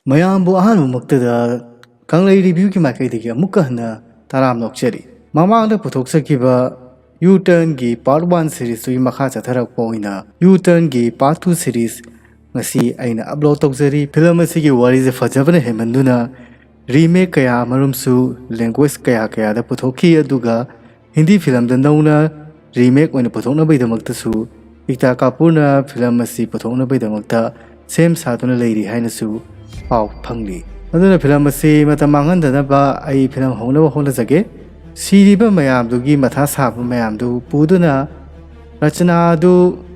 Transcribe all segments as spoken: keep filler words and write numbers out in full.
ꯃꯌꯥꯝꯕꯨ ꯑꯍꯥꯟꯕꯃꯛꯇꯗ ꯀꯪꯂꯩ ꯔꯤꯚ꯭ꯌꯨꯒꯤ ꯃꯥꯏꯀꯩꯗꯒꯤ ꯑꯃꯨꯛꯀ ꯍꯟꯅ ꯇꯔꯥꯝꯅ ꯑꯣꯛꯆꯔꯤ꯫ ꯃꯃꯥꯡꯗ ꯄꯨꯊꯣꯛꯆꯈꯤꯕ ꯌꯨ ꯇꯔꯟꯒꯤ ꯄꯥꯔꯠ ꯋꯥꯟ ꯁꯤꯔꯤꯁꯇꯨꯒꯤ ꯃꯈꯥ ꯆꯠꯊꯔꯛꯄ ꯑꯣꯏꯅ ꯌꯨ ꯇꯔꯟꯒꯤ ꯄꯥꯔꯠ ꯇꯨ ꯁꯤꯔꯤꯁ ꯉꯁꯤ ꯑꯩꯅ ꯑꯞꯂꯣꯗ ꯇꯧꯖꯔꯤ꯫ ꯐꯤꯂꯝ ꯑꯁꯤꯒꯤ ꯋꯥꯔꯤꯁꯦ ꯐꯖꯕꯅ ꯍꯦꯟꯃꯟꯗꯨꯅ ꯔꯤꯃꯦꯛ ꯀꯌꯥ ꯑꯃꯔꯣꯝꯁꯨ ꯂꯦꯡꯒ꯭ꯋꯦꯖ ꯀꯌꯥ ꯀꯌꯥꯗ ꯄꯨꯊꯣꯛꯈꯤ, ꯑꯗꯨꯒ ꯍꯤꯟꯗꯤ ꯐꯤꯂꯝꯗ ꯅꯧꯅ ꯔꯤꯃꯦꯛ ꯑꯣꯏꯅ ꯄꯨꯊꯣꯛꯅꯕꯒꯤꯗꯃꯛꯇꯁꯨ ꯏꯛꯇꯥ ꯀꯥꯄꯨꯔꯅ ꯐꯤꯂꯝ ꯑꯁꯤ ꯄꯨꯊꯣꯛꯅꯕꯒꯤꯗꯃꯛꯇ ꯁꯦꯝ ꯁꯥꯗꯨꯅ ꯂꯩꯔꯤ ꯍꯥꯏꯅꯁꯨ ꯄꯥꯎ ꯐꯪꯂꯤ꯫ ꯑꯗꯨꯅ ꯐꯤꯂꯝ ꯑꯁꯤ ꯃꯇꯝ ꯃꯥꯡꯍꯟꯗꯅꯕ ꯑꯩ ꯐꯤꯂꯝ ꯍꯧꯅꯕ ꯍꯣꯠꯅꯖꯒꯦ꯫ ꯁꯤꯔꯤꯕ ꯃꯌꯥꯝꯗꯨꯒꯤ ꯃꯊꯥ ꯁꯥꯕ ꯃꯌꯥꯝꯗꯨ ꯄꯨꯗꯨꯅ ꯔꯆꯅꯥ ꯑꯗꯨ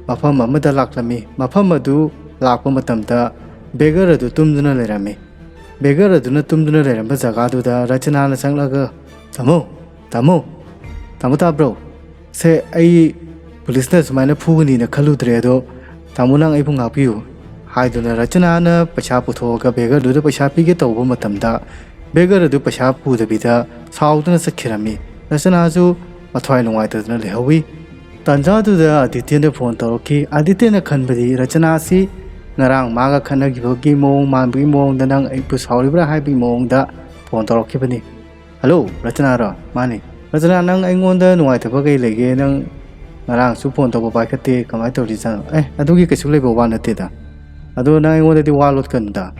ꯃꯐꯝ ꯑꯃꯗ ꯂꯥꯛꯂꯝꯃꯤ꯫ ꯃꯐꯝ ꯑꯗꯨ ꯂꯥꯛꯄ ꯃꯇꯝꯗ ꯕꯦꯒꯔ ꯑꯗꯨ ꯇꯨꯝꯗꯨꯅ ꯂꯩꯔꯝꯃꯤ꯫ ꯕꯦꯒꯔ ꯑꯗꯨꯅ ꯇꯨꯝꯗꯨꯅ ꯂꯩꯔꯝꯕ ꯖꯒꯥꯗꯨꯗ ꯔꯆꯅꯥꯅ ꯆꯪꯂꯒ, "ꯇꯥꯃꯣ, ꯇꯥꯃꯣ, ꯇꯥꯃꯣ ꯇꯥꯕ꯭ꯔꯣ? ꯁꯦ, ꯑꯩ ꯄꯨꯂꯤꯁꯅ ꯁꯨꯃꯥꯏꯅ ꯐꯨꯒꯅꯤꯅ ꯈꯜꯂꯨꯗ꯭ꯔꯦ, ꯑꯗꯣ ꯇꯥꯃꯣ ꯅꯪ ꯑꯩꯕꯨ ꯉꯥꯛꯄꯤꯌꯨ" ꯍꯥꯏꯗꯨꯅ ꯔꯆꯅꯥꯅ ꯄꯩꯁꯥ ꯄꯨꯊꯣꯛꯑꯒ ꯕꯦꯒꯔꯗꯨꯗ ꯄꯩꯁꯥ ꯄꯤꯒꯦ ꯇꯧꯕ ꯃꯇꯝꯗ ꯕꯦꯒꯔ ꯑꯗꯨ ꯄꯩꯁꯥ ꯄꯨꯗꯕꯤꯗ ꯁꯥꯎꯗꯨꯅ ꯆꯠꯈꯤꯔꯝꯃꯤ꯫ ꯔꯆꯅꯥꯁꯨ ꯃꯊ꯭ꯋꯥꯏ ꯅꯨꯡꯉꯥꯏꯇꯗꯨꯅ ꯂꯩꯍꯧꯋꯤ꯫ ꯇꯥꯟꯖꯥꯗꯨꯗ ꯑꯗꯤꯇ꯭ꯌꯅ ꯐꯣꯟ ꯇꯧꯔꯛꯈꯤ꯫ ꯑꯗꯤꯇ꯭ꯌꯅ ꯈꯟꯕꯗꯤ ꯔꯆꯅꯥꯁꯤ ꯉꯔꯥꯡ ꯃꯥꯒ ꯈꯠꯅꯈꯤꯕꯒꯤ ꯃꯑꯣꯡ ꯃꯥꯟꯕꯒꯤ ꯃꯑꯣꯡꯗ ꯅꯪ ꯑꯩꯕꯨ ꯁꯥꯎꯔꯤꯕ꯭ꯔꯥ ꯍꯥꯏꯕꯒꯤ ꯃꯑꯣꯡꯗ ꯐꯣꯟ ꯇꯧꯔꯛꯈꯤꯕꯅꯤ꯫ "ꯍꯜꯂꯣ, ꯔꯆꯅꯥꯔꯣ?" "ꯃꯥꯅꯤ꯫" "ꯔꯆꯅꯥ, ꯅꯪ ꯑꯩꯉꯣꯟꯗ ꯅꯨꯡꯉꯥꯏꯇꯕ ꯀꯩ ꯂꯩꯒꯦ? ꯅꯪ ꯉꯔꯥꯡꯁꯨ ꯐꯣꯟ ꯇꯧꯕ ꯄꯥꯏꯈꯠꯇꯦ, ꯀꯃꯥꯏꯅ ꯇꯧꯔꯤꯖꯥꯠꯅꯣ?" "ꯑꯦ, ꯑꯗꯨꯒꯤ ꯀꯩꯁꯨ ꯂꯩꯕ ꯋꯥ ꯅꯠꯇꯦꯗ꯫ ꯑꯗꯣ ꯅꯪ ꯑꯩꯉꯣꯟꯗꯗꯤ ꯋꯥ ꯂꯣꯠꯀꯅꯨꯗ꯫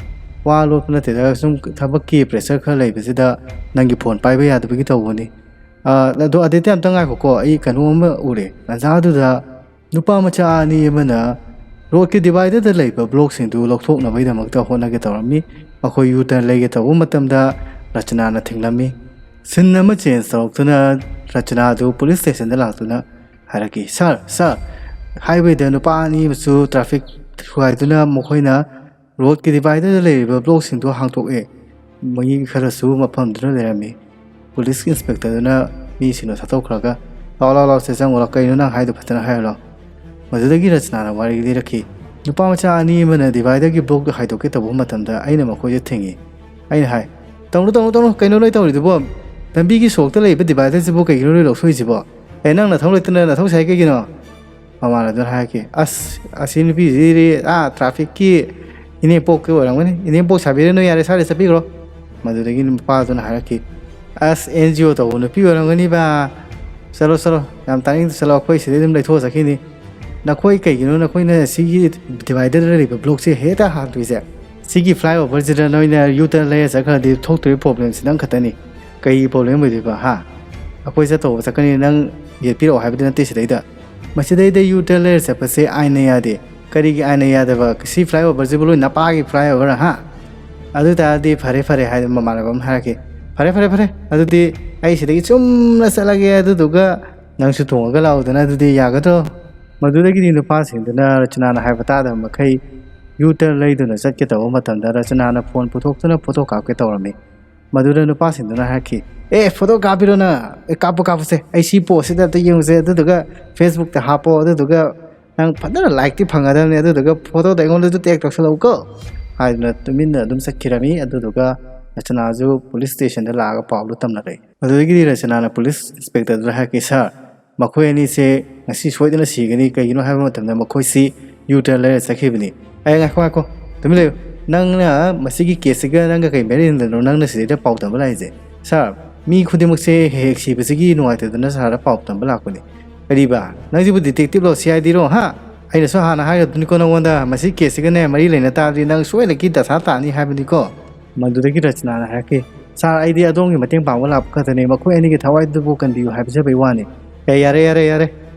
ꯋꯥ ꯂꯣꯠꯄ ꯅꯠꯇꯦꯗ, ꯁꯨꯝ ꯊꯕꯛꯀꯤ ꯄ꯭ꯔꯦꯁꯔ ꯈꯔ ꯂꯩꯕꯁꯤꯗ ꯅꯪꯒꯤ ꯐꯣꯟ ꯄꯥꯏꯕ ꯌꯥꯗꯕꯒꯤ ꯇꯧꯕꯅꯤ꯫ ꯑ, ꯑꯗꯣ ꯑꯗꯤꯇ꯭ꯌ, ꯑꯝꯇ ꯉꯥꯏꯈꯣꯀꯣ, ꯑꯩ ꯀꯩꯅꯣꯝ ꯑꯃ ꯎꯔꯦ꯫ ꯇꯥꯟꯖꯥꯗꯨꯗ ꯅꯨꯄꯥ ꯃꯆꯥ ꯑꯅꯤ ꯑꯃꯅ ꯔꯣꯗꯀꯤ ꯗꯤꯚꯥꯏꯗꯔꯗ ꯂꯩꯕ ꯕ꯭ꯂꯣꯛꯁꯤꯡꯗꯨ ꯂꯧꯊꯣꯛꯅꯕꯒꯤꯗꯃꯛꯇ ꯍꯣꯠꯅꯒꯦ ꯇꯧꯔꯝꯃꯤ꯫ ꯃꯈꯣꯏ ꯌꯨ ꯇꯔꯟ ꯂꯩꯒꯦ ꯇꯧꯕ ꯃꯇꯝꯗ ꯔꯆꯅꯥꯅ ꯊꯤꯡꯂꯝꯃꯤ꯫ ꯁꯤꯟ ꯑꯃ ꯆꯦꯟꯖ ꯇꯧꯔꯛꯇꯨꯅ ꯔꯆꯅꯥꯗꯨ ꯄꯨꯂꯤꯁ ꯁ꯭ꯇꯦꯁꯟꯗ ꯂꯥꯛꯇꯨꯅ ꯍꯥꯏꯔꯛꯈꯤ, "ꯁꯥꯔ, ꯁꯥꯔ, ꯍꯥꯏꯋꯦꯗ ꯅꯨꯄꯥ ꯑꯅꯤ ꯑꯃꯁꯨ ꯇ꯭ꯔꯥꯐꯤꯛ ꯊꯨꯒꯥꯏꯗꯨꯅ ꯃꯈꯣꯏꯅ ꯔꯣꯗꯀꯤ ꯗꯤꯚꯥꯏꯗꯔꯗ ꯂꯩꯔꯤꯕ ꯕ꯭ꯂꯣꯛꯁꯤꯡꯗꯨ ꯍꯥꯡꯗꯣꯛꯑꯦ꯫ ꯃꯤ ꯈꯔꯁꯨ ꯃꯐꯝꯗꯨꯗ ꯂꯩꯔꯝꯃꯤ꯫" ꯄꯨꯂꯤꯁ ꯏꯟꯁꯄꯦꯛꯇꯔꯗꯨꯅ ꯃꯤꯁꯤꯡꯗꯣ ꯊꯥꯗꯣꯛꯈ꯭ꯔꯒ, "ꯂꯥꯎ, ꯂꯥꯎ, ꯂꯥꯎ, ꯁꯦ ꯆꯪꯉꯨ ꯂꯥꯎ, ꯀꯩꯅꯣ ꯅꯪ ꯍꯥꯏꯗꯣ ꯐꯖꯅ ꯍꯥꯏꯌꯨ ꯂꯥꯎ꯫" ꯃꯗꯨꯗꯒꯤ ꯔꯆꯅꯥꯅ ꯋꯥꯔꯤ ꯂꯤꯔꯛꯈꯤ, "ꯅꯨꯄꯥ ꯃꯆꯥ ꯑꯅꯤ ꯑꯃꯅ ꯗꯤꯚꯥꯏꯗꯔꯒꯤ ꯕ꯭ꯂꯣꯛꯇꯨ ꯍꯥꯏꯗꯣꯛꯀꯦ ꯇꯧꯕ ꯃꯇꯝꯗ ꯑꯩꯅ ꯃꯈꯣꯏꯗ ꯊꯤꯡꯉꯤ꯫" ꯑꯩꯅ ꯍꯥꯏ, "ꯇꯧꯅꯨ, ꯇꯧꯅꯨ, ꯇꯧꯅꯨ, ꯀꯩꯅꯣ ꯅꯣꯏ ꯇꯧꯔꯤꯗꯨꯕꯣ? ꯂꯝꯕꯤꯒꯤ ꯁꯣꯔꯣꯛꯇ ꯂꯩꯕ ꯗꯤꯚꯥꯏꯗꯔꯁꯤꯕꯨ ꯀꯩꯒꯤꯅꯣ ꯅꯣꯏ ꯂꯧꯊꯣꯛꯏꯁꯤꯕꯣ? ꯑꯦ, ꯅꯪ ꯅꯊꯧ ꯂꯩꯇꯅ ꯅꯊꯧ ꯁꯥꯏ ꯀꯩꯒꯤꯅꯣ?" ꯃꯃꯥꯟꯅꯕꯗꯨꯅ ꯍꯥꯏꯔꯛꯈꯤ, "ꯑꯁ, ꯑꯁꯤ ꯅꯨꯄꯤꯁꯤꯗꯤ, ꯑꯥ, ꯇ꯭ꯔꯥꯐꯤꯛꯀꯤ "ꯏꯅꯦꯝꯄꯣꯛꯀꯤ ꯑꯣꯏꯔꯝꯒꯅꯤ, ꯏꯅꯦꯝꯄꯣꯛ ꯁꯥꯕꯤꯔꯅꯨ, ꯌꯥꯔꯦ, ꯁ꯭ꯋꯥꯏꯗ ꯆꯠꯄꯤꯈ꯭ꯔꯣ"꯫ ꯃꯗꯨꯗꯒꯤ ꯅꯨꯄꯥꯗꯨꯅ ꯍꯥꯏꯔꯛꯈꯤ, "ꯑꯁ, ꯑꯦꯟ ꯖꯤ ꯑꯣ ꯇꯧꯕ ꯅꯨꯄꯤ ꯑꯣꯏꯔꯝꯒꯅꯤꯕ, ꯆꯠꯂꯣ ꯆꯠꯂꯣ, ꯌꯥꯝ ꯇꯥꯅꯤꯡꯗꯦ, ꯆꯠꯂꯣ, ꯑꯩꯈꯣꯏ ꯁꯤꯗꯩ ꯑꯗꯨꯝ ꯂꯩꯊꯣꯛꯑ ꯆꯠꯈꯤꯅꯤ꯫ ꯅꯈꯣꯏ ꯀꯩꯒꯤꯅꯣ ꯅꯈꯣꯏꯅ ꯁꯤꯒꯤ ꯗꯤꯚꯥꯏꯗꯔꯗ ꯂꯩꯕ ꯕ꯭ꯂꯣꯛꯁꯦ ꯍꯦꯛꯇ ꯍꯥꯡꯗꯣꯏꯁꯦ? ꯁꯤꯒꯤ ꯐ꯭ꯂꯥꯏꯑꯣꯚꯔꯁꯤꯗ ꯅꯣꯏꯅ ꯌꯨ ꯇꯔꯟ ꯂꯩꯔ ꯆꯠꯈ꯭ꯔꯗꯤ ꯊꯣꯛꯇꯣꯏꯕ ꯄ꯭ꯔꯣꯕ꯭ꯂꯦꯝꯁꯤ ꯅꯪ ꯈꯛꯇꯅꯤ꯫ ꯀꯩꯒꯤ ꯄ꯭ꯔꯣꯕ꯭ꯂꯦꯝ ꯑꯣꯏꯗꯣꯏꯕ, ꯍꯥ? ꯑꯩꯈꯣꯏ ꯆꯠꯇꯧꯕ ꯆꯠꯀꯅꯤ, ꯅꯪ ꯌꯦꯠꯄꯤꯔꯛꯑꯣ ꯍꯥꯏꯕꯗꯤ ꯅꯠꯇꯦ ꯁꯤꯗꯩꯗ꯫ ꯃꯁꯤꯗꯩꯗ ꯌꯨ ꯇꯔꯟ ꯂꯩꯔ ꯆꯠꯄꯁꯦ ꯑꯥꯏꯟꯅ ꯌꯥꯗꯦ"꯫ "ꯀꯔꯤꯒꯤ ꯑꯥꯏꯟꯅ ꯌꯥꯗꯕ? ꯁꯤ ꯐ꯭ꯂꯥꯏꯑꯣꯚꯔꯁꯤꯕꯨ ꯂꯣꯏ ꯅꯄꯥꯒꯤ ꯐ꯭ꯂꯥꯏꯑꯣꯚꯔ, ꯍꯥ? ꯑꯗꯨ ꯑꯣꯏ ꯇꯥꯔꯗꯤ ꯐꯔꯦ ꯐꯔꯦ" ꯍꯥꯏꯗꯅ ꯃꯃꯥꯟꯅꯕ ꯑꯃ ꯍꯥꯏꯔꯛꯈꯤ꯫ "ꯐꯔꯦ ꯐꯔꯦ ꯐꯔꯦ, ꯑꯗꯨꯗꯤ ꯑꯩ ꯁꯤꯗꯒꯤ ꯆꯨꯝꯅ ꯆꯠꯂꯒꯦ, ꯑꯗꯨꯗꯨꯒ ꯅꯪꯁꯨ ꯇꯣꯡꯉꯒ ꯂꯥꯛꯎꯗꯅ, ꯑꯗꯨꯗꯤ ꯌꯥꯒꯗ꯭ꯔꯣ?" ꯃꯗꯨꯗꯒꯤꯗꯤ ꯅꯨꯄꯥꯁꯤꯡꯗꯨꯅ ꯔꯆꯅꯥꯅ ꯍꯥꯏꯕ ꯇꯥꯗꯕ ꯃꯈꯩ ꯌꯨ ꯇꯔꯟ ꯂꯩꯗꯨꯅ ꯆꯠꯀꯦ ꯇꯧꯕ ꯃꯇꯝꯗ, ꯔꯆꯅꯥꯅ ꯐꯣꯟ ꯄꯨꯊꯣꯛꯇꯨꯅ ꯐꯣꯇꯣ ꯀꯥꯞꯀꯦ ꯇꯧꯔꯝꯃꯤ꯫ ꯃꯗꯨꯗ ꯅꯨꯄꯥꯁꯤꯡꯗꯨꯅ ꯍꯥꯏꯔꯛꯈꯤ, "ꯑꯦ, ꯐꯣꯇꯣ ꯀꯥꯞꯄꯤꯔꯣ ꯅꯪ? ꯑꯦ, ꯀꯥꯞꯄꯣ, ꯀꯥꯞꯄꯁꯦ, ꯑꯩ ꯁꯤ ꯄꯣꯁꯁꯤꯗ ꯑꯝꯇ ꯌꯦꯡꯉꯨꯁꯦ, ꯑꯗꯨꯗꯨꯒ ꯐꯦꯁꯕꯨꯛꯇ ꯍꯥꯞꯄꯣ, ꯑꯗꯨꯗꯨꯒ ꯅꯪ ꯐꯖꯅ ꯂꯥꯏꯛꯇꯤ ꯐꯪꯒꯗꯕꯅꯤ, ꯑꯗꯨꯗꯨꯒ ꯐꯣꯇꯣꯗ ꯑꯩꯉꯣꯟꯗꯁꯨ ꯇꯦꯛ ꯇꯧꯁꯜꯂꯛꯎꯀꯣ" ꯍꯥꯏꯗꯨꯅ ꯇꯨꯃꯤꯟꯅ ꯑꯗꯨꯝ ꯆꯠꯈꯤꯔꯝꯃꯤ꯫ ꯑꯗꯨꯗꯨꯒ ꯔꯆꯅꯥꯁꯨ ꯄꯨꯂꯤꯁ ꯁ꯭ꯇꯦꯁꯟꯗ ꯂꯥꯛꯑꯒ ꯄꯥꯎꯗꯨ ꯇꯝꯅꯔꯛꯏ꯫ ꯑꯗꯨꯗꯒꯤꯗꯤ ꯔꯆꯅꯥꯅ ꯄꯨꯂꯤꯁ ꯏꯟꯁꯄꯦꯛꯇꯔꯗꯨꯗ ꯍꯥꯏꯔꯛꯈꯤ, "ꯁꯥꯔ, ꯃꯈꯣꯏ ꯑꯅꯤꯁꯦ ꯉꯁꯤ ꯁꯣꯏꯗꯅ ꯁꯤꯒꯅꯤ, ꯀꯩꯒꯤꯅꯣ ꯍꯥꯏꯕ ꯃꯇꯝꯗ ꯃꯈꯣꯏꯁꯤ ꯌꯨ ꯇꯔꯟ ꯂꯩꯔ ꯆꯠꯈꯤꯕꯅꯤ"꯫ "ꯑꯩ, ꯉꯥꯏꯈꯣ, ꯉꯥꯏꯈꯣ, ꯇꯨꯃꯤꯟ ꯂꯩꯌꯨ꯫ ꯅꯪꯅ ꯃꯁꯤꯒꯤ ꯀꯦꯁꯁꯤꯒ ꯅꯪꯒ ꯀꯩ ꯃꯔꯤ ꯂꯩꯅꯗꯅꯣ ꯅꯪꯅ ꯁꯤꯗꯩꯗ ꯄꯥꯎ ꯇꯝꯕ ꯂꯥꯛꯏꯁꯦ? ꯁꯥꯔ, ꯃꯤ ꯈꯨꯗꯤꯡꯃꯛꯁꯦ ꯍꯦꯛ ꯍꯦꯛ ꯁꯤꯕꯁꯤꯒꯤ ꯅꯨꯡꯉꯥꯏꯇꯗꯅ ꯁꯥꯔꯗ ꯄꯥꯎ ꯇꯝꯕ ꯂꯥꯛꯄꯅꯤ"꯫ "ꯀꯔꯤꯕ? ꯅꯪꯁꯤꯕꯨ ꯗꯤꯇꯦꯛꯇꯤꯞꯂꯣ, ꯁꯤ ꯑꯥꯏ ꯗꯤꯔꯣ, ꯍꯥ? ꯑꯩꯅꯁꯨ ꯍꯥꯟꯅ ꯍꯥꯏꯒꯗꯕꯅꯤꯀꯣ ꯅꯪꯉꯣꯟꯗ, ꯃꯁꯤ ꯀꯦꯁꯁꯤꯒꯅꯦ ꯃꯔꯤ ꯂꯩꯅ ꯇꯥꯔꯗꯤ ꯅꯪ ꯁꯣꯏꯗꯅꯒꯤ ꯗꯁꯥ ꯇꯥꯅꯤ ꯍꯥꯏꯕꯅꯤꯀꯣ"꯫ ꯃꯗꯨꯗꯒꯤ ꯔꯆꯅꯥꯅ ꯍꯥꯏꯔꯛꯈꯤ, "ꯁꯥꯔ, ꯑꯩꯗꯤ ꯑꯗꯣꯝꯒꯤ ꯃꯇꯦꯡ ꯄꯥꯡꯕ ꯂꯥꯛꯄ ꯈꯛꯇꯅꯤ, ꯃꯈꯣꯏ ꯑꯅꯤꯒꯤ ꯊꯋꯥꯏꯗꯨꯕꯨ ꯀꯟꯕꯤꯌꯨ ꯍꯥꯏꯖꯕꯩ ꯋꯥꯅꯤ"꯫ "ꯑꯦ, ꯌꯥꯔꯦ, ꯌꯥꯔꯦ, ꯌꯥꯔꯦ,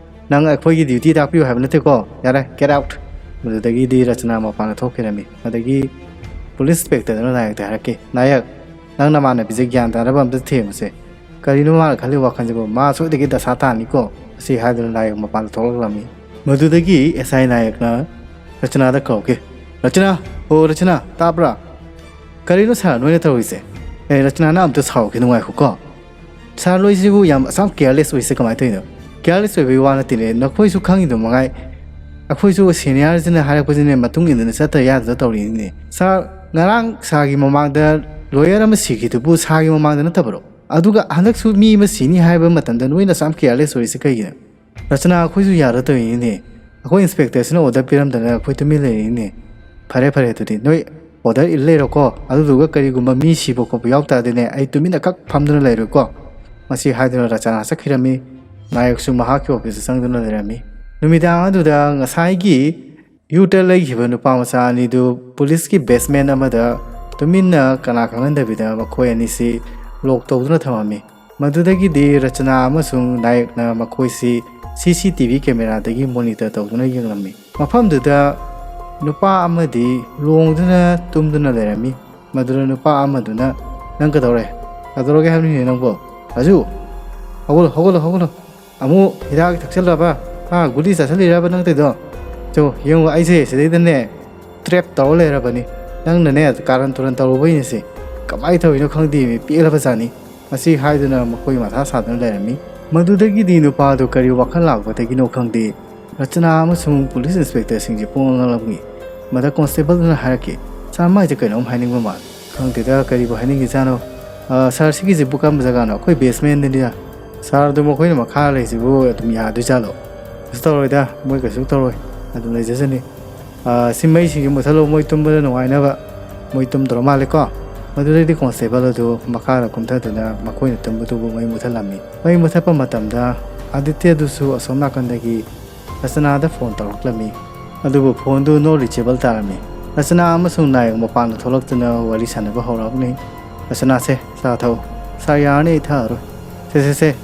ꯅꯪ ꯑꯩꯈꯣꯏꯒꯤ ꯗ꯭ꯌꯨꯇꯤ ꯇꯥꯛꯄꯤꯌꯨ ꯍꯥꯏꯕ ꯅꯠꯇꯦꯀꯣ, ꯌꯥꯔꯦ, ꯒꯦꯠ ꯑꯥꯎꯠ"꯫ ꯃꯗꯨꯗꯒꯤꯗꯤ ꯔꯆꯅꯥ ꯃꯄꯥꯟꯗ ꯊꯣꯛꯈꯤꯔꯝꯃꯤ꯫ ꯑꯗꯒꯤ ꯄꯨꯂꯤꯁ ꯏꯟꯁꯄꯦꯛꯇꯔꯗꯨꯅ ꯅꯥꯌꯛꯇ ꯍꯥꯏꯔꯛꯈꯤ, "ꯅꯥꯌꯛ, ꯅꯪ ꯅꯃꯥꯟꯅꯕꯤꯁꯦ ꯒ꯭ꯌꯥꯟ ꯇꯥꯅꯕ ꯑꯝꯇ ꯊꯦꯝꯃꯨꯁꯦ꯫ ꯀꯔꯤꯅꯣ ꯃꯥꯅ ꯈꯜꯂꯤ ꯋꯥꯈꯜꯁꯤꯕꯨ? ꯃꯥ ꯁꯣꯏꯗꯒꯤ ꯗꯁꯥ ꯇꯥꯅꯤꯀꯣ"꯫ ꯑꯁꯤ ꯍꯥꯏꯗꯨꯅ ꯅꯥꯌꯛ ꯃꯄꯥꯟꯗ ꯊꯣꯛꯂꯛꯂꯝꯃꯤ꯫ ꯃꯗꯨꯗꯒꯤ ꯑꯦꯁ ꯑꯥꯏ ꯅꯥꯌꯛꯅ ꯔꯆꯅꯥꯗ ꯀꯧꯔꯛꯈꯤ, "ꯔꯆꯅꯥ, ꯑꯣ ꯔꯆꯅꯥ, ꯇꯥꯕ꯭ꯔꯥ?" "ꯀꯔꯤꯅꯣ ꯁꯥꯔ ꯅꯣꯏꯅ ꯇꯧꯔꯤꯁꯦ?" "ꯑꯦ ꯔꯆꯅꯥ, ꯅꯪ ꯑꯝꯇ ꯁꯥꯎꯈꯤꯅꯨ, ꯉꯥꯏꯈꯣꯀꯣ꯫ ꯁꯥꯔ ꯅꯣꯏꯁꯤꯕꯨ ꯌꯥꯝ ꯑꯁꯥꯝ ꯀꯤꯌꯔꯂꯦꯁ ꯑꯣꯏꯁꯦ ꯀꯃꯥꯏꯅ ꯇꯧꯔꯤꯅꯣ?" "ꯀꯤꯌꯔꯂꯦꯁ ꯑꯣꯏꯕꯒꯤ ꯋꯥ ꯅꯠꯇꯦꯅꯦ, ꯅꯈꯣꯏꯁꯨ ꯈꯪꯉꯤꯗꯨ ꯃꯉꯥꯏ꯫ ꯑꯩꯈꯣꯏꯁꯨ ꯁꯦꯅꯤꯌꯔꯁꯤꯅ ꯍꯥꯏꯔꯛꯄꯁꯤꯅꯦ ꯃꯇꯨꯡ ꯏꯟꯗꯅ ꯆꯠꯇ ꯌꯥꯗꯗ ꯇꯧꯔꯤꯅꯤꯅꯦ꯫ ꯁꯥꯔ, ꯉꯔꯥꯡ ꯁꯥꯔꯒꯤ ꯃꯃꯥꯡꯗ ꯂꯣꯌꯔ ꯑꯃ ꯁꯤꯈꯤꯗꯨꯕꯨ ꯁꯥꯔꯒꯤ ꯃꯃꯥꯡꯗ ꯅꯠꯇꯕꯔꯣ? ꯑꯗꯨꯒ ꯍꯟꯗꯛꯁꯨ ꯃꯤ ꯑꯃ ꯁꯤꯅꯤ ꯍꯥꯏꯕ ꯃꯇꯝꯗ ꯅꯣꯏꯅ ꯑꯁꯥꯝ ꯀꯤꯌꯔꯂꯦꯁ ꯑꯣꯏꯔꯤꯁꯦ ꯀꯩꯒꯤꯅꯣ?" "ꯔꯆꯅꯥ, ꯑꯩꯈꯣꯏꯁꯨ ꯌꯥꯗ ꯇꯧꯔꯤꯅꯤꯅꯦ꯫ ꯑꯩꯈꯣꯏ ꯏꯟꯁꯄꯦꯛꯇꯔꯁꯤꯅ ꯑꯣꯔꯗꯔ ꯄꯤꯔꯝꯗꯅ ꯑꯩꯈꯣꯏ ꯇꯨꯃꯤꯟ ꯂꯩꯔꯤꯅꯤꯅꯦ"꯫ "ꯐꯔꯦ ꯐꯔꯦ, ꯑꯗꯨꯗꯤ ꯅꯣꯏ ꯑꯣꯔꯗꯔ ꯏꯜ ꯂꯩꯔꯣꯀꯣ, ꯑꯗꯨꯗꯨꯒ ꯀꯔꯤꯒꯨꯝꯕ ꯃꯤ ꯁꯤꯕ ꯈꯣꯠꯄ ꯌꯥꯎ ꯇꯥꯔꯗꯤꯅꯦ, ꯑꯩ ꯇꯨꯃꯤꯟꯅ ꯀꯛ ꯐꯝꯗꯨꯅ ꯂꯩꯔꯣꯏꯀꯣ"꯫ ꯃꯁꯤ ꯍꯥꯏꯗꯨꯅ ꯔꯆꯅꯥ ꯆꯠꯈꯤꯔꯝꯃꯤ꯫ ꯅꯥꯌꯛꯁꯨ ꯃꯍꯥꯛꯀꯤ ꯑꯣꯐꯤꯁꯇ ꯆꯪꯗꯨꯅ ꯂꯩꯔꯝꯃꯤ꯫ ꯅꯨꯃꯤꯗꯥꯡ ꯑꯗꯨꯗ ꯉꯁꯥꯏꯒꯤ ꯌꯨ ꯇꯔꯟ ꯂꯩꯈꯤꯕ ꯅꯨꯄꯥ ꯃꯆꯥ ꯑꯅꯤꯗꯨ ꯄꯨꯂꯤꯁꯀꯤ ꯕꯦꯁꯃꯦꯟ ꯑꯃꯗ ꯇꯨꯃꯤꯟꯅ ꯀꯅꯥ ꯈꯪꯍꯟꯗꯕꯤꯗ ꯃꯈꯣꯏ ꯑꯅꯤꯁꯤ ꯂꯣꯛ ꯇꯧꯗꯨꯅ ꯊꯝꯃꯝꯃꯤ꯫ ꯃꯗꯨꯗꯒꯤꯗꯤ ꯔꯆꯅꯥ ꯑꯃꯁꯨꯡ ꯅꯥꯌꯛꯅ ꯃꯈꯣꯏꯁꯤ ꯁꯤ ꯁꯤ ꯇꯤ ꯚꯤ ꯀꯦꯃꯦꯔꯥꯗꯒꯤ ꯃꯣꯅꯤꯇꯔ ꯇꯧꯗꯨꯅ ꯌꯦꯡꯂꯝꯃꯤ꯫ ꯃꯐꯝꯗꯨꯗ ꯅꯨꯄꯥ ꯑꯃꯗꯤ ꯂꯣꯡꯗꯨꯅ ꯇꯨꯝꯗꯨꯅ ꯂꯩꯔꯝꯃꯤ꯫ ꯃꯗꯨꯗ ꯅꯨꯄꯥ ꯑꯃꯗꯨꯅ, "ꯅꯪ ꯀꯩꯗꯧꯔꯦ? ꯀꯩꯗꯧꯔꯒꯦ ꯍꯥꯏꯕꯅꯤꯅꯦ ꯅꯪꯕꯣ? ꯔꯥꯖꯨ, ꯍꯧꯒꯠꯂꯣ, ꯍꯧꯒꯠꯂꯣ, ꯍꯧꯒꯠꯂꯣ꯫ ꯑꯃꯨꯛ ꯍꯤꯗꯥꯛ ꯊꯛꯆꯜꯂꯕ? ꯍꯥ, ꯒꯨꯂꯤ ꯆꯥꯁꯜꯂꯤꯔꯕ ꯅꯪ ꯇꯧꯔꯤꯗꯣ? ꯆꯣ, ꯌꯦꯡꯉꯣ, ꯑꯩꯁꯦ ꯁꯤꯗꯩꯗꯅꯦ ꯇ꯭ꯔꯦꯞ ꯇꯧꯔ ꯂꯩꯔꯕꯅꯤ꯫ ꯅꯪꯅꯅꯦ ꯀꯥꯔꯟ ꯇꯨꯔꯟ ꯇꯧꯔꯨꯕꯩꯅꯦꯁꯦ꯫ ꯀꯃꯥꯏꯅ ꯇꯧꯔꯤꯅꯣ ꯈꯪꯗꯦ, ꯃꯤ ꯄꯦꯜꯂꯕꯖꯥꯠꯅꯤ"꯫ ꯃꯁꯤ ꯍꯥꯏꯗꯨꯅ ꯃꯈꯣꯏ ꯃꯊꯥ ꯁꯥꯗꯨꯅ ꯂꯩꯔꯝꯃꯤ꯫ ꯃꯗꯨꯗꯒꯤꯗꯤ ꯅꯨꯄꯥꯗꯨ ꯀꯔꯤ ꯋꯥꯈꯜ ꯂꯥꯛꯄꯗꯒꯤꯅꯣ ꯈꯪꯗꯦ, ꯔꯆꯅꯥ ꯑꯃꯁꯨꯡ ꯄꯨꯂꯤꯁ ꯏꯟꯁꯄꯦꯛꯇꯔꯁꯤꯡꯁꯦ ꯄꯨꯡꯉꯛ ꯉꯛꯂꯝꯃꯤ꯫ ꯃꯗ ꯀꯣꯟꯁꯇꯦꯕꯜꯗꯨꯅ ꯍꯥꯏꯔꯛꯈꯤ, "ꯁꯥꯔ, ꯃꯥꯏꯁꯦ ꯀꯩꯅꯣꯝ ꯍꯥꯏꯅꯤꯡꯕ ꯃꯥꯜꯂꯦ꯫ ꯈꯪꯗꯦꯗ ꯀꯔꯤꯕꯨ ꯍꯥꯏꯅꯤꯡꯉꯤꯖꯥꯠꯅꯣ꯫ ꯑ, ꯁꯥꯔ, ꯁꯤꯒꯤꯁꯤꯕꯨ ꯀꯔꯝꯕ ꯖꯒꯥꯅꯣ?" "ꯑꯩꯈꯣꯏ ꯕꯦꯁꯃꯦꯟꯗꯅꯤꯗ"꯫ "ꯁꯥꯔ, ꯑꯗꯨ ꯃꯈꯣꯏꯅ ꯃꯈꯥ ꯂꯩꯁꯤꯕꯨ ꯑꯗꯨꯝ ꯌꯥꯗꯣꯏꯖꯥꯠꯂꯣ?" "ꯀꯩꯁꯨ ꯇꯧꯔꯣꯏꯗ, ꯃꯣꯏ ꯀꯩꯁꯨ ꯇꯧꯔꯣꯏ, ꯑꯗꯨꯝ ꯂꯩꯖꯁꯅꯤ"꯫ "ꯑ, ꯁꯤ ꯃꯩꯁꯤꯡꯁꯦ ꯃꯨꯠꯊꯠꯂꯣ, ꯃꯣꯏ ꯇꯨꯝꯕꯗ ꯅꯨꯡꯉꯥꯏꯅꯕ"꯫ ꯃꯣꯏ ꯇꯨꯝꯗ꯭ꯔꯣ ꯃꯥꯜꯂꯦꯀꯣ꯫ ꯃꯗꯨꯗꯩꯗꯤ ꯀꯣꯟꯁꯇꯦꯕꯜ ꯑꯗꯨ ꯃꯈꯥꯗ ꯀꯨꯝꯊꯗꯨꯅ ꯃꯈꯣꯏꯅ ꯇꯨꯝꯕꯗꯨꯕꯨ ꯃꯩ ꯃꯨꯠꯊꯠꯂꯝꯃꯤ꯫ ꯃꯩ ꯃꯨꯠꯊꯠꯄ ꯃꯇꯝꯗ ꯑꯥꯗꯤꯇ꯭ꯌꯗꯨꯁꯨ ꯑꯁꯣꯝ ꯅꯥꯀꯟꯗꯒꯤ ꯔꯆꯅꯥꯗ ꯐꯣꯟ ꯇꯧꯔꯛꯂꯝꯃꯤ꯫ ꯑꯗꯨꯕꯨ ꯐꯣꯟꯗꯨ ꯅꯣꯠ ꯔꯤꯆꯦꯕꯜ ꯇꯥꯔꯝꯃꯤ꯫ ꯔꯆꯅꯥ ꯑꯃꯁꯨꯡ ꯅꯥꯌꯛ ꯃꯄꯥꯟꯗ ꯊꯣꯛꯂꯛꯇꯨꯅ ꯋꯥꯔꯤ ꯁꯥꯟꯅꯕ ꯍꯧꯔꯛꯂꯤ꯫ "ꯔꯆꯅꯥ, ꯁꯦ, ꯆꯥ ꯊꯛꯎ"꯫ "ꯁꯥꯔ, ꯌꯥꯔꯅꯤ, ꯑꯩ ꯊꯛꯑꯔꯣꯏ"꯫ "ꯁꯦ, ꯁꯦ, ꯁꯦ,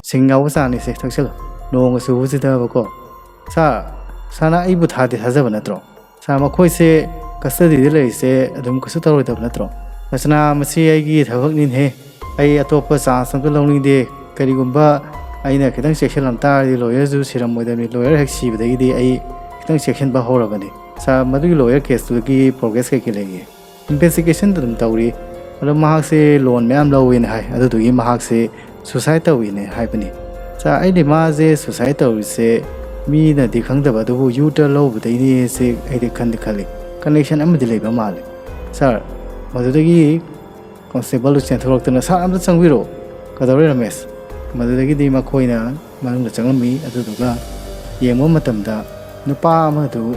ꯁꯤꯡ ꯌꯥꯎꯕ ꯆꯥꯅꯤ, ꯁꯦ, ꯊꯛꯆꯜꯂꯨ꯫ ꯅꯣꯡꯒ ꯆꯨꯕꯁꯤꯗꯕꯀꯣ"꯫ "ꯁꯥꯔ, ꯁꯥꯔꯅ ꯑꯩꯕꯨ ꯊꯥꯗꯤ ꯊꯥꯖꯕ ꯅꯠꯇ꯭ꯔꯣ? ꯁꯥꯔ, ꯃꯈꯣꯏꯁꯦ ꯀꯁꯇꯗꯤꯗ ꯂꯩꯔꯤꯁꯦ ꯑꯗꯨꯝ ꯀꯩꯁꯨ ꯇꯧꯔꯣꯏꯗꯕ ꯅꯠꯇ꯭ꯔꯣ?" "ꯔꯆꯅꯥ, ꯃꯁꯤ ꯑꯩꯒꯤ ꯊꯕꯛꯅꯤꯅꯦꯍꯦ꯫ ꯑꯩ ꯑꯇꯣꯞꯄ ꯆꯥꯟꯁ ꯑꯝꯇ ꯂꯧꯅꯤꯡꯗꯦ꯫ ꯀꯔꯤꯒꯨꯝꯕ ꯑꯩꯅ ꯈꯤꯇꯪ ꯆꯦꯛꯁꯤꯜꯂꯝ ꯇꯥꯔꯗꯤ ꯂꯣꯌꯔꯁꯨ ꯁꯤꯔꯝꯃꯣꯏꯗꯕꯅꯤ꯫ ꯂꯣꯌꯔ ꯍꯦꯛ ꯁꯤꯕꯗꯒꯤꯗꯤ ꯑꯩ ꯈꯤꯇꯪ ꯆꯦꯛꯁꯤꯟꯕ ꯍꯧꯔꯕꯅꯤ꯫ ꯁꯥꯔ, ꯃꯗꯨꯒꯤ ꯂꯣꯌꯔ ꯀꯦꯁꯇꯨꯒꯤ ꯄ꯭ꯔꯣꯒ꯭ꯔꯦꯁ ꯀꯩꯀꯩ ꯂꯩꯒꯦ?" "ꯏꯟꯚꯦꯁꯇꯤꯒꯦꯁꯟ ꯑꯗꯨꯝ ꯇꯧꯔꯤ꯫ ꯑꯗꯣ ꯃꯍꯥꯛꯁꯦ ꯂꯣꯟ ꯃꯌꯥꯝ ꯂꯧꯋꯦꯅ ꯍꯥꯏ, ꯑꯗꯨꯗꯨꯒꯤ ꯃꯍꯥꯛꯁꯦ ꯁꯨꯁꯥꯏꯠ ꯇꯧꯋꯤꯅꯦ ꯍꯥꯏꯕꯅꯤ"꯫ "ꯁꯥꯔ, ꯑꯩꯗꯤ ꯃꯥꯁꯦ ꯁꯨꯁꯥꯏꯠ ꯇꯧꯔꯤꯁꯦ ꯃꯤꯅꯗꯤ ꯈꯪꯗꯕ, ꯑꯗꯨꯕꯨ ꯌꯨ ꯇꯔꯟ ꯂꯧꯕꯗꯩꯅꯦꯁꯦ ꯑꯩꯗꯤ ꯈꯟꯗꯤ ꯈꯜꯂꯤ꯫ ꯀꯅꯦꯛꯁꯟ ꯑꯃꯗꯤ ꯂꯩꯕ ꯃꯥꯜꯂꯦ"꯫ ꯁꯥꯔ, ꯃꯗꯨꯗꯒꯤ ꯀꯣꯟꯁꯇꯦꯕꯜꯗꯨ ꯆꯦꯟꯊꯣꯔꯛꯇꯨꯅ, "ꯁꯥꯔ, ꯑꯝꯇ ꯆꯪꯕꯤꯔꯛꯑꯣ"꯫ "ꯀꯩꯗꯧꯔꯦ ꯔꯃꯦꯁ?" ꯃꯗꯨꯗꯒꯤꯗꯤ ꯃꯈꯣꯏꯅ ꯃꯅꯨꯡꯗ ꯆꯪꯂꯝꯃꯤ꯫ ꯑꯗꯨꯗꯨꯒ ꯌꯦꯡꯕ ꯃꯇꯝꯗ ꯅꯨꯄꯥ ꯑꯃꯗꯨ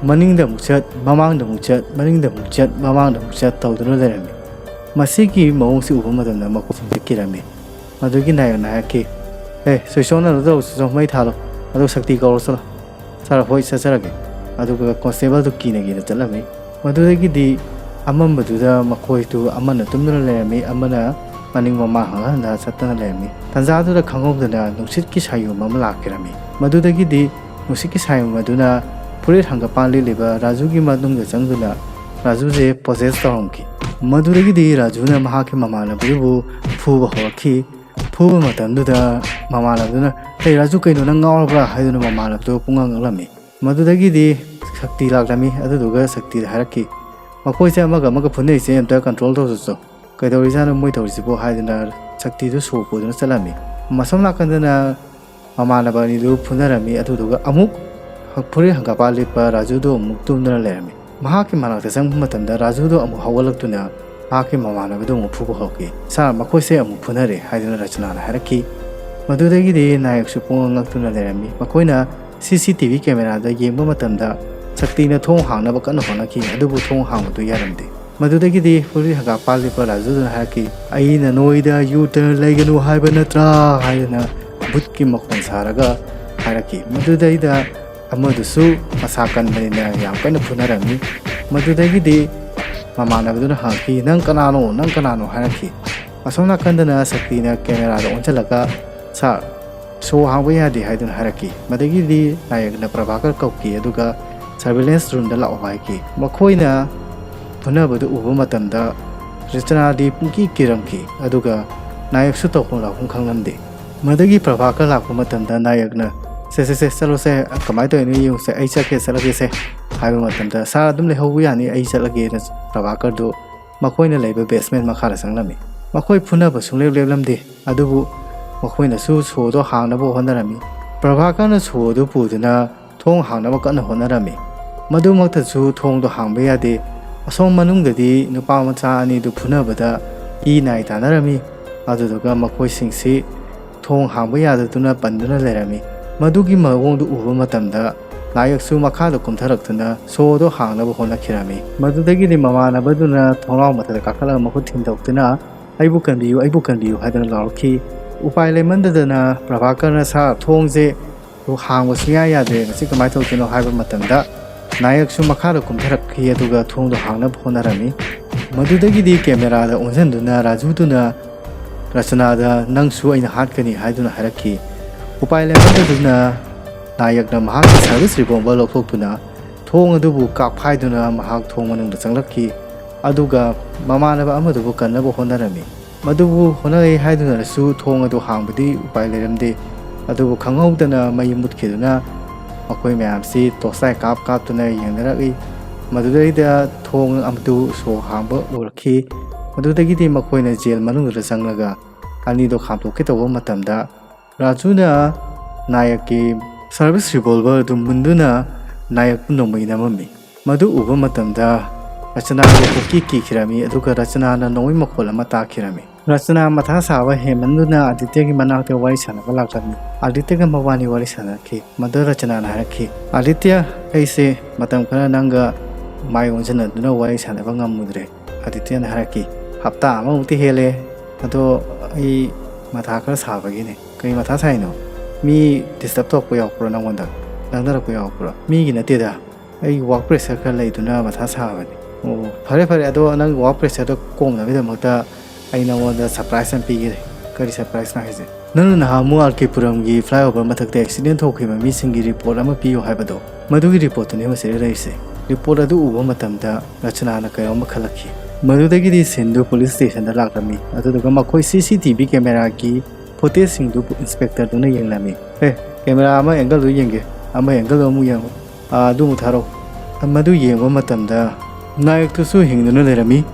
ꯃꯅꯤꯡꯗ ꯑꯃꯨꯛ ꯆꯠ, ꯃꯃꯥꯡꯗ ꯑꯃꯨꯛ ꯆꯠ, ꯃꯅꯤꯡꯗ ꯑꯃꯨꯛ ꯆꯠ, ꯃꯃꯥꯡꯗ ꯑꯃꯨꯛ ꯆꯠ ꯇꯧꯗꯨꯅ ꯂꯩꯔꯝꯃꯤ꯫ ꯃꯁꯤꯒꯤ ꯃꯑꯣꯡꯁꯤ ꯎꯕ ꯃꯇꯝꯗ ꯃꯈꯣꯏꯁꯤꯡꯁꯦ ꯀꯤꯔꯝꯃꯤ꯫ ꯃꯗꯨꯒꯤ ꯅꯥꯌꯛꯅ ꯍꯥꯏꯔꯛꯈꯤ, "ꯑꯦ, ꯁ꯭ꯋꯤꯆ ꯑꯣꯟ ꯑꯗꯨ ꯇꯧꯔꯨ, ꯁ꯭ꯋꯤꯆ ꯑꯣꯟ, ꯃꯩ ꯊꯥꯜꯂꯣ, ꯑꯗꯨꯒ ꯁꯛꯇꯤ ꯀꯧꯔꯣ ꯆꯠꯂꯣ"꯫ "ꯁꯥꯔ, ꯍꯣꯏ, ꯆꯠꯆꯔꯒꯦ"꯫ ꯑꯗꯨꯒ ꯀꯣꯟꯁꯇꯦꯕꯜꯗꯨ ꯀꯤꯅ ꯀꯤꯅ ꯆꯠꯂꯝꯃꯤ꯫ ꯃꯗꯨꯗꯒꯤꯗꯤ ꯑꯃꯝꯕꯗꯨꯗ ꯃꯈꯣꯏꯗꯨ ꯑꯃꯅ ꯇꯨꯝꯗꯨꯅ ꯂꯩꯔꯝꯃꯤ, ꯑꯃꯅ ꯃꯅꯤꯡ ꯃꯃꯥꯡ ꯍꯟꯒꯠ ꯍꯟꯗ ꯆꯠꯇꯨꯅ ꯂꯩꯔꯝꯃꯤ꯫ ꯇꯟꯖꯥꯗꯨꯗ ꯈꯪꯍꯧꯗꯅ ꯅꯨꯡꯁꯤꯠꯀꯤ ꯁꯥꯌꯣꯝ ꯑꯃ ꯂꯥꯛꯈꯤꯔꯝꯃꯤ꯫ ꯃꯗꯨꯗꯒꯤꯗꯤ ꯅꯨꯡꯁꯤꯠꯀꯤ ꯁꯥꯌꯣꯝ ꯑꯗꯨꯅ ꯐꯨꯔꯤꯠ ꯍꯪꯒꯄꯥꯟ ꯂꯤꯠꯂꯤꯕ ꯔꯥꯖꯨꯒꯤ ꯃꯅꯨꯡꯗ ꯆꯪꯗꯨꯅ ꯔꯥꯖꯨꯁꯦ ꯄꯣꯖꯦꯁ ꯇꯧꯔꯝꯈꯤ꯫ ꯃꯗꯨꯗꯒꯤꯗꯤ ꯔꯥꯖꯨꯅ ꯃꯍꯥꯛꯀꯤ ꯃꯃꯥꯟꯅꯕꯗꯨꯕꯨ ꯐꯨꯕ ꯍꯧꯔꯛꯈꯤ꯫ ꯐꯨꯕ ꯃꯇꯝꯗꯨꯗ ꯃꯃꯥꯟꯅꯕꯗꯨꯅ, "ꯑꯩ ꯔꯥꯖꯨ, ꯀꯩꯅꯣ, ꯅꯪ ꯉꯥꯎꯔꯕ꯭ꯔꯥ?" ꯍꯥꯏꯗꯨꯅ ꯃꯃꯥꯟꯅꯕꯗꯨ ꯄꯨꯡꯉꯥꯡ ꯉꯥꯡꯂꯝꯃꯤ꯫ ꯃꯗꯨꯗꯒꯤꯗꯤ ꯁꯛꯇꯤ ꯂꯥꯛꯂꯝꯃꯤ꯫ ꯑꯗꯨꯗꯨꯒ ꯁꯛꯇꯤꯗ ꯍꯥꯏꯔꯛꯈꯤ, "ꯃꯈꯣꯏꯁꯦ ꯑꯃꯒ ꯑꯃꯒ ꯐꯨꯅꯔꯤꯁꯦ ꯑꯝꯇ ꯀꯟꯇ꯭ꯔꯣꯜ ꯇꯧꯖꯁꯣ, ꯀꯩꯗꯧꯔꯤꯖꯥꯠꯅꯣ ꯃꯣꯏ ꯇꯧꯔꯤꯁꯤꯕꯣ?" ꯍꯥꯏꯗꯨꯅ ꯁꯛꯇꯤꯗꯨ ꯁꯣ ꯄꯨꯗꯨꯅ ꯆꯠꯂꯝꯃꯤ꯫ ꯃꯁꯣꯝ ꯅꯥꯀꯟꯗꯅ ꯃꯃꯥꯟꯅꯕ ꯑꯅꯤꯗꯨ ꯐꯨꯅꯔꯝꯃꯤ꯫ ꯑꯗꯨꯗꯨꯒ ꯑꯃꯨꯛ ꯐꯨꯔꯤꯠ ꯍꯪꯒꯥꯄꯥ ꯂꯤꯠꯄ ꯔꯥꯖꯨꯗꯨ ꯑꯃꯨꯛ ꯇꯨꯝꯗꯨꯅ ꯂꯩꯔꯝꯃꯤ꯫ ꯃꯍꯥꯛꯀꯤ ꯃꯅꯥꯛꯇ ꯆꯪꯕ ꯃꯇꯝꯗ ꯔꯥꯖꯨꯗꯨ ꯑꯃꯨꯛ ꯍꯧꯒꯠꯂꯛꯇꯨꯅ ꯃꯍꯥꯛꯀꯤ ꯃꯃꯥꯟꯅꯕꯗꯨ ꯑꯃꯨꯛ ꯐꯨꯕ ꯍꯧꯔꯛꯈꯤ꯫ "ꯁꯥꯔ, ꯃꯈꯣꯏꯁꯦ ꯑꯃꯨꯛ ꯐꯨꯅꯔꯦ" ꯍꯥꯏꯗꯨꯅ ꯔꯆꯅꯥꯅ ꯍꯥꯏꯔꯛꯈꯤ꯫ ꯃꯗꯨꯗꯒꯤꯗꯤ ꯅꯥꯌꯛꯁꯨ ꯄꯨꯡꯉꯛ ꯉꯛꯇꯨꯅ ꯂꯩꯔꯝꯃꯤ꯫ ꯃꯈꯣꯏꯅ ꯁꯤ ꯁꯤ ꯇꯤ ꯚꯤ ꯀꯦꯃꯦꯔꯥꯗ ꯌꯦꯡꯕ ꯃꯇꯝꯗ ꯁꯛꯇꯤꯅ ꯊꯣꯡ ꯍꯥꯡꯅꯕ ꯀꯟꯅ ꯍꯣꯠꯅꯈꯤ, ꯑꯗꯨꯕꯨ ꯊꯣꯡ ꯍꯥꯡꯕꯗꯨ ꯌꯥꯔꯝꯗꯦ꯫ ꯃꯗꯨꯗꯒꯤꯗꯤ ꯐꯨꯔꯤꯠ ꯍꯪꯒꯥꯄꯥ ꯂꯤꯠꯄ ꯔꯥꯖꯨꯗꯨꯅ ꯍꯥꯏꯔꯛꯈꯤ, "ꯑꯩꯅ ꯅꯣꯏꯗ ꯌꯨ ꯇꯔꯟ ꯂꯩꯒꯅꯨ ꯍꯥꯏꯕ ꯅꯠꯇ꯭ꯔꯥ?" ꯍꯥꯏꯗꯨꯅ ꯕꯨꯠꯀꯤ ꯃꯈꯣꯟ ꯁꯥꯔꯒ ꯍꯥꯏꯔꯛꯈꯤ꯫ ꯃꯗꯨꯗꯩꯗ ꯑꯃꯗꯨꯁꯨ ꯃꯁꯥ ꯀꯟꯕꯅꯤꯅ ꯌꯥꯝ ꯀꯟꯅ ꯐꯨꯅꯔꯝꯃꯤ꯫ ꯃꯗꯨꯗꯒꯤꯗꯤ ꯃꯃꯥꯟꯅꯕꯗꯨꯅ ꯍꯪꯉꯛꯈꯤ, "ꯅꯪ ꯀꯅꯥꯅꯣ? ꯅꯪ ꯀꯅꯥꯅꯣ?" ꯍꯥꯏꯔꯛꯈꯤ꯫ ꯑꯁꯣꯝ ꯅꯥꯀꯟꯗꯅ ꯁꯛꯇꯤꯅ ꯀꯦꯃꯦꯔꯥꯗ ꯑꯣꯟꯁꯤꯜꯂꯒ, "ꯁꯥꯔ, ꯁꯣ ꯍꯥꯡꯕ ꯌꯥꯗꯦ" ꯍꯥꯏꯗꯨꯅ ꯍꯥꯏꯔꯛꯈꯤ꯫ ꯃꯗꯒꯤꯗꯤ ꯅꯥꯌꯛꯅ ꯄ꯭ꯔꯚꯥꯀꯔ ꯀꯧꯈꯤ, ꯑꯗꯨꯒ "ꯁꯔꯚꯤꯂꯦꯟꯁ ꯔꯨꯝꯗ ꯂꯥꯛꯑꯣ" ꯍꯥꯏꯈꯤ꯫ ꯃꯈꯣꯏꯅ ꯐꯨꯅꯕꯗꯨ ꯎꯕ ꯃꯇꯝꯗ ꯔꯆꯅꯥꯗꯤ ꯄꯨꯡꯀꯤ ꯀꯤꯔꯝꯈꯤ, ꯑꯗꯨꯒ ꯅꯥꯌꯛꯁꯨ ꯇꯧꯐꯝ ꯂꯥꯛꯐꯝ ꯈꯪꯂꯝꯗꯦ꯫ ꯃꯗꯒꯤ ꯄ꯭ꯔꯚꯥꯀꯔ ꯂꯥꯛꯄ ꯃꯇꯝꯗ ꯅꯥꯌꯛꯅ, "ꯁꯦ, ꯁꯦ, ꯁꯦ, ꯆꯠꯂꯣꯁꯦ, ꯀꯃꯥꯏꯅ ꯇꯧꯔꯤꯅꯣ ꯌꯦꯡꯉꯨꯁꯦ, ꯑꯩ ꯆꯠꯀꯦ, ꯆꯠꯂꯒꯦꯁꯦ" ꯍꯥꯏꯕ ꯃꯇꯝꯗ, "ꯁꯥꯔ, ꯑꯗꯨꯝ ꯂꯩꯍꯧꯕ ꯌꯥꯅꯤ, ꯑꯩ ꯆꯠꯂꯒꯦꯅ" ꯄ꯭ꯔꯚꯥꯀꯔꯗꯨ ꯃꯈꯣꯏꯅ ꯂꯩꯕ ꯕꯦꯁꯃꯦꯟ ꯃꯈꯥꯗ ꯆꯪꯂꯝꯃꯤ꯫ ꯃꯈꯣꯏ ꯐꯨꯅꯕ ꯁꯨꯡꯂꯦꯞ ꯂꯦꯞꯂꯝꯗꯦ, ꯑꯗꯨꯕꯨ ꯃꯈꯣꯏꯅꯁꯨ ꯁꯣꯗꯣ ꯍꯥꯡꯅꯕ ꯍꯣꯠꯅꯔꯝꯃꯤ꯫ ꯄ꯭ꯔꯚꯥꯀꯔꯅ ꯁꯣꯗꯨ ꯄꯨꯗꯨꯅ ꯊꯣꯡ ꯍꯥꯡꯅꯕ ꯀꯟꯅ ꯍꯣꯠꯅꯔꯝꯃꯤ꯫ ꯃꯗꯨꯃꯛꯇꯁꯨ ꯊꯣꯡꯗꯣ ꯍꯥꯡꯕ ꯌꯥꯗꯦ꯫ ꯑꯁꯣꯝ ꯃꯅꯨꯡꯗꯗꯤ ꯅꯨꯄꯥ ꯃꯆꯥ ꯑꯅꯤꯗꯨ ꯐꯨꯅꯕꯗ ꯏ ꯅꯥꯏ ꯇꯥꯅꯔꯝꯃꯤ꯫ ꯑꯗꯨꯗꯨꯒ ꯃꯈꯣꯏꯁꯤꯡꯁꯤ ꯊꯣꯡ ꯍꯥꯡꯕ ꯌꯥꯗꯗꯨꯅ ꯄꯟꯗꯨꯅ ꯂꯩꯔꯝꯃꯤ꯫ ꯃꯗꯨꯒꯤ ꯃꯑꯣꯡꯗꯨ ꯎꯕ ꯃꯇꯝꯗ ꯅꯥꯌꯛꯁꯨ ꯃꯈꯥꯗ ꯀꯨꯝꯊꯔꯛꯇꯨꯅ ꯁꯣꯗꯣ ꯍꯥꯡꯅꯕ ꯍꯣꯠꯅꯈꯤꯔꯝꯃꯤ꯫ ꯃꯗꯨꯗꯒꯤꯗꯤ ꯃꯃꯥꯟꯅꯕꯗꯨꯅ ꯊꯣꯡꯅꯥꯎ ꯃꯊꯛꯇ ꯀꯥꯈꯠꯂꯒ ꯃꯈꯨꯠ ꯊꯤꯟꯗꯣꯛꯇꯨꯅ "ꯑꯩꯕꯨ ꯀꯟꯕꯤꯌꯨ, ꯑꯩꯕꯨ ꯀꯟꯕꯤꯌꯨ" ꯍꯥꯏꯗꯨꯅ ꯂꯥꯎꯔꯛꯈꯤ꯫ ꯎꯄꯥꯏ ꯂꯩꯃꯟꯗꯗꯅ ꯄ꯭ꯔꯚꯥꯀꯔꯅ "ꯁꯥꯔ, ꯊꯣꯡꯁꯦ ꯍꯥꯡꯕ ꯁꯨꯡꯌꯥ ꯌꯥꯗ꯭ꯔꯦ, ꯃꯁꯤ ꯀꯃꯥꯏꯅ ꯇꯧꯗꯣꯏꯅꯣ?" ꯍꯥꯏꯕ ꯃꯇꯝꯗ ꯅꯥꯌꯛꯁꯨ ꯃꯈꯥꯗ ꯀꯨꯝꯊꯔꯛꯈꯤ, ꯑꯗꯨꯒ ꯊꯣꯡꯗꯣ ꯍꯥꯡꯅꯕ ꯍꯣꯠꯅꯔꯝꯃꯤ꯫ ꯃꯗꯨꯗꯒꯤꯗꯤ ꯀꯦꯃꯦꯔꯥꯗ ꯑꯣꯟꯁꯤꯟꯗꯨꯅ ꯔꯥꯖꯨꯗꯨꯅ ꯔꯆꯅꯥꯗ "ꯅꯪꯁꯨ ꯑꯩꯅ ꯍꯥꯠꯀꯅꯤ" ꯍꯥꯏꯗꯨꯅ ꯍꯥꯏꯔꯛꯈꯤ꯫ ꯎꯄꯥꯏ ꯂꯩꯃꯟꯗꯗꯨꯅ ꯅꯥꯌꯛꯅ ꯃꯍꯥꯛꯀꯤ ꯁꯥꯔꯚꯤꯁ ꯔꯤꯚꯣꯜꯚꯔ ꯂꯧꯊꯣꯛꯇꯨꯅ ꯊꯣꯡ ꯑꯗꯨꯕꯨ ꯀꯥꯞꯈꯥꯏꯗꯨꯅ ꯃꯍꯥꯛ ꯊꯣꯡ ꯃꯅꯨꯡꯗ ꯆꯪꯂꯛꯈꯤ꯫ ꯑꯗꯨꯒ ꯃꯃꯥꯟꯅꯕ ꯑꯃꯗꯨꯕꯨ ꯀꯟꯅꯕ ꯍꯣꯠꯅꯔꯝꯃꯤ꯫ ꯃꯗꯨꯕꯨ ꯍꯣꯠꯅꯔꯦ ꯍꯥꯏꯗꯨꯅꯁꯨ ꯊꯣꯡ ꯑꯗꯨ ꯍꯥꯡꯕꯗꯤ ꯎꯄꯥꯏ ꯂꯩꯔꯝꯗꯦ꯫ ꯑꯗꯨꯕꯨ ꯈꯪꯍꯧꯗꯅ ꯃꯩ ꯃꯨꯠꯈꯤꯗꯨꯅ ꯃꯈꯣꯏ ꯃꯌꯥꯝꯁꯤ ꯇꯣꯔꯁ ꯂꯥꯏꯠ ꯀꯥꯞ ꯀꯥꯞꯇꯨꯅ ꯌꯦꯡꯅꯔꯛꯏ꯫ ꯃꯗꯨꯗꯩꯗ ꯊꯣꯡ ꯑꯗꯨ ꯁꯣ ꯍꯥꯡꯕ ꯎꯔꯛꯈꯤ꯫ ꯃꯗꯨꯗꯒꯤꯗꯤ ꯃꯈꯣꯏꯅ ꯖꯦꯜ ꯃꯅꯨꯡꯗꯨꯗ ꯆꯪꯂꯒ ꯑꯅꯤꯗꯣ ꯈꯥꯝꯗꯣꯛꯀꯦ ꯇꯧꯕ ꯃꯇꯝꯗ ꯔꯥꯖꯨꯅ ꯅꯥꯌꯛꯀꯤ ꯁꯥꯔꯚꯤꯁ ꯔꯤꯚꯣꯜꯚꯔ ꯑꯗꯨ ꯃꯨꯟꯗꯨꯅ ꯅꯥꯌꯛꯄꯨ ꯅꯣꯡꯃꯩ ꯅꯝꯃꯝꯃꯤ꯫ ꯃꯗꯨ ꯎꯕ ꯃꯇꯝꯗ ꯔꯆꯅꯥꯗꯨ ꯄꯨꯛꯀꯤ ꯀꯤꯈꯤꯔꯝꯃꯤ, ꯑꯗꯨꯒ ꯔꯆꯅꯥꯅ ꯅꯣꯡꯃꯩ ꯃꯈꯣꯜ ꯑꯃ ꯇꯥꯈꯤꯔꯝꯃꯤ꯫ ꯔꯆꯅꯥ ꯃꯊꯥ ꯁꯥꯕ ꯍꯦꯟꯃꯟꯗꯨꯅ ꯑꯗꯤꯇ꯭ꯌꯒꯤ ꯃꯅꯥꯛꯇ ꯋꯥꯔꯤ ꯁꯥꯟꯅꯕ ꯂꯥꯛꯂꯝꯃꯤ꯫ ꯑꯗꯤꯇ꯭ꯌꯒ ꯃꯕꯥꯅꯤ ꯋꯥꯔꯤ ꯁꯥꯟꯅꯔꯛꯈꯤ꯫ ꯃꯗꯨ ꯔꯆꯅꯥꯅ ꯍꯥꯏꯔꯛꯈꯤ, "ꯑꯗꯤꯇ꯭ꯌ, ꯑꯩꯁꯦ ꯃꯇꯝ ꯈꯔ ꯅꯪꯒ ꯃꯥꯏ ꯑꯣꯟꯁꯤꯟꯅꯗꯨꯅ ꯋꯥꯔꯤ ꯁꯥꯟꯅꯕ ꯉꯝꯃꯨꯗ꯭ꯔꯦ"꯫ ꯑꯗꯤꯇ꯭ꯌꯅ ꯍꯥꯏꯔꯛꯈꯤ, "ꯍꯞꯇꯥ ꯑꯃꯃꯨꯛꯇꯤ ꯍꯦꯜꯂꯦ, ꯑꯗꯣ ꯑꯩ ꯃꯊꯥ ꯈꯔ ꯁꯥꯕꯒꯤꯅꯦ"꯫ "ꯀꯔꯤ ꯃꯊꯥ ꯁꯥꯏꯅꯣ? ꯃꯤ ꯗꯤꯁꯇꯔꯕ ꯇꯧꯔꯛꯄ ꯌꯥꯎꯔꯛꯄ꯭ꯔꯣ ꯅꯪꯉꯣꯟꯗ? ꯂꯥꯡꯅꯔꯛꯄ ꯌꯥꯎꯔꯛꯄ꯭ꯔꯣ?" "ꯃꯤꯒꯤ ꯅꯠꯇꯦꯗ, ꯑꯩ ꯋꯥꯔꯛ ꯄ꯭ꯔꯦꯁꯔ ꯈꯔ ꯂꯩꯗꯨꯅ ꯃꯊꯥ ꯁꯥꯕꯅꯤ"꯫ "ꯑꯣ, ꯐꯔꯦ ꯐꯔꯦ, ꯑꯗꯣ ꯅꯪ ꯋꯥꯔꯛ ꯄ꯭ꯔꯦꯁꯔꯗꯣ ꯀꯣꯝꯅꯕꯒꯤꯗꯃꯛꯇ ꯑꯩ ꯅꯉꯣꯟꯗ ꯁꯔꯄ꯭ꯔꯥꯏꯖ ꯑꯃ ꯄꯤꯒꯦ"꯫ "ꯀꯔꯤ ꯁꯔꯄ꯭ꯔꯥꯏꯖꯅꯣ ꯍꯥꯏꯁꯦ?" "ꯅꯪꯅ ꯅꯍꯥꯟꯃꯨꯛ ꯑꯥꯔ ꯀꯦ ꯄꯨꯔꯝꯒꯤ ꯐ꯭ꯂꯥꯏꯑꯣꯚꯔ ꯃꯊꯛꯇ ꯑꯦꯛꯁꯤꯗꯦꯟ ꯊꯣꯛꯈꯤꯕ ꯃꯤꯁꯤꯡꯒꯤ ꯔꯤꯄꯣꯔꯠ ꯑꯃ ꯄꯤꯌꯨ ꯍꯥꯏꯕꯗꯣ, ꯃꯗꯨꯒꯤ ꯔꯤꯄꯣꯔꯠꯇꯨꯅꯤ ꯃꯁꯤꯗ ꯂꯩꯔꯤꯁꯦ"꯫ ꯔꯤꯄꯣꯔꯠ ꯑꯗꯨ ꯎꯕ ꯃꯇꯝꯗ ꯔꯆꯅꯥꯅ ꯀꯩꯅꯣꯝꯃ ꯈꯜꯂꯛꯈꯤ꯫ ꯃꯗꯨꯗꯒꯤꯗꯤ ꯁꯤꯟꯗꯨ ꯄꯨꯂꯤꯁ ꯁ꯭ꯇꯦꯁꯟꯗ ꯂꯥꯛꯂꯝꯃꯤ, ꯑꯗꯨꯗꯨꯒ ꯃꯈꯣꯏ ꯁꯤ ꯁꯤ ꯇꯤ ꯚꯤ ꯀꯦꯃꯦꯔꯥꯒꯤ ꯐꯨꯇꯦꯖꯁꯤꯡꯗꯨ ꯏꯟꯁꯄꯦꯛꯇꯔꯗꯨꯅ ꯌꯦꯡꯂꯝꯃꯤ꯫ "ꯑꯦ, ꯀꯦꯃꯦꯔꯥ ꯑꯃ ꯑꯦꯡꯒꯜꯗꯨ ꯌꯦꯡꯒꯦ, ꯑꯃ ꯑꯦꯡꯒꯜꯗꯨ ꯑꯃꯨꯛ ꯌꯦꯡꯉꯨ꯫ ꯑꯥ, ꯑꯗꯨ ꯑꯃꯨꯛ ꯊꯥꯔꯛꯑꯣ"꯫ ꯃꯗꯨ ꯌꯦꯡꯕ ꯃꯇꯝꯗ ꯅꯥꯌꯛꯇꯨꯁꯨ ꯍꯤꯡꯗꯨꯅ ꯂꯩꯔꯝꯃꯤ꯫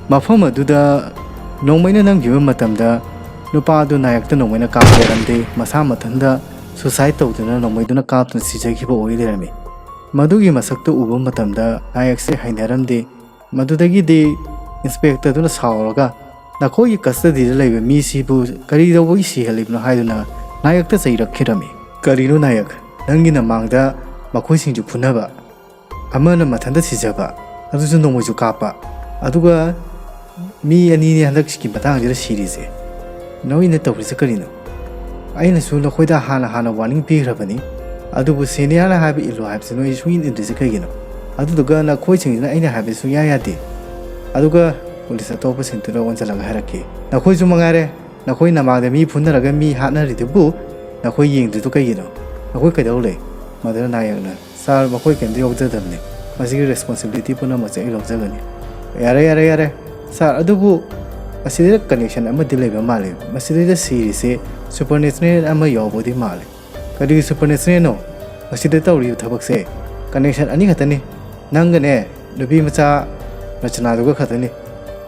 ꯃꯐꯝ ꯑꯗꯨꯗ ꯅꯣꯡꯃꯩꯅ ꯅꯝꯈꯤꯕ ꯃꯇꯝꯗ ꯅꯨꯄꯥ ꯑꯗꯨ ꯅꯥꯌꯛꯇ ꯅꯣꯡꯃꯩꯅ ꯀꯥꯞꯄ ꯂꯩꯔꯝꯗꯦ, ꯃꯁꯥ ꯃꯊꯟꯇ ꯁꯨꯁꯥꯏꯠ ꯇꯧꯗꯨꯅ ꯅꯣꯡꯃꯩꯗꯨꯅ ꯀꯥꯞꯇꯨꯅ ꯁꯤꯖꯈꯤꯕ ꯑꯣꯏ ꯂꯩꯔꯝꯃꯤ꯫ ꯃꯗꯨꯒꯤ ꯃꯁꯛꯇꯨ ꯎꯕ ꯃꯇꯝꯗ ꯅꯥꯌꯛꯁꯦ ꯍꯩꯅꯔꯝꯗꯦ꯫ ꯃꯗꯨꯗꯒꯤꯗꯤ ꯏꯟꯁꯄꯦꯛꯇꯔꯗꯨꯅ ꯁꯥꯎꯔꯒ "ꯅꯈꯣꯏꯒꯤ ꯀꯁꯇꯗꯤꯗ ꯂꯩꯕ ꯃꯤꯁꯤꯕꯨ ꯀꯔꯤ ꯇꯧꯕꯒꯤ ꯁꯤꯍꯜꯂꯤꯕꯅꯣ?" ꯍꯥꯏꯗꯨꯅ ꯅꯥꯌꯛꯇ ꯆꯩꯔꯛꯈꯤꯔꯝꯃꯤ꯫ "ꯀꯔꯤꯅꯣ ꯅꯥꯌꯛ, ꯅꯪꯒꯤ ꯅꯃꯥꯡꯗ ꯃꯈꯣꯏꯁꯤꯡꯁꯨ ꯐꯨꯅꯕ, ꯑꯃꯅ ꯃꯊꯟꯇ ꯁꯤꯖꯕ, ꯑꯗꯨꯁꯨ ꯅꯣꯡꯃꯩꯁꯨ ꯀꯥꯞꯄ, ꯑꯗꯨꯒ ꯃꯤ ꯑꯅꯤꯅꯤ ꯍꯟꯗꯛꯀꯤ ꯃꯇꯥꯡꯁꯤꯗ ꯁꯤꯔꯤꯁꯦ꯫ ꯅꯣꯏꯅ ꯇꯧꯔꯤꯁꯦ ꯀꯔꯤꯅꯣ? ꯑꯩꯅꯁꯨ ꯅꯈꯣꯏꯗ ꯍꯥꯟꯅ ꯍꯥꯟꯅ ꯋꯥꯔꯅꯤꯡ ꯄꯤꯈ꯭ꯔꯕꯅꯤ, ꯑꯗꯨꯕꯨ ꯁꯦꯅꯤꯌꯔꯅ ꯍꯥꯏꯕ ꯏꯜꯂꯨ ꯍꯥꯏꯕꯁꯤ ꯅꯣꯏ ꯁꯨꯡꯏꯟ ꯏꯟꯗ꯭ꯔꯤꯁꯦ ꯀꯩꯒꯤꯅꯣ? ꯑꯗꯨꯗꯨꯒ ꯅꯈꯣꯏꯁꯤꯡꯁꯤꯅ ꯑꯩꯅ ꯍꯥꯏꯕ ꯁꯨꯡꯌꯥ ꯌꯥꯗꯦ, ꯑꯗꯨꯒ ꯄꯨꯂꯤꯁ ꯑꯇꯣꯞꯄꯁꯤꯡꯗꯨꯗ ꯑꯣꯟꯁꯤꯜꯂꯒ ꯍꯥꯏꯔꯛꯈꯤ, "ꯅꯈꯣꯏꯁꯨ ꯃꯉꯥꯏꯔꯦ, ꯅꯈꯣꯏ ꯅꯃꯥꯡꯗ ꯃꯤ ꯐꯨꯅꯔꯒ ꯃꯤ ꯍꯥꯠꯅꯔꯤꯗꯨꯕꯨ ꯅꯈꯣꯏ ꯌꯦꯡꯗ꯭ꯔꯤꯗꯨ ꯀꯩꯒꯤꯅꯣ? ꯅꯈꯣꯏ ꯀꯩꯗꯧ ꯂꯩ?" ꯃꯗꯨꯅ ꯅꯥꯌꯛꯅ, "ꯁꯥꯔ, ꯃꯈꯣꯏ ꯀꯔꯤꯝꯇ ꯌꯥꯎꯖꯗꯕꯅꯤ꯫ ꯃꯁꯤꯒꯤ ꯔꯦꯁꯄꯣꯟꯁꯤꯕꯤꯂꯤꯇꯤ ꯄꯨꯝꯅꯃꯛꯁꯦ ꯑꯩ ꯂꯧꯖꯒꯅꯤ꯫" "ꯌꯥꯔꯦ, ꯌꯥꯔꯦ, ꯌꯥꯔꯦ꯫ ꯁꯥꯔ, ꯑꯗꯨꯕꯨ ꯑꯁꯤꯗ ꯀꯅꯦꯛꯁꯟ ꯑꯃꯗꯤ ꯂꯩꯕ ꯃꯥꯜꯂꯤ꯫ ꯃꯁꯤꯗꯩꯗ ꯁꯤꯔꯤꯁꯦ ꯁꯨꯄꯔꯅꯦꯆꯔꯦꯜ ꯑꯃ ꯌꯥꯎꯕꯗꯤ ꯃꯥꯜꯂꯤ꯫" "ꯀꯔꯤꯒꯤ ꯁꯨꯄꯔꯅꯦꯆꯔꯦꯜꯅꯣ? ꯃꯁꯤꯗ ꯇꯧꯔꯤꯕ ꯊꯕꯛꯁꯦ ꯀꯅꯦꯛꯁꯟ ꯑꯅꯤ ꯈꯛꯇꯅꯤ꯫ ꯅꯪꯒꯅꯦ, ꯅꯨꯄꯤ ꯃꯆꯥ ꯔꯆꯅꯥꯗꯨꯒ ꯈꯛꯇꯅꯤ꯫"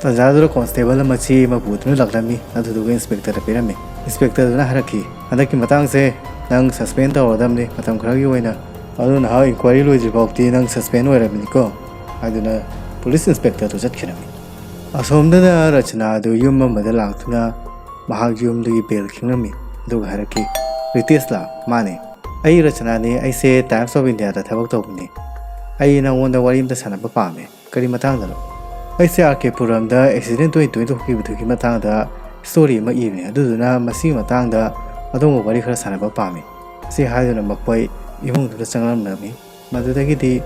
ꯇꯟꯖꯥꯗꯨꯗ ꯀꯣꯟꯁꯇꯦꯕꯜ ꯑꯃ ꯆꯦ ꯑꯃ ꯄꯨꯗꯨꯅ ꯂꯥꯛꯂꯝꯃꯤ꯫ ꯑꯗꯨꯗꯨꯒ ꯏꯟꯁꯄꯦꯛꯇꯔꯗ ꯄꯤꯔꯝꯃꯤ꯫ ꯏꯟꯁꯄꯦꯛꯇꯔꯗꯨꯅ ꯍꯥꯏꯔꯛꯈꯤ, "ꯍꯟꯗꯛꯀꯤ ꯃꯇꯥꯡꯁꯦ ꯅꯪ ꯁꯁꯄꯦꯟ ꯇꯧꯔꯗꯕꯅꯤ ꯃꯇꯝ ꯈꯔꯒꯤ ꯑꯣꯏꯅ꯫ ꯑꯗꯨ ꯅꯍꯥꯛ ꯏꯟꯀ꯭ꯋꯥꯏꯔꯤ ꯂꯣꯏꯗ꯭ꯔꯤ ꯐꯥꯎꯗꯤ ꯅꯪ ꯁꯁꯄꯦꯟ ꯑꯣꯏꯔꯕꯅꯤꯀꯣ," ꯍꯥꯏꯗꯨꯅ ꯄꯨꯂꯤꯁ ꯏꯟꯁꯄꯦꯛꯇꯔꯗꯨ ꯆꯠꯈꯤꯔꯝꯃꯤ꯫ ꯑꯁꯣꯝꯗꯅ ꯔꯆꯅꯥ ꯑꯗꯨ ꯌꯨꯝ ꯑꯃꯗ ꯂꯥꯛꯇꯨꯅ ꯃꯍꯥꯛ ꯌꯨꯝꯗꯒꯤ ꯕꯦꯜ ꯈꯤꯡꯂꯝꯃꯤ꯫ ꯑꯗꯨꯒ ꯍꯥꯏꯔꯛꯈꯤ, "ꯔꯤꯇꯦꯁꯂꯥ?" "ꯃꯥꯅꯦ꯫ ꯑꯩ ꯔꯆꯅꯥꯅꯦ꯫ ꯑꯩꯁꯦ ꯇꯥꯏꯝꯁ ꯑꯣꯐ ꯏꯟꯗꯤꯌꯥꯗ ꯊꯕꯛ ꯇꯧꯕꯅꯦ꯫ ꯑꯩ ꯅꯉꯣꯟꯗ ꯋꯥꯔꯤ ꯑꯝꯇ ꯁꯥꯟꯅꯕ ꯄꯥꯝꯃꯦ꯫" "ꯀꯔꯤ ꯃꯇꯥꯡꯗꯅꯣ?" "ꯑꯩꯁꯦ ꯑꯥꯔ ꯀꯦ ꯄꯨꯔꯝꯗ ꯑꯦꯛꯁꯤꯗꯦꯟ ꯇꯣꯏꯅ ꯇꯣꯏꯅ ꯊꯣꯛꯈꯤꯕꯗꯨꯒꯤ ꯃꯇꯥꯡꯗ ꯁ꯭ꯇꯣꯔꯤ ꯑꯃ ꯏꯕꯅꯦ꯫ ꯑꯗꯨꯗꯨꯅ ꯃꯁꯤꯒꯤ ꯃꯇꯥꯡꯗ ꯑꯗꯣꯝꯒ ꯋꯥꯔꯤ ꯈꯔ ꯁꯥꯟꯅꯕ ꯄꯥꯝꯃꯤ꯫" ꯁꯤ ꯍꯥꯏꯗꯨꯅ ꯃꯈꯣꯏ ꯏꯃꯨꯡꯗꯨꯗ ꯆꯪꯂꯝꯂꯝꯃꯤ꯫ ꯃꯗꯨꯗꯒꯤꯗꯤ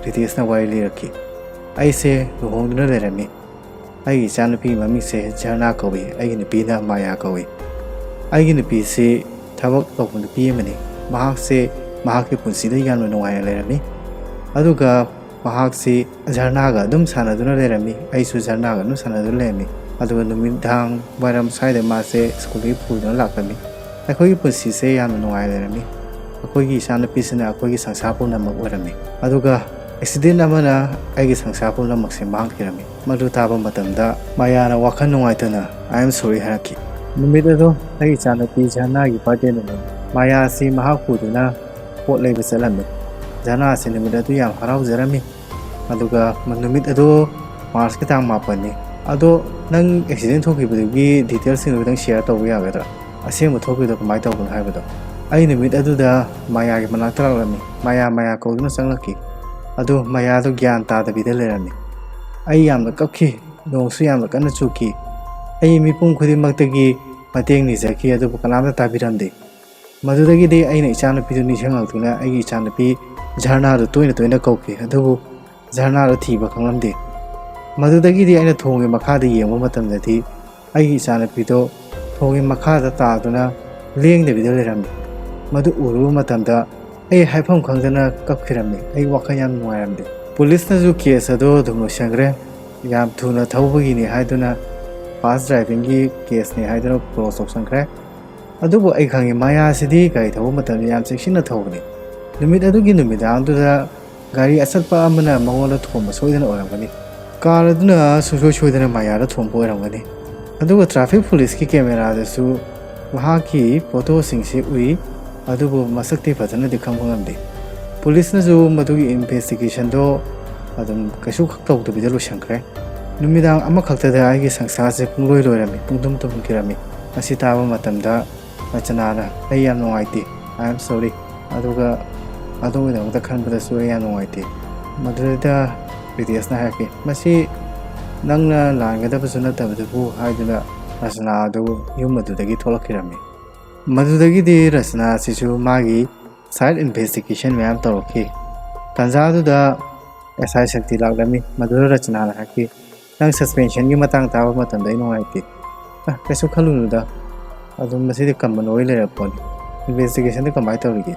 ꯔꯤꯇꯦꯁꯅ ꯋꯥꯔꯤ ꯂꯤꯔꯛꯈꯤ꯫ "ꯑꯩꯁꯦ ꯂꯨꯍꯣꯡꯗꯨꯅ ꯂꯩꯔꯝꯃꯤ꯫ ꯑꯩꯒꯤ ꯏꯆꯥꯅꯨꯄꯤꯒꯤ ꯃꯃꯤꯡꯁꯦ ꯖꯔꯅꯥ ꯀꯧꯏ, ꯑꯩꯒꯤ ꯅꯨꯄꯤꯅ ꯃꯥꯌꯥ ꯀꯧꯏ꯫ ꯑꯩꯒꯤ ꯅꯨꯄꯤꯁꯤ ꯊꯕꯛ ꯇꯧꯕ ꯅꯨꯄꯤ ꯑꯃꯅꯤ꯫ ꯃꯍꯥꯛꯁꯦ ꯃꯍꯥꯛꯀꯤ ꯄꯨꯟꯁꯤꯗ ꯌꯥꯝꯅ ꯅꯨꯡꯉꯥꯏꯅ ꯂꯩꯔꯝꯃꯤ꯫ ꯑꯗꯨꯒ ꯃꯍꯥꯛꯁꯤ ꯖꯔꯅꯥꯒ ꯑꯗꯨꯝ ꯁꯥꯟꯅꯗꯨꯅ ꯂꯩꯔꯝꯃꯤ, ꯑꯩꯁꯨ ꯖꯔꯅꯥꯒ ꯑꯗꯨꯝ ꯁꯥꯟꯅꯗꯨꯅ ꯂꯩꯔꯝꯃꯤ꯫ ꯑꯗꯨꯒ ꯅꯨꯃꯤꯗꯥꯡ ꯋꯥꯏꯔꯝ ꯁ꯭ꯋꯥꯏꯗ ꯃꯥꯁꯦ ꯁ꯭ꯀꯨꯜꯗꯒꯤ ꯄꯨꯗꯨꯅ ꯂꯥꯛꯂꯝꯃꯤ꯫ ꯑꯩꯈꯣꯏꯒꯤ ꯄꯨꯟꯁꯤꯁꯦ ꯌꯥꯝꯅ ꯅꯨꯡꯉꯥꯏꯅ ꯂꯩꯔꯝꯃꯤ꯫ ꯑꯩꯈꯣꯏꯒꯤ ꯏꯆꯥꯅꯨꯄꯤꯁꯤꯅ ꯑꯩꯈꯣꯏꯒꯤ ꯁꯪꯁꯥꯔ ꯄꯨꯝꯅꯃꯛ ꯑꯣꯏꯔꯝꯃꯤ꯫ ꯑꯗꯨꯒ ꯑꯦꯛꯁꯤꯗꯦꯟ ꯑꯃꯅ ꯑꯩꯒꯤ ꯁꯪꯁꯥꯔ ꯄꯨꯝꯅꯃꯛꯁꯦ ꯃꯥꯡꯈꯤꯔꯝꯃꯤ꯫" ꯃꯗꯨ ꯇꯥꯕ ꯃꯇꯝꯗ ꯃꯥꯌꯥꯅ ꯋꯥꯈꯜ ꯅꯨꯡꯉꯥꯏꯇꯅ "I am sorry" ꯍꯥꯏꯔꯛꯈꯤ꯫ "ꯅꯨꯃꯤꯠ ꯑꯗꯣ ꯑꯩꯒꯤ ꯏꯆꯥꯅꯨꯄꯤ ꯖꯍꯅꯥꯒꯤ ꯕꯥꯔꯗꯦ ꯅꯨꯃꯤꯠ꯫ ꯃꯥꯌꯥ ꯑꯁꯤ ꯃꯍꯥꯛ ꯄꯨꯗꯨꯅ ꯄꯣꯠ ꯂꯩꯕ ꯆꯠꯂꯝꯃꯤ꯫ ꯖꯍꯅꯥ ꯑꯁꯤ ꯅꯨꯃꯤꯠ ꯑꯗꯨ ꯌꯥꯝ ꯍꯔꯥꯎꯖꯔꯝꯃꯤ꯫ ꯑꯗꯨꯒ ꯅꯨꯃꯤꯠ ꯑꯗꯨ ꯃꯥꯔꯁꯀꯤ ꯇꯥꯡ ꯃꯥꯄꯟꯅꯤ꯫ ꯑꯗꯣ ꯅꯪ ꯑꯦꯛꯁꯤꯗꯦꯟ ꯊꯣꯛꯈꯤꯕꯗꯨꯒꯤ ꯗꯤꯇꯦꯜꯁꯤꯡꯗꯨ ꯈꯤꯇꯪ ꯁꯤꯌꯔ ꯇꯧꯕ ꯌꯥꯒꯗ꯭ꯔꯥ? ꯑꯁꯦꯡꯕ ꯊꯣꯛꯈꯤꯕꯗꯣ ꯀꯃꯥꯏꯅ ꯇꯧꯕꯅꯣ ꯍꯥꯏꯕꯗꯣ?" ꯑꯩ ꯅꯨꯃꯤꯠ ꯑꯗꯨꯗ ꯃꯥꯌꯥꯒꯤ ꯃꯅꯥꯛꯇ ꯂꯥꯛꯂꯝꯃꯤ꯫ "ꯃꯥꯌꯥ, ꯃꯥꯌꯥ" ꯀꯧꯗꯨꯅ ꯆꯪꯂꯛꯈꯤ꯫ ꯑꯗꯨ ꯃꯥꯌꯥꯗꯨ ꯒ꯭ꯌꯥꯟ ꯇꯥꯗꯕꯤꯗ ꯂꯩꯔꯝꯃꯤ꯫ ꯑꯩ ꯌꯥꯝꯅ ꯀꯞꯈꯤ꯫ ꯅꯣꯡꯁꯨ ꯌꯥꯝꯅ ꯀꯟꯅ ꯆꯨꯈꯤ꯫ ꯑꯩ ꯃꯤꯄꯨꯝ ꯈꯨꯗꯤꯡꯃꯛꯇꯒꯤ ꯃꯇꯦꯡ ꯅꯤꯖꯈꯤ, ꯑꯗꯨꯕꯨ ꯀꯅꯥꯝꯇ ꯇꯥꯕꯤꯔꯝꯗꯦ꯫ ꯃꯗꯨꯗꯒꯤꯗꯤ ꯑꯩꯅ ꯏꯆꯥꯅꯨꯄꯤꯗꯨ ꯅꯤꯡꯁꯤꯡꯂꯛꯇꯨꯅ ꯑꯩꯒꯤ ꯏꯆꯥꯅꯨꯄꯤ ꯖꯔꯅꯥꯗꯨ ꯇꯣꯏꯅ ꯇꯣꯏꯅ ꯀꯧꯈꯤ, ꯑꯗꯨꯕꯨ ꯖꯔꯅꯥꯗꯨ ꯊꯤꯕ ꯈꯪꯂꯝꯗꯦ꯫ ꯃꯗꯨꯗꯒꯤꯗꯤ ꯑꯩꯅ ꯊꯣꯡꯒꯤ ꯃꯈꯥꯗ ꯌꯦꯡꯕ ꯃꯇꯝꯗꯗꯤ ꯑꯩꯒꯤ ꯏꯆꯥꯅꯨꯄꯤꯗꯣ ꯊꯣꯡꯒꯤ ꯃꯈꯥꯗ ꯇꯥꯗꯨꯅ ꯂꯦꯡꯗꯕꯤꯗ ꯂꯩꯔꯝꯃꯤ꯫ ꯃꯗꯨ ꯎꯔꯨꯕ ꯃꯇꯝꯗ ꯑꯩ ꯍꯥꯏꯐꯝ ꯈꯪꯗꯅ ꯀꯞꯈꯤꯔꯝꯃꯤ꯫ ꯑꯩ ꯋꯥꯈꯜ ꯌꯥꯝ ꯅꯨꯡꯉꯥꯏꯔꯝꯗꯦ꯫ ꯄꯨꯂꯤꯁꯅꯁꯨ ꯀꯦꯁ ꯑꯗꯨ ꯑꯗꯨꯝ ꯂꯣꯏꯁꯤꯟꯈ꯭ꯔꯦ꯫ ꯌꯥꯝ ꯊꯨꯅ ꯊꯧꯕꯒꯤꯅꯤ ꯍꯥꯏꯗꯨꯅ ꯐꯥꯁ ꯗ꯭ꯔꯥꯏꯚꯤꯡꯒꯤ ꯀꯦꯁꯅꯤ ꯍꯥꯏꯗꯨꯅ ꯀ꯭ꯂꯣꯖ ꯇꯧꯁꯟꯈ꯭ꯔꯦ꯫ ꯑꯗꯨꯕꯨ ꯑꯩ ꯈꯪꯉꯤ, ꯃꯥꯌꯥꯁꯤꯗꯤ ꯒꯥꯔꯤ ꯊꯧꯕ ꯃꯇꯝꯗ ꯌꯥꯝ ꯆꯦꯛꯁꯤꯟꯅ ꯊꯧꯕꯅꯤ꯫ ꯅꯨꯃꯤꯠ ꯑꯗꯨꯒꯤ ꯅꯨꯃꯤꯗꯥꯡꯗꯨꯗ ꯒꯥꯔꯤ ꯑꯆꯠꯄ ꯑꯃꯅ ꯃꯉꯣꯟꯗ ꯊꯣꯝꯕ ꯁꯣꯏꯗꯅ ꯑꯣꯏꯔꯝꯒꯅꯤ꯫ ꯀꯥꯔ ꯑꯗꯨꯅ ꯁꯨꯡꯁꯣꯏ ꯁꯣꯏꯗꯅ ꯃꯥꯌꯥꯗ ꯊꯣꯝꯕ ꯑꯣꯏꯔꯝꯒꯅꯤ꯫ ꯑꯗꯨꯒ ꯇ꯭ꯔꯥꯐꯤꯛ ꯄꯨꯂꯤꯁꯀꯤ ꯀꯦꯃꯦꯔꯥꯗꯁꯨ ꯃꯍꯥꯛꯀꯤ ꯐꯣꯇꯣꯁꯤꯡꯁꯤ ꯎꯏ, ꯑꯗꯨꯕꯨ ꯃꯁꯛꯇꯤ ꯐꯖꯅꯗꯤ ꯈꯪꯕ ꯉꯝꯗꯦ꯫ ꯄꯨꯂꯤꯁꯅꯁꯨ ꯃꯗꯨꯒꯤ ꯏꯟꯚꯦꯁꯇꯤꯒꯦꯁꯟꯗꯣ ꯑꯗꯨꯝ ꯀꯩꯁꯨ ꯇꯧꯗꯕꯤꯗ ꯂꯣꯏꯁꯤꯟꯈ꯭ꯔꯦ꯫ ꯅꯨꯃꯤꯗꯥꯡ ꯑꯃꯈꯛꯇꯗ ꯑꯩꯒꯤ ꯁꯪꯁꯥꯔꯁꯦ ꯄꯨꯡꯂꯣꯏ ꯂꯣꯏꯔꯝꯃꯤ, ꯄꯨꯡꯇꯨꯝ ꯇꯨꯝꯈꯤꯔꯝꯃꯤ꯫ ꯃꯁꯤ ꯇꯥꯕ ꯃꯇꯝꯗ ꯔꯆꯅꯥꯅ, "ꯑꯩ ꯌꯥꯝ ꯅꯨꯡꯉꯥꯏꯇꯦ, I am sorry꯫ ꯑꯗꯨꯒ ꯑꯗꯣꯝꯒꯤꯗꯃꯛꯇ ꯈꯟꯕꯗꯁꯨ ꯑꯩ ꯌꯥꯝ ꯅꯨꯡꯉꯥꯏꯇꯦ꯫" ꯃꯗꯨꯗ ꯔꯤꯇꯦꯁꯅ ꯍꯥꯏꯔꯛꯈꯤ, "ꯃꯁꯤ ꯅꯪꯅ ꯂꯥꯟꯒꯗꯕꯁꯨ ꯅꯠꯇꯕꯗꯨꯕꯨ" ꯍꯥꯏꯗꯨꯅ ꯔꯆꯅꯥ ꯑꯗꯨ ꯌꯨꯝ ꯑꯗꯨꯗꯒꯤ ꯊꯣꯛꯂꯛꯈꯤꯔꯝꯃꯤ꯫ ꯃꯗꯨꯗꯒꯤꯗꯤ ꯔꯆꯅꯥ ꯑꯁꯤꯁꯨ ꯃꯥꯒꯤ ꯁꯥꯏꯠ ꯏꯟꯚꯦꯁꯇꯤꯒꯦꯁꯟ ꯃꯌꯥꯝ ꯇꯧꯔꯛꯈꯤ꯫ ꯇꯥꯟꯖꯥꯗꯨꯗ ꯑꯦꯁ ꯑꯥꯏ ꯁꯛꯇꯤ ꯂꯥꯛꯂꯝꯃꯤ꯫ ꯃꯗꯨꯗ ꯔꯆꯅꯥꯅ ꯍꯥꯏꯈꯤ, "ꯅꯪ ꯁꯁꯄꯦꯟꯁꯟꯒꯤ ꯃꯇꯥꯡ ꯇꯥꯕ ꯃꯇꯝꯗ ꯑꯩ ꯅꯨꯡꯉꯥꯏꯇꯦ꯫" "ꯑ, ꯀꯩꯁꯨ ꯈꯜꯂꯨꯅꯨꯗ, ꯑꯗꯨꯝ ꯃꯁꯤꯗꯤ ꯀꯃꯟ ꯑꯣꯏ ꯂꯩꯔꯕ ꯄꯣꯠꯅꯤ꯫ ꯏꯟꯚꯦꯁꯇꯤꯒꯦꯁꯟꯗ ꯀꯃꯥꯏꯅ ꯇꯧꯔꯤꯒꯦ?"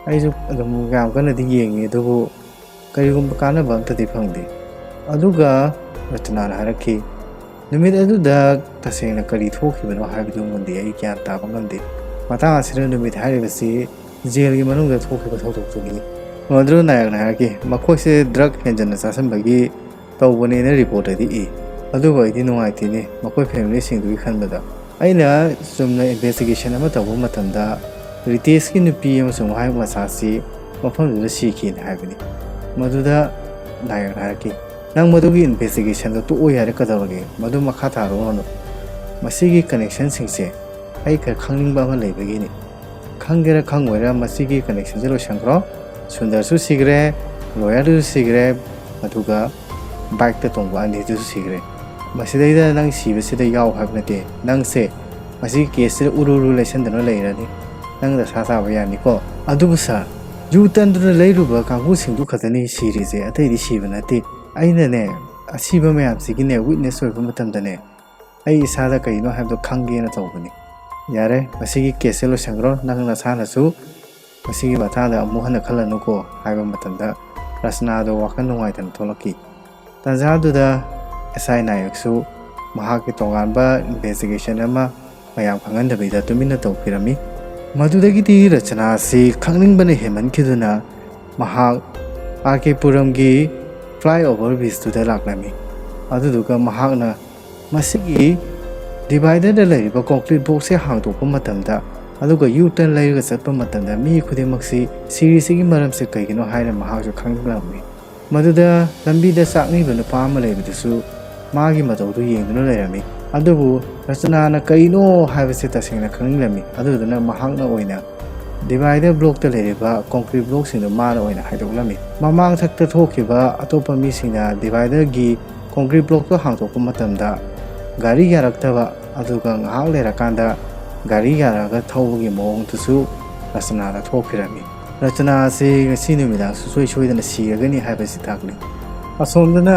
"ꯑꯩꯁꯨ ꯑꯗꯨꯝ ꯌꯥꯝ ꯀꯟꯅꯗꯤ ꯌꯦꯡꯉꯤ, ꯑꯗꯨꯕꯨ ꯀꯔꯤꯒꯨꯝꯕ ꯀꯥꯟꯅꯕ ꯑꯝꯇꯗꯤ ꯐꯪꯗꯦ꯫" ꯑꯗꯨꯒ ꯔꯆꯅꯥꯅ ꯍꯥꯏꯔꯛꯈꯤ, "ꯅꯨꯃꯤꯠ ꯑꯗꯨꯗ ꯇꯁꯦꯡꯅ ꯀꯔꯤ ꯊꯣꯛꯈꯤꯕꯅꯣ ꯍꯥꯏꯕꯗꯨꯃꯗꯤ ꯑꯩ ꯒ꯭ꯌꯥꯟ ꯇꯥꯕ ꯉꯝꯗꯦ꯫ ꯃꯇꯥꯡ ꯑꯁꯤꯗ ꯅꯨꯃꯤꯠ ꯍꯥꯏꯔꯤꯕꯁꯤ ꯖꯦꯜꯒꯤ ꯃꯅꯨꯡꯗ ꯊꯣꯛꯈꯤꯕ ꯊꯧꯗꯣꯛꯇꯨꯅꯤ꯫" ꯃꯗꯨ ꯅꯥꯌꯛꯅ ꯍꯥꯏꯔꯛꯈꯤ, "ꯃꯈꯣꯏꯁꯦ ꯗ꯭ꯔꯒ ꯍꯦꯟꯖꯟꯅ ꯆꯥꯁꯤꯟꯕꯒꯤ ꯇꯧꯕꯅꯦꯅ ꯔꯤꯄꯣꯔꯠꯇꯗꯤ ꯏ꯫ ꯑꯗꯨꯕꯨ ꯑꯩꯗꯤ ꯅꯨꯡꯉꯥꯏꯇꯦꯅꯦ, ꯃꯈꯣꯏ ꯐꯦꯃꯤꯂꯤꯁꯤꯡꯗꯨꯒꯤ ꯈꯟꯕꯗ꯫ ꯑꯩꯅ ꯆꯨꯝꯅ ꯏꯟꯚꯦꯁꯇꯤꯒꯦꯁꯟ ꯑꯃ ꯇꯧꯕ ꯃꯇꯝꯗ ꯔꯤꯇꯦꯁꯀꯤ ꯅꯨꯄꯤ ꯑꯃꯁꯨꯡ ꯃꯍꯥꯛ ꯃꯆꯥꯁꯤ ꯃꯐꯝꯗꯨꯗ ꯁꯤꯈꯤꯅ ꯍꯥꯏꯕꯅꯤ꯫" ꯃꯗꯨꯗ ꯅꯥꯌꯛꯅ ꯍꯥꯏꯔꯛꯈꯤ, "ꯅꯪ ꯃꯗꯨꯒꯤ ꯏꯟꯚꯦꯁꯇꯤꯒꯦꯁꯟꯗꯣ ꯇꯣꯛꯑꯣ ꯌꯥꯔꯦ, ꯀꯩꯗꯧꯔꯒꯦ? ꯃꯗꯨ ꯃꯈꯥ ꯇꯥꯔꯨꯔꯅꯨ꯫ ꯃꯁꯤꯒꯤ ꯀꯅꯦꯛꯁꯟꯁꯤꯡꯁꯦ ꯑꯩ ꯈꯔ ꯈꯪꯅꯤꯡꯕ ꯑꯃ ꯂꯩꯕꯒꯤꯅꯤ꯫ ꯈꯪꯒꯦꯔꯥ ꯈꯪꯉꯣꯏꯔꯥ, ꯃꯁꯤꯒꯤ ꯀꯅꯦꯛꯁꯟꯁꯦ ꯂꯣꯏꯁꯟꯈ꯭ꯔꯣ꯫ ꯁꯨꯟꯗꯔꯁꯨ ꯁꯤꯈ꯭ꯔꯦ, ꯂꯣꯌꯔꯗꯨꯁꯨ ꯁꯤꯈ꯭ꯔꯦ, ꯑꯗꯨꯒ ꯕꯥꯏꯛꯇ ꯇꯣꯡꯕ ꯑꯅꯤꯗꯨꯁꯨ ꯁꯤꯈ꯭ꯔꯦ꯫ ꯃꯁꯤꯗꯩꯗ ꯅꯪ ꯁꯤꯕꯁꯤꯗ ꯌꯥꯎ ꯍꯥꯏꯕ ꯅꯠꯇꯦ꯫ ꯅꯪꯁꯦ ꯃꯁꯤꯒꯤ ꯀꯦꯁꯁꯤꯗ ꯎꯔꯨ ꯎꯔꯨ ꯂꯩꯁꯟꯗꯅ ꯂꯩꯔꯅꯤ꯫ ꯅꯪ ꯗꯁꯥ ꯁꯥꯕ ꯌꯥꯅꯤꯀꯣ꯫ ꯑꯗꯨꯕꯨ ꯁꯥꯔ, ꯌꯨ ꯇꯔꯟꯗꯨꯅ ꯂꯩꯔꯨꯕ ꯀꯥꯡꯕꯨꯁꯤꯡꯗꯨ ꯈꯛꯇꯅꯤ ꯁꯤꯔꯤꯁꯦ, ꯑꯇꯩꯗꯤ ꯁꯤꯕ ꯅꯠꯇꯦ꯫ ꯑꯩꯅꯅꯦ, ꯑꯁꯤꯕ ꯃꯌꯥꯝꯁꯤꯒꯤꯅꯦ ꯋꯤꯠꯅꯦꯁ ꯑꯣꯏꯕ ꯃꯇꯝꯗꯅꯦ, ꯑꯩ ꯏꯁꯥꯗ ꯀꯩꯅꯣ ꯍꯥꯏꯕꯗꯣ ꯈꯪꯒꯦꯅ ꯇꯧꯕꯅꯤ꯫ ꯌꯥꯔꯦ, ꯃꯁꯤꯒꯤ ꯀꯦꯁꯁꯦ ꯂꯣꯏꯁꯟꯈ꯭ꯔꯣ꯫ ꯅꯪ ꯅꯁꯥꯅꯁꯨ ꯃꯁꯤꯒꯤ ꯃꯇꯥꯡꯗ ꯑꯃꯨꯛ ꯍꯟꯅ ꯈꯜꯂꯅꯨꯀꯣ ꯍꯥꯏꯕ ꯃꯇꯝꯗ ꯔꯆꯅꯥꯗꯣ ꯋꯥꯈꯜ ꯅꯨꯡꯉꯥꯏꯇꯅ ꯊꯣꯛꯂꯛꯈꯤ꯫ ꯇꯥꯟꯖꯥꯗꯨꯗ ꯑꯦꯁ ꯑꯥꯏ ꯅꯥꯌꯛꯁꯨ ꯃꯍꯥꯛꯀꯤ ꯇꯣꯉꯥꯟꯕ ꯏꯟꯚꯦꯁꯇꯤꯒꯦꯁꯟ ꯑꯃ ꯃꯌꯥꯝ ꯈꯪꯍꯟꯗꯕꯤꯗ ꯇꯨꯃꯤꯟꯅ ꯇꯧꯈꯤꯔꯝꯃꯤ꯫ ꯃꯗꯨꯗꯒꯤꯗꯤ ꯔꯆꯅꯥ ꯑꯁꯤ ꯈꯪꯅꯤꯡꯕꯅ ꯍꯦꯟꯃꯟꯈꯤꯗꯨꯅ ꯃꯍꯥꯛ ꯑꯥꯔ ꯀꯦ ꯄꯨꯔꯝꯒꯤ ꯐ꯭ꯂꯥꯏ ꯑꯣꯚꯔ ꯕ꯭ꯔꯤꯖꯇꯨꯗ ꯂꯥꯛꯂꯝꯃꯤ꯫ ꯑꯗꯨꯗꯨꯒ ꯃꯍꯥꯛꯅ ꯃꯁꯤꯒꯤ ꯗꯤꯚꯥꯏꯗꯔꯗ ꯂꯩꯔꯤꯕ ꯀꯣꯡꯀ꯭ꯔꯤꯠ ꯕ꯭ꯂꯣꯛꯁꯦ ꯍꯥꯡꯗꯣꯛꯄ ꯃꯇꯝꯗ, ꯑꯗꯨꯒ ꯌꯨ ꯇꯔꯟ ꯂꯩꯔꯒ ꯆꯠꯄ ꯃꯇꯝꯗ ꯃꯤ ꯈꯨꯗꯤꯡꯃꯛꯁꯤ ꯁꯤꯔꯤꯁꯤꯒꯤ ꯃꯔꯝꯁꯦ ꯀꯩꯒꯤꯅꯣ ꯍꯥꯏꯅ ꯃꯍꯥꯛꯁꯨ ꯈꯪꯂꯝꯃꯤ꯫ ꯃꯗꯨꯗ ꯂꯝꯕꯤꯗ ꯆꯥꯛꯅꯤꯕ ꯅꯨꯄꯥ ꯑꯃ ꯂꯩꯕꯗꯨꯁꯨ ꯃꯥꯒꯤ ꯃꯇꯧꯗꯨ ꯌꯦꯡꯗꯨꯅ ꯂꯩꯔꯝꯃꯤ꯫ ꯑꯗꯨꯕꯨ ꯔꯆꯅꯥꯅ ꯀꯔꯤꯅꯣ ꯍꯥꯏꯕꯁꯤ ꯇꯁꯦꯡꯅ ꯈꯪꯅꯤꯡꯂꯝꯃꯤ꯫ ꯑꯗꯨꯗꯨꯅ ꯃꯍꯥꯛꯅ ꯑꯣꯏꯅ ꯗꯤꯚꯥꯏꯗꯔ ꯕ꯭ꯂꯣꯛꯇ ꯂꯩꯔꯤꯕ ꯀꯣꯡꯀ꯭ꯔꯤꯠ ꯕ꯭ꯂꯣꯛꯁꯤꯡꯗꯨ ꯃꯥꯅ ꯑꯣꯏꯅ ꯍꯥꯏꯗꯣꯛꯂꯝꯃꯤ꯫ ꯃꯃꯥꯡ ꯊꯛꯇ ꯊꯣꯛꯈꯤꯕ ꯑꯇꯣꯞꯄ ꯃꯤꯁꯤꯡꯅ ꯗꯤꯚꯥꯏꯗꯔꯒꯤ ꯀꯣꯡꯀ꯭ꯔꯤꯠ ꯕ꯭ꯂꯣꯛꯇꯣ ꯍꯥꯡꯗꯣꯛꯄ ꯃꯇꯝꯗ ꯒꯥꯔꯤ ꯌꯥꯔꯛꯇꯕ, ꯑꯗꯨꯒ ꯉꯥꯏꯍꯥꯛ ꯂꯩꯔꯀꯥꯟꯗ ꯒꯥꯔꯤ ꯌꯥꯔꯛꯑꯒ ꯊꯧꯕꯒꯤ ꯃꯑꯣꯡꯗꯨꯁꯨ ꯔꯆꯅꯥꯗ ꯊꯣꯛꯈꯤꯔꯝꯃꯤ꯫ ꯔꯆꯅꯥ ꯑꯁꯤ ꯉꯁꯤ ꯅꯨꯃꯤꯗꯥꯡ ꯁꯨꯡꯁꯣꯏ ꯁꯣꯏꯗꯅ ꯁꯤꯔꯒꯅꯤ ꯍꯥꯏꯕꯁꯤ ꯇꯥꯛꯂꯤ꯫ ꯑꯁꯣꯝꯗꯅ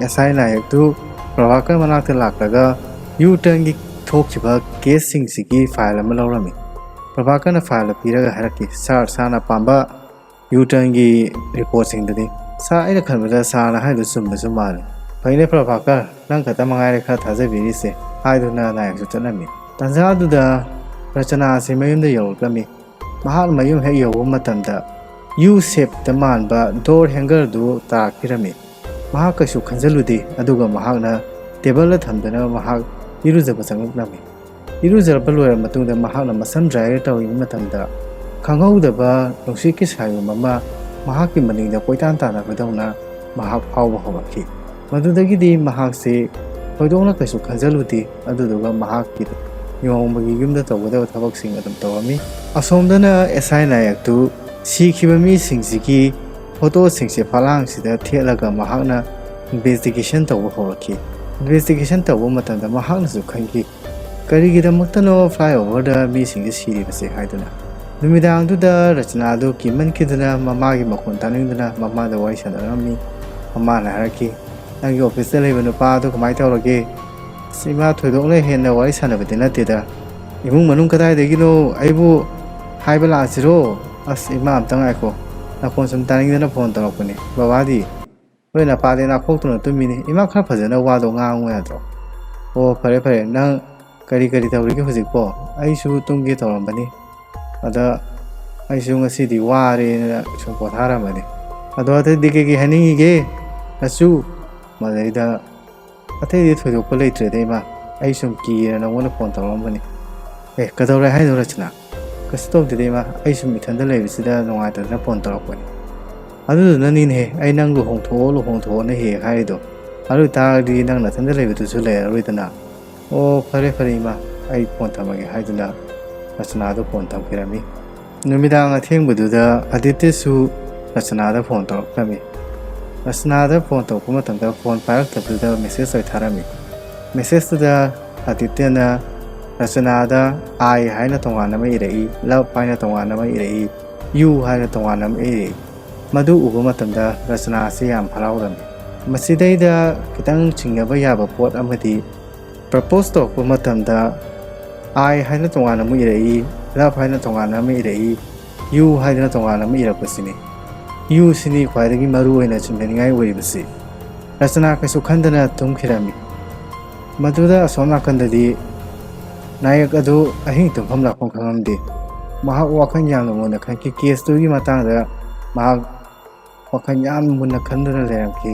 ꯑꯦꯁ ꯑꯥꯏ ꯅꯥꯌꯛꯇꯨ ꯄ꯭ꯔꯚꯥꯀꯔ ꯃꯅꯥꯛꯇ ꯂꯥꯛꯂꯒ ꯌꯨ ꯇꯔꯟꯒꯤ ꯊꯣꯛꯈꯤꯕ ꯀꯦꯁꯁꯤꯡꯁꯤꯒꯤ ꯐꯥꯏꯜ ꯑꯃ ꯂꯧꯔꯝꯃꯤ꯫ ꯄ꯭ꯔꯚꯥꯀꯔꯅ ꯐꯥꯏꯜꯗ ꯄꯤꯔꯒ ꯍꯥꯏꯔꯛꯈꯤ, "ꯁꯥꯔ, ꯁꯥꯔꯅ ꯄꯥꯝꯕ ꯌꯨ ꯇꯔꯟꯒꯤ ꯔꯤꯄꯣꯔꯠꯁꯤꯡꯗꯨꯅꯤ꯫" "ꯁꯥꯔ, ꯑꯩꯅ ꯈꯟꯕꯗ ꯁꯥꯔꯅ ꯍꯥꯏꯗꯨ ꯆꯨꯝꯕꯁꯨ ꯃꯥꯜꯂꯤ꯫ ꯐꯩꯅꯦ ꯄ꯭ꯔꯚꯥꯀꯔ, ꯅꯪ ꯈꯛꯇ ꯃꯉꯥꯏꯔꯦ ꯈꯔ ꯊꯥꯖꯕꯤꯔꯤꯁꯦ," ꯍꯥꯏꯗꯨꯅ ꯅꯥꯌꯛꯁꯨ ꯆꯠꯂꯝꯃꯤ꯫ ꯇꯥꯟꯖꯥꯗꯨꯗ ꯔꯆꯅꯥ ꯑꯁꯤ ꯃꯌꯨꯝꯗ ꯌꯧꯔꯛꯂꯝꯃꯤ꯫ ꯃꯍꯥꯛ ꯃꯌꯨꯝ ꯍꯦꯛ ꯌꯧꯕ ꯃꯇꯝꯗ ꯌꯨ ꯁꯦꯞꯇ ꯃꯥꯟꯕ ꯗꯣꯔ ꯍꯦꯡꯒꯔꯗꯨ ꯇꯥꯔꯛꯄꯤꯔꯝꯃꯤ꯫ ꯃꯍꯥꯛ ꯀꯩꯁꯨ ꯈꯟꯖꯜꯂꯨꯗꯦ, ꯑꯗꯨꯒ ꯃꯍꯥꯛꯅ ꯇꯦꯕꯜꯗ ꯊꯝꯗꯨꯅ ꯃꯍꯥꯛ ꯏꯔꯨꯖꯕ ꯆꯪꯂꯛꯂꯝꯃꯤ꯫ ꯏꯔꯨꯖꯔꯕ ꯂꯣꯏꯔꯕ ꯃꯇꯨꯡꯗ ꯃꯍꯥꯛꯅ ꯃꯁꯝ ꯗ꯭ꯔꯥꯏ ꯇꯧꯔꯤꯕ ꯃꯇꯝꯗ ꯈꯪꯍꯧꯗꯕ ꯅꯨꯡꯁꯤꯠꯀꯤ ꯁꯥꯌꯣꯝ ꯑꯃ ꯃꯍꯥꯛꯀꯤ ꯃꯅꯤꯡꯗ ꯀꯣꯏꯇꯥꯟ ꯇꯥꯟꯅꯕꯗꯧꯅ ꯃꯍꯥꯛ ꯐꯥꯎꯕ ꯍꯧꯔꯛꯈꯤ꯫ ꯃꯗꯨꯗꯒꯤꯗꯤ ꯃꯍꯥꯛꯁꯤ ꯊꯣꯏꯗꯣꯛꯅ ꯀꯩꯁꯨ ꯈꯟꯖꯜꯂꯨꯗꯦ, ꯑꯗꯨꯗꯨꯒ ꯃꯍꯥꯛꯀꯤ ꯅꯣꯡꯃꯒꯤ ꯌꯨꯝꯗ ꯇꯧꯒꯗꯕ ꯊꯕꯛꯁꯤꯡ ꯑꯗꯨꯝ ꯇꯧꯔꯝꯃꯤ꯫ ꯑꯁꯣꯝꯗꯅ ꯑꯦꯁ ꯑꯥꯏ ꯅꯥꯌꯛꯇꯨ ꯁꯤꯈꯤꯕ ꯃꯤꯁꯤꯡꯁꯤꯒꯤ ꯐꯣꯇꯣꯁꯤꯡꯁꯦ ꯐꯂꯥꯡꯁꯤꯗ ꯊꯦꯠꯂꯒ ꯃꯍꯥꯛꯅ ꯏꯟꯚꯦꯁꯇꯤꯒꯦꯁꯟ ꯇꯧꯕ ꯍꯧꯔꯛꯈꯤ꯫ ꯏꯟꯚꯦꯁꯇꯤꯒꯦꯁꯟ ꯇꯧꯕ ꯃꯇꯝꯗ ꯃꯍꯥꯛꯅꯁꯨ ꯈꯟꯈꯤ, ꯀꯔꯤꯒꯤꯗꯃꯛꯇꯅꯣ ꯐ꯭ꯂꯥꯏꯑꯣꯚꯔꯗ ꯃꯤꯁꯤꯡꯁꯦ ꯁꯤꯔꯤꯕꯁꯦ ꯍꯥꯏꯗꯨꯅ꯫ ꯅꯨꯃꯤꯗꯥꯡꯗꯨꯗ ꯔꯆꯅꯥꯗꯨ ꯀꯤꯃꯟꯈꯤꯗꯨꯅ ꯃꯃꯥꯒꯤ ꯃꯈꯣꯟ ꯇꯥꯅꯤꯡꯗꯨꯅ ꯃꯃꯥꯗ ꯋꯥꯔꯤ ꯁꯥꯟꯅꯔꯝꯃꯤ꯫ ꯃꯃꯥꯅ ꯍꯥꯏꯔꯛꯈꯤ, "ꯅꯪꯒꯤ ꯑꯣꯐꯤꯁꯇ ꯂꯩꯕ ꯅꯨꯄꯥ ꯑꯗꯨ ꯀꯃꯥꯏꯅ ꯇꯧꯔꯒꯦ?" "ꯑꯁ ꯏꯃꯥ, ꯊꯣꯏꯗꯣꯛꯅ ꯍꯦꯟꯅ ꯋꯥꯔꯤ ꯁꯥꯟꯅꯕꯗꯤ ꯅꯠꯇꯦꯗ꯫ ꯏꯃꯨꯡ ꯃꯅꯨꯡ ꯀꯗꯥꯏꯗꯒꯤꯅꯣ? ꯑꯩꯕꯨ ꯍꯥꯏꯕ ꯂꯥꯛꯑꯁꯤꯔꯣ?" "ꯑꯁ ꯏꯃꯥ, ꯑꯝꯇ ꯉꯥꯏꯈꯣ, ꯅꯈꯣꯟ ꯁꯨꯝ ꯇꯥꯅꯤꯡꯗꯅ ꯐꯣꯟ ꯇꯧꯔꯛꯄꯅꯦ꯫ ꯕꯕꯥꯗꯤ?" "ꯍꯣꯏ, ꯅꯄꯥꯗꯤ ꯅꯥꯈꯣꯛꯇꯨꯅ ꯇꯨꯝꯃꯤꯅꯤ꯫ ꯏꯃꯥ, ꯈꯔ ꯐꯖꯅ ꯋꯥꯗꯣ ꯉꯥꯡꯉꯨ ꯌꯥꯗ꯭ꯔꯣ?" "ꯑꯣ, ꯐꯔꯦ ꯐꯔꯦ, ꯅꯪ ꯀꯔꯤ ꯀꯔꯤ ꯇꯧꯔꯤꯒꯦ ꯍꯧꯖꯤꯛꯄꯣ?" "ꯑꯩꯁꯨ ꯇꯨꯝꯒꯦ ꯇꯧꯔꯝꯕꯅꯤ, ꯑꯗ ꯑꯩꯁꯨ ꯉꯁꯤꯗꯤ ꯋꯥꯔꯦꯅ ꯁꯨꯝ ꯄꯣꯊꯥꯔꯝꯕꯅꯤ꯫ ꯑꯗꯣ ꯑꯇꯩꯗꯤ ꯀꯩꯀꯩ ꯍꯥꯏꯅꯤꯡꯉꯤꯒꯦ ꯅꯁꯨ?" ꯃꯗꯩꯗ, "ꯑꯇꯩꯗꯤ ꯊꯣꯏꯗꯣꯛꯄ ꯂꯩꯇ꯭ꯔꯦꯗ ꯏꯃꯥ, ꯑꯩ ꯁꯨꯝ ꯀꯤꯔꯦꯅ ꯅꯉꯣꯟꯗ ꯐꯣꯟ ꯇꯧꯔꯛꯑꯝꯕꯅꯤ꯫" "ꯑꯦ, ꯀꯩꯗꯧꯔꯦ ꯍꯥꯏꯅꯣ ꯔꯆꯅꯥ?" "ꯀꯩꯁꯨ ꯇꯧꯗꯦꯗ ꯏꯃꯥ, ꯑꯩ ꯁꯨꯝ ꯏꯊꯟꯗ ꯂꯩꯕꯁꯤꯗ ꯅꯨꯡꯉꯥꯏꯇꯗꯅ ꯐꯣꯟ ꯇꯧꯔꯛꯄꯅꯤ꯫ ꯑꯗꯨꯗꯨꯅꯅꯤꯅꯦꯍꯦ ꯑꯩ ꯅꯪ ꯂꯨꯍꯣꯡꯊꯣꯛꯑꯣ ꯂꯨꯍꯣꯡꯊꯣꯛꯑꯣꯅ ꯍꯦꯛ ꯍꯦꯛ ꯍꯥꯏꯔꯤꯗꯣ꯫ ꯑꯗꯨ ꯑꯣꯏꯇꯥꯔꯒꯗꯤ ꯅꯪ ꯅꯊꯟꯗ ꯂꯩꯕꯗꯨꯁꯨ ꯂꯩꯔꯔꯣꯏꯗꯅ꯫" "ꯑꯣ, ꯐꯔꯦ ꯐꯔꯦ ꯏꯃꯥ, ꯑꯩ ꯐꯣꯟ ꯊꯝꯃꯒꯦ," ꯍꯥꯏꯗꯨꯅ ꯔꯆꯅꯥꯗꯨ ꯐꯣꯟ ꯊꯝꯈꯤꯔꯝꯃꯤ꯫ ꯅꯨꯃꯤꯗꯥꯡ ꯑꯊꯦꯡꯕꯗꯨꯗ ꯑꯗꯤꯇ꯭ꯌꯁꯨ ꯔꯆꯅꯥꯗ ꯐꯣꯟ ꯇꯧꯔꯛꯂꯝꯃꯤ꯫ ꯔꯆꯅꯥꯗ ꯐꯣꯟ ꯇꯧꯔꯛꯄ ꯃꯇꯝꯗ ꯐꯣꯟ ꯄꯥꯏꯔꯛꯇꯕꯗꯨꯗ ꯃꯦꯁꯦꯖ ꯑꯣꯏ ꯊꯥꯔꯝꯃꯤ꯫ ꯃꯦꯁꯦꯖꯇꯨꯗ ꯑꯗꯤꯇ꯭ꯌꯅ ꯔꯆꯅꯥꯗ "ꯑꯥꯏ" ꯍꯥꯏꯅ ꯇꯣꯉꯥꯟꯅ ꯑꯃ ꯏꯔꯛꯏ, "ꯂꯚ" ꯍꯥꯏꯅ ꯇꯣꯉꯥꯟꯅ ꯑꯃ ꯏꯔꯛꯏ, "ꯌꯨ" ꯍꯥꯏꯅ ꯇꯣꯉꯥꯟꯅ ꯑꯃ ꯏꯔꯛꯏ꯫ ꯃꯗꯨ ꯎꯕ ꯃꯇꯝꯗ ꯔꯆꯅꯥ ꯑꯁꯤ ꯌꯥꯝ ꯍꯔꯥꯎꯔꯝꯃꯤ꯫ ꯃꯁꯤꯗꯩꯗ ꯈꯤꯇꯪ ꯆꯤꯡꯅꯕ ꯌꯥꯕ ꯄꯣꯠ ꯑꯃꯗꯤ, ꯄ꯭ꯔꯄꯣꯁ ꯇꯧꯔꯛꯄ ꯃꯇꯝꯗ "ꯑꯥꯏ" ꯍꯥꯏꯅ ꯇꯣꯉꯥꯟꯅ ꯑꯃ ꯏꯔꯛꯏ, "ꯂꯚ" ꯍꯥꯏꯅ ꯇꯣꯉꯥꯟꯅ ꯑꯃ ꯏꯔꯛꯏ, "ꯌꯨ" ꯍꯥꯏꯗꯅ ꯇꯣꯉꯥꯟꯅ ꯑꯃ ꯏꯔꯛꯄꯁꯤꯅꯤ꯫ "ꯌꯨ" ꯁꯤꯅꯤ ꯈ꯭ꯋꯥꯏꯗꯒꯤ ꯃꯔꯨ ꯑꯣꯏꯅ ꯆꯤꯡꯅꯅꯤꯡꯉꯥꯏ ꯑꯣꯏꯔꯤꯕꯁꯤ꯫ ꯔꯆꯅꯥ ꯀꯩꯁꯨ ꯈꯟꯗꯅ ꯇꯨꯝꯈꯤꯔꯝꯃꯤ꯫ ꯃꯗꯨꯗ ꯑꯁꯣꯝ ꯅꯥꯀꯟꯗꯗꯤ ꯅꯥꯌꯛ ꯑꯗꯨ ꯑꯍꯤꯡ ꯇꯨꯝꯐꯝ ꯂꯥꯛꯐꯝ ꯈꯪꯂꯝꯗꯦ꯫ ꯃꯍꯥꯛ ꯋꯥꯈꯜ ꯌꯥꯝꯅ ꯃꯨꯟꯅ ꯈꯟꯈꯤ꯫ ꯀꯦꯁꯇꯨꯒꯤ ꯃꯇꯥꯡꯗ ꯃꯍꯥꯛ ꯋꯥꯈꯜ ꯌꯥꯝꯅ ꯃꯨꯟꯅ ꯈꯟꯗꯨꯅ ꯂꯩꯔꯝꯈꯤ꯫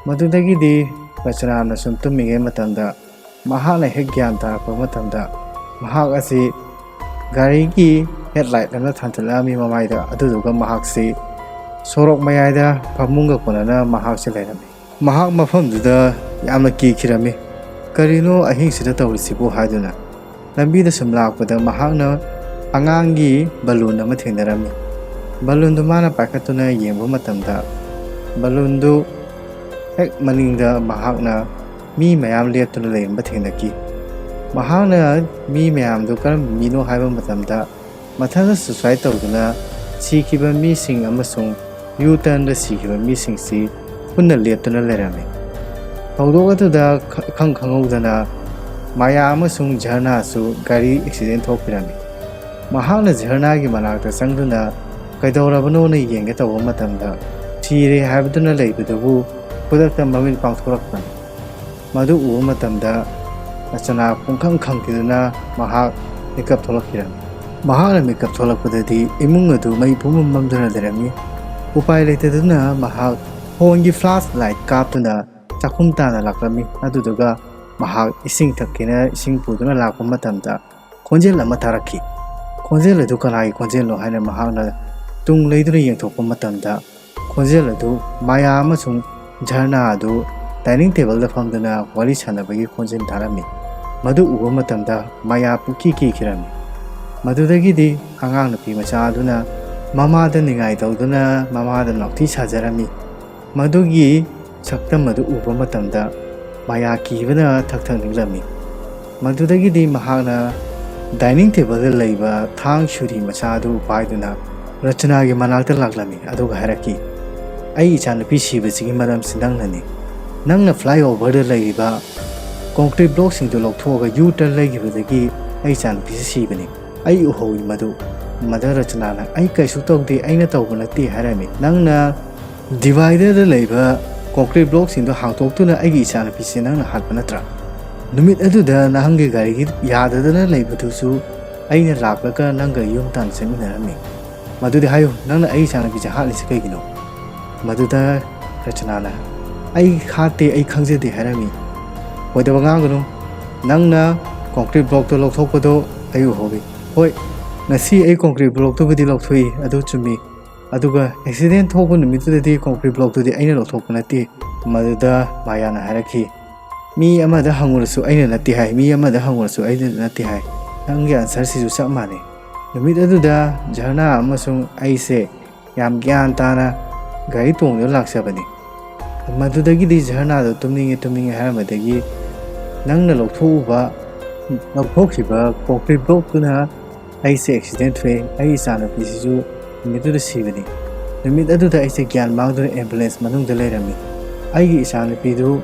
ꯃꯗꯨꯗꯒꯤꯗꯤ ꯔꯆꯅꯥꯅ ꯁꯨꯝ ꯇꯨꯝꯃꯤꯉꯩ ꯃꯇꯝꯗ ꯃꯍꯥꯛꯅ ꯍꯦꯛ ꯒ꯭ꯌꯥꯟ ꯇꯥꯔꯛꯄ ꯃꯇꯝꯗ ꯃꯍꯥꯛ ꯑꯁꯤ ꯒꯥꯔꯤꯒꯤ ꯍꯦꯠꯂꯥꯏꯠ ꯑꯃ ꯊꯥꯟꯖꯤꯜꯂꯛꯂꯝꯃꯤ ꯃꯃꯥꯏꯗ, ꯑꯗꯨꯗꯨꯒ ꯃꯍꯥꯛꯁꯤ ꯁꯣꯔꯣꯛ ꯃꯌꯥꯏꯗ ꯐꯃꯨꯡꯒ ꯀꯣꯟꯅꯅ ꯃꯍꯥꯛꯁꯤ ꯂꯩꯔꯝꯃꯤ꯫ ꯃꯍꯥꯛ ꯃꯐꯝꯗꯨꯗ ꯌꯥꯝꯅ ꯀꯤꯈꯤꯔꯝꯃꯤ꯫ "ꯀꯔꯤꯅꯣ ꯑꯍꯤꯡꯁꯤꯗ ꯇꯧꯔꯤꯁꯤꯕꯨ?" ꯍꯥꯏꯗꯨꯅ꯫ ꯂꯝꯕꯤꯗ ꯁꯨꯝ ꯂꯥꯛꯄꯗ ꯃꯍꯥꯛꯅ ꯑꯉꯥꯡꯒꯤ ꯕꯂꯨꯟ ꯑꯃ ꯊꯦꯡꯅꯔꯝꯃꯤ꯫ ꯕꯂꯨꯟꯗꯨ ꯃꯥꯅ ꯄꯥꯏꯈꯠꯇꯨꯅ ꯌꯦꯡꯕ ꯃꯇꯝꯗ, ꯕꯂꯨꯟꯗꯨ ꯍꯦꯛ ꯃꯅꯤꯡꯗ ꯃꯍꯥꯛꯅ ꯃꯤ ꯃꯌꯥꯝ ꯂꯦꯞꯇꯨꯅ ꯂꯩꯔꯝꯕ ꯊꯦꯡꯅꯈꯤ꯫ ꯃꯍꯥꯛꯅ ꯃꯤ ꯃꯌꯥꯝꯗꯨ ꯀꯔꯝꯕ ꯃꯤꯅꯣ ꯍꯥꯏꯕ ꯃꯇꯝꯗ, ꯃꯊꯟꯇ suicide ꯇꯧꯗꯨꯅ ꯁꯤꯈꯤꯕ ꯃꯤꯁꯤꯡ ꯑꯃꯁꯨꯡ U-turnꯗ ꯁꯤꯈꯤꯕ ꯃꯤꯁꯤꯡꯁꯤ ꯄꯨꯟꯅ ꯂꯦꯞꯇꯨꯅ ꯂꯩꯔꯝꯃꯤ꯫ ꯊꯧꯗꯣꯛ ꯑꯗꯨꯗ ꯈ-, ꯏꯈꯪ ꯈꯪꯍꯧꯗꯅ ꯃꯥꯌꯥ ꯑꯃꯁꯨꯡ ꯖꯔꯅꯥꯁꯨ ꯒꯥꯔꯤ accident ꯊꯣꯛꯈꯤꯔꯝꯃꯤ꯫ ꯃꯍꯥꯛꯅ ꯖꯔꯅꯥꯒꯤ ꯃꯅꯥꯛꯇ ꯆꯪꯗꯨꯅ ꯀꯩꯗꯧꯔꯕꯅꯣꯅ ꯌꯦꯡꯒꯦ ꯇꯧꯕ ꯃꯇꯝꯗ, ꯁꯤꯔꯦ ꯍꯥꯏꯕꯗꯨꯅ ꯂꯩꯕꯗꯨꯕꯨ ꯈꯨꯗꯛꯇ ꯃꯃꯤꯠ ꯄꯥꯡꯊꯣꯔꯛꯄꯅꯤ꯫ ꯃꯗꯨ ꯎꯕ ꯃꯇꯝꯗ ꯔꯆꯅꯥ ꯄꯨꯡꯈꯪ ꯈꯪꯈꯤꯗꯨꯅ ꯃꯍꯥꯛ ꯃꯤꯀꯞ ꯊꯣꯛꯂꯛꯈꯤꯔꯝꯃꯤ꯫ ꯃꯍꯥꯛꯅ ꯃꯤꯀꯞ ꯊꯣꯛꯂꯛꯄꯗꯗꯤ ꯏꯃꯨꯡ ꯑꯗꯨ ꯃꯩ ꯄꯨꯝꯃꯝ ꯃꯝꯗꯨꯅ ꯂꯩꯔꯝꯃꯤ꯫ ꯎꯄꯥꯏ ꯂꯩꯇꯗꯨꯅ ꯃꯍꯥꯛ ꯐꯣꯟꯒꯤ flashlight ꯀꯥꯞꯇꯨꯅ ꯆꯥꯛꯈꯨꯝ ꯇꯥꯟꯅ ꯂꯥꯛꯂꯝꯃꯤ꯫ ꯑꯗꯨꯗꯨꯒ ꯃꯍꯥꯛ ꯏꯁꯤꯡ ꯊꯛꯀꯦꯅ ꯏꯁꯤꯡ ꯄꯨꯗꯨꯅ ꯂꯥꯛꯄ ꯃꯇꯝꯗ ꯈꯣꯟꯖꯦꯜ ꯑꯃ ꯇꯥꯔꯛꯈꯤ꯫ ꯈꯣꯟꯖꯦꯜ ꯑꯗꯨ ꯀꯅꯥꯒꯤ ꯈꯣꯟꯖꯦꯜꯅꯣ ꯍꯥꯏꯅ ꯃꯍꯥꯛꯅ ꯇꯨꯡ ꯂꯩꯗꯨꯅ ꯌꯦꯡꯊꯣꯛꯄ ꯃꯇꯝꯗ, ꯈꯣꯟꯖꯦꯜ ꯑꯗꯨ ꯃꯥꯌꯥ ꯑꯃꯁꯨꯡ ꯖꯔꯅꯥ ꯑꯗꯨ dining tableꯗ ꯐꯝꯗꯨꯅ ꯋꯥꯔꯤ ꯁꯥꯟꯅꯕꯒꯤ ꯈꯣꯟꯖꯦꯜ ꯇꯥꯔꯝꯃꯤ꯫ ꯃꯗꯨ ꯎꯕ ꯃꯇꯝꯗ ꯃꯥꯌꯥ ꯄꯨꯛꯀꯤ ꯀꯤꯈꯤꯔꯝꯃꯤ꯫ ꯃꯗꯨꯗꯒꯤꯗꯤ ꯑꯉꯥꯡ ꯅꯨꯄꯤ ꯃꯆꯥ ꯑꯗꯨꯅ ꯃꯃꯥꯗ ꯅꯤꯡꯉꯥꯏ ꯇꯧꯗꯨꯅ ꯃꯃꯥꯗ ꯅꯥꯎꯇꯤ ꯁꯥꯖꯔꯝꯃꯤ꯫ ꯃꯗꯨꯒꯤ ꯁꯛꯇꯝ ꯑꯗꯨ ꯎꯕ ꯃꯇꯝꯗ ꯃꯥꯌꯥ ꯀꯤꯕꯅ ꯊꯛ ꯊꯛ ꯅꯤꯛꯂꯝꯃꯤ꯫ ꯃꯗꯨꯗꯒꯤꯗꯤ ꯃꯍꯥꯛꯅ dining tableꯗ ꯂꯩꯕ ꯊꯥꯡ ꯁꯨꯔꯤ ꯃꯆꯥ ꯑꯗꯨ ꯄꯥꯏꯗꯨꯅ ꯔꯆꯅꯥꯒꯤ ꯃꯅꯥꯛꯇ ꯂꯥꯛꯂꯝꯃꯤ, ꯑꯗꯨꯒ ꯍꯥꯏꯔꯛꯈꯤ, "ꯑꯩ ꯏꯆꯥꯅꯨꯄꯤ ꯁꯤꯕꯁꯤꯒꯤ ꯃꯔꯝꯁꯤ ꯅꯪꯅꯅꯤ꯫ ꯅꯪꯅ flyoverꯗ ꯂꯩꯔꯤꯕ concrete blockꯁꯤꯡꯗꯨ ꯂꯧꯊꯣꯛꯑꯒ U-turn ꯂꯩꯈꯤꯕꯗꯒꯤ ꯑꯩ ꯏꯆꯥꯅꯨꯄꯤꯁꯤ ꯁꯤꯕꯅꯤ꯫ ꯑꯩ ꯎꯍꯧꯏ ꯃꯗꯨ꯫" ꯃꯗꯨ ꯔꯆꯅꯥꯅ, "ꯑꯩ ꯀꯩꯁꯨ ꯇꯧꯗꯦ, ꯑꯩꯅ ꯇꯧꯕ ꯅꯠꯇꯦ" ꯍꯥꯏꯔꯝꯃꯤ꯫ "ꯅꯪꯅ dividerꯗ ꯂꯩꯕ concrete blockꯁꯤꯡꯗꯨ ꯍꯥꯡꯇꯣꯛꯇꯨꯅ ꯑꯩꯒꯤ ꯏꯆꯥꯅꯨꯄꯤꯁꯤ ꯅꯪꯅ ꯍꯥꯠꯄ ꯅꯠꯇ꯭ꯔꯥ? ꯅꯨꯃꯤꯠ ꯑꯗꯨꯗ ꯅꯍꯥꯛꯀꯤ ꯒꯥꯔꯤꯒꯤ ꯌꯥꯗꯗꯅ ꯂꯩꯕꯗꯨꯁꯨ ꯑꯩꯅ ꯂꯥꯛꯂꯒ ꯅꯪꯒ ꯌꯨꯝ ꯇꯥꯟꯅ ꯆꯠꯃꯤꯟꯅꯔꯝꯃꯤ꯫ ꯃꯗꯨꯗꯤ ꯍꯥꯏꯌꯨ, ꯅꯪꯅ ꯑꯩ ꯏꯆꯥꯅꯨꯄꯤꯁꯦ ꯍꯥꯠꯂꯤꯁꯦ ꯀꯩꯒꯤꯅꯣ?" ꯃꯗꯨꯗ ꯔꯆꯅꯥꯅ, "ꯑꯩ ꯍꯥꯠꯇꯦ, ꯑꯩ ꯈꯪꯖꯗꯦ" ꯍꯥꯏꯔꯝꯃꯤ꯫ "ꯑꯣꯏꯗꯕ ꯉꯥꯡꯒꯅꯨ꯫ ꯅꯪꯅ concrete blockꯇꯣ ꯂꯧꯊꯣꯛꯄꯗꯣ ꯑꯩ ꯎꯍꯧꯏ꯫ ꯍꯣꯏ, ꯉꯁꯤ ꯑꯩ concrete blockꯇꯨꯕꯨꯗꯤ ꯂꯧꯊꯣꯛꯏ, ꯑꯗꯨ ꯆꯨꯝꯃꯤ꯫ ꯑꯗꯨꯒ accident ꯊꯣꯛꯄ ꯅꯨꯃꯤꯠꯇꯨꯗꯗꯤ concrete blockꯇꯨꯗꯤ ꯑꯩꯅ ꯂꯧꯊꯣꯛꯄ ꯅꯠꯇꯦ꯫" ꯃꯗꯨꯗ ꯃꯥꯌꯥꯅ ꯍꯥꯏꯔꯛꯈꯤ, ꯃꯤ ꯑꯃꯗ ꯍꯪꯉꯨꯔꯁꯨ ꯑꯩꯅ ꯅꯠꯇꯦ ꯍꯥꯏ, ꯃꯤ ꯑꯃꯗ ꯍꯪꯉꯨꯔꯁꯨ ꯑꯩꯅ ꯅꯠꯇꯦ ꯍꯥꯏ꯫ ꯅꯪꯒꯤ ꯑꯟꯁꯔꯁꯤꯁꯨ ꯆꯞ ꯃꯥꯟꯅꯩ꯫ ꯅꯨꯃꯤꯠ ꯑꯗꯨꯗ ꯖꯔꯅꯥ ꯑꯃꯁꯨꯡ ꯑꯩꯁꯦ ꯌꯥꯝ ꯒ꯭ꯌꯥꯟ ꯇꯥꯅ ꯒꯥꯔꯤ ꯇꯣꯡꯗꯨꯅ ꯂꯥꯛꯆꯕꯅꯤ꯫ ꯃꯗꯨꯗꯒꯤꯗꯤ ꯖꯔꯅꯥꯗꯣ ꯇꯨꯝꯅꯤꯡꯉꯦ ꯇꯨꯝꯅꯤꯡꯉꯦ ꯍꯥꯏꯔꯝꯕꯗꯒꯤ ꯅꯪꯅ ꯂꯧꯊꯣꯛꯎꯕ, ꯂꯧꯊꯣꯛꯈꯤꯕ ꯀꯣꯡꯀ꯭ꯔꯤꯠ ꯕ꯭ꯂꯣꯛꯇꯨꯅ ꯑꯩꯁꯦ ꯑꯦꯛꯁꯤꯗꯦꯟ ꯊꯣꯛꯑꯦ, ꯑꯩꯒꯤ ꯏꯆꯥꯅꯨꯄꯤꯁꯤꯁꯨ ꯅꯨꯃꯤꯠꯇꯨꯗ ꯁꯤꯕꯅꯤ꯫ ꯅꯨꯃꯤꯠ ꯑꯗꯨꯗ ꯑꯩꯁꯦ ꯒ꯭ꯌꯥꯟ ꯃꯥꯡꯗꯨꯅ ꯑꯦꯝꯕꯨꯂꯦꯟꯁ ꯃꯅꯨꯡꯗ ꯂꯩꯔꯝꯃꯤ꯫ ꯑꯩꯒꯤ ꯏꯆꯥꯅꯨꯄꯤꯗꯨ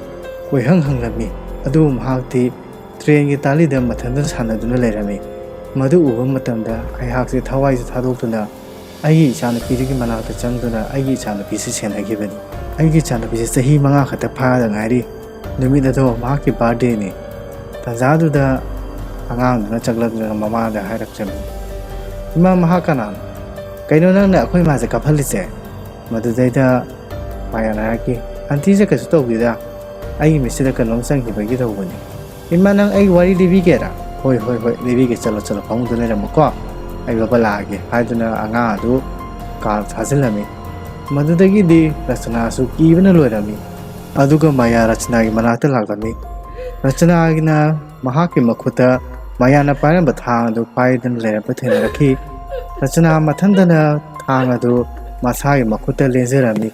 ꯀꯣꯏꯍꯪ ꯍꯪꯂꯝꯃꯤ, ꯑꯗꯨꯕꯨ ꯃꯍꯥꯛꯇꯤ ꯇ꯭ꯔꯦꯟꯒꯤ ꯇꯥꯂꯤꯗ ꯃꯊꯟꯇ ꯁꯥꯟꯅꯗꯨꯅ ꯂꯩꯔꯝꯃꯤ꯫ ꯃꯗꯨ ꯎꯕ ꯃꯇꯝꯗ ꯑꯩꯍꯥꯛꯁꯦ ꯊꯋꯥꯏꯁꯦ ꯊꯥꯗꯣꯛꯇꯨꯅ ꯑꯩꯒꯤ ꯏꯆꯥꯅꯨꯄꯤꯗꯨꯒꯤ ꯃꯅꯥꯛꯇ ꯆꯪꯗꯨꯅ ꯑꯩꯒꯤ ꯏꯆꯥꯅꯨꯄꯤꯁꯤ ꯁꯦꯟꯅꯈꯤꯕꯅꯤ꯫ ꯑꯩꯒꯤ ꯏꯆꯥꯅꯨꯄꯤꯁꯤ ꯆꯍꯤ ꯃꯉꯥ ꯈꯛꯇ ꯐꯥꯗ ꯉꯥꯏꯔꯤ꯫ ꯅꯨꯃꯤꯠ ꯑꯗꯣ ꯃꯍꯥꯛꯀꯤ ꯕꯥꯔꯗꯦꯅꯤ꯫ ꯇꯥꯟꯖꯥꯗꯨꯗ ꯑꯉꯥꯡꯗꯨꯅ ꯆꯪꯂꯛꯂꯒ ꯃꯃꯥꯗ ꯍꯥꯏꯔꯛꯆꯕꯅꯤ, "ꯏꯃꯥ, ꯃꯍꯥꯛ ꯀꯅꯥꯅꯣ? ꯀꯩꯅꯣ ꯅꯪꯅ ꯑꯩꯈꯣꯏ ꯏꯃꯥꯁꯦ ꯀꯥꯞꯍꯜꯂꯤꯁꯦ?" ꯃꯗꯨꯗꯩꯗ ꯃꯌꯥꯅ ꯍꯥꯏꯔꯛꯈꯤ, "ꯑꯟꯇꯤꯁꯦ ꯀꯩꯁꯨ ꯇꯧꯗꯦꯗ, ꯑꯩꯒꯤ ꯃꯤꯠꯁꯤꯗ ꯀꯩꯅꯣꯝ ꯆꯪꯈꯤꯕꯒꯤ ꯇꯧꯕꯅꯤ꯫ ꯏꯃꯥ, ꯅꯪ ꯑꯩ ꯋꯥꯔꯤ ꯂꯤꯕꯤꯒꯦꯔꯥ?" "ꯍꯣꯏ, ꯍꯣꯏ, ꯍꯣꯏ, ꯂꯤꯕꯤꯒꯦ, ꯆꯠꯂꯣ, ꯆꯠꯂꯣ, ꯐꯃꯨꯡꯗ ꯂꯩꯔꯝꯃꯨꯀꯣ, ꯑꯩ ꯕꯕꯥ ꯂꯥꯛꯑꯒꯦ" ꯍꯥꯏꯗꯨꯅ ꯑꯉꯥꯡ ꯑꯗꯨ ꯀꯥ ꯊꯥꯖꯤꯜꯂꯝꯃꯤ꯫ ꯃꯗꯨꯗꯒꯤꯗꯤ ꯔꯆꯅꯥꯁꯨ ꯀꯤꯕꯅ ꯂꯣꯏꯔꯝꯃꯤ꯫ ꯑꯗꯨꯒ ꯃꯌꯥ ꯔꯆꯅꯥꯒꯤ ꯃꯅꯥꯛꯇ ꯂꯥꯛꯂꯝꯃꯤ꯫ ꯔꯆꯅꯥꯒꯤꯅ ꯃꯍꯥꯛꯀꯤ ꯃꯈꯨꯠꯇ ꯃꯌꯥꯅ ꯄꯥꯏꯔꯝꯕ ꯊꯥꯡ ꯑꯗꯨ ꯄꯥꯏꯗꯨꯅ ꯂꯩꯔꯝꯕ ꯊꯦꯡꯅꯔꯛꯈꯤ꯫ ꯔꯆꯅꯥ ꯃꯊꯟꯇꯅ ꯊꯥꯡ ꯑꯗꯨ ꯃꯁꯥꯒꯤ ꯃꯈꯨꯠꯇ ꯂꯦꯟꯖꯔꯝꯃꯤ꯫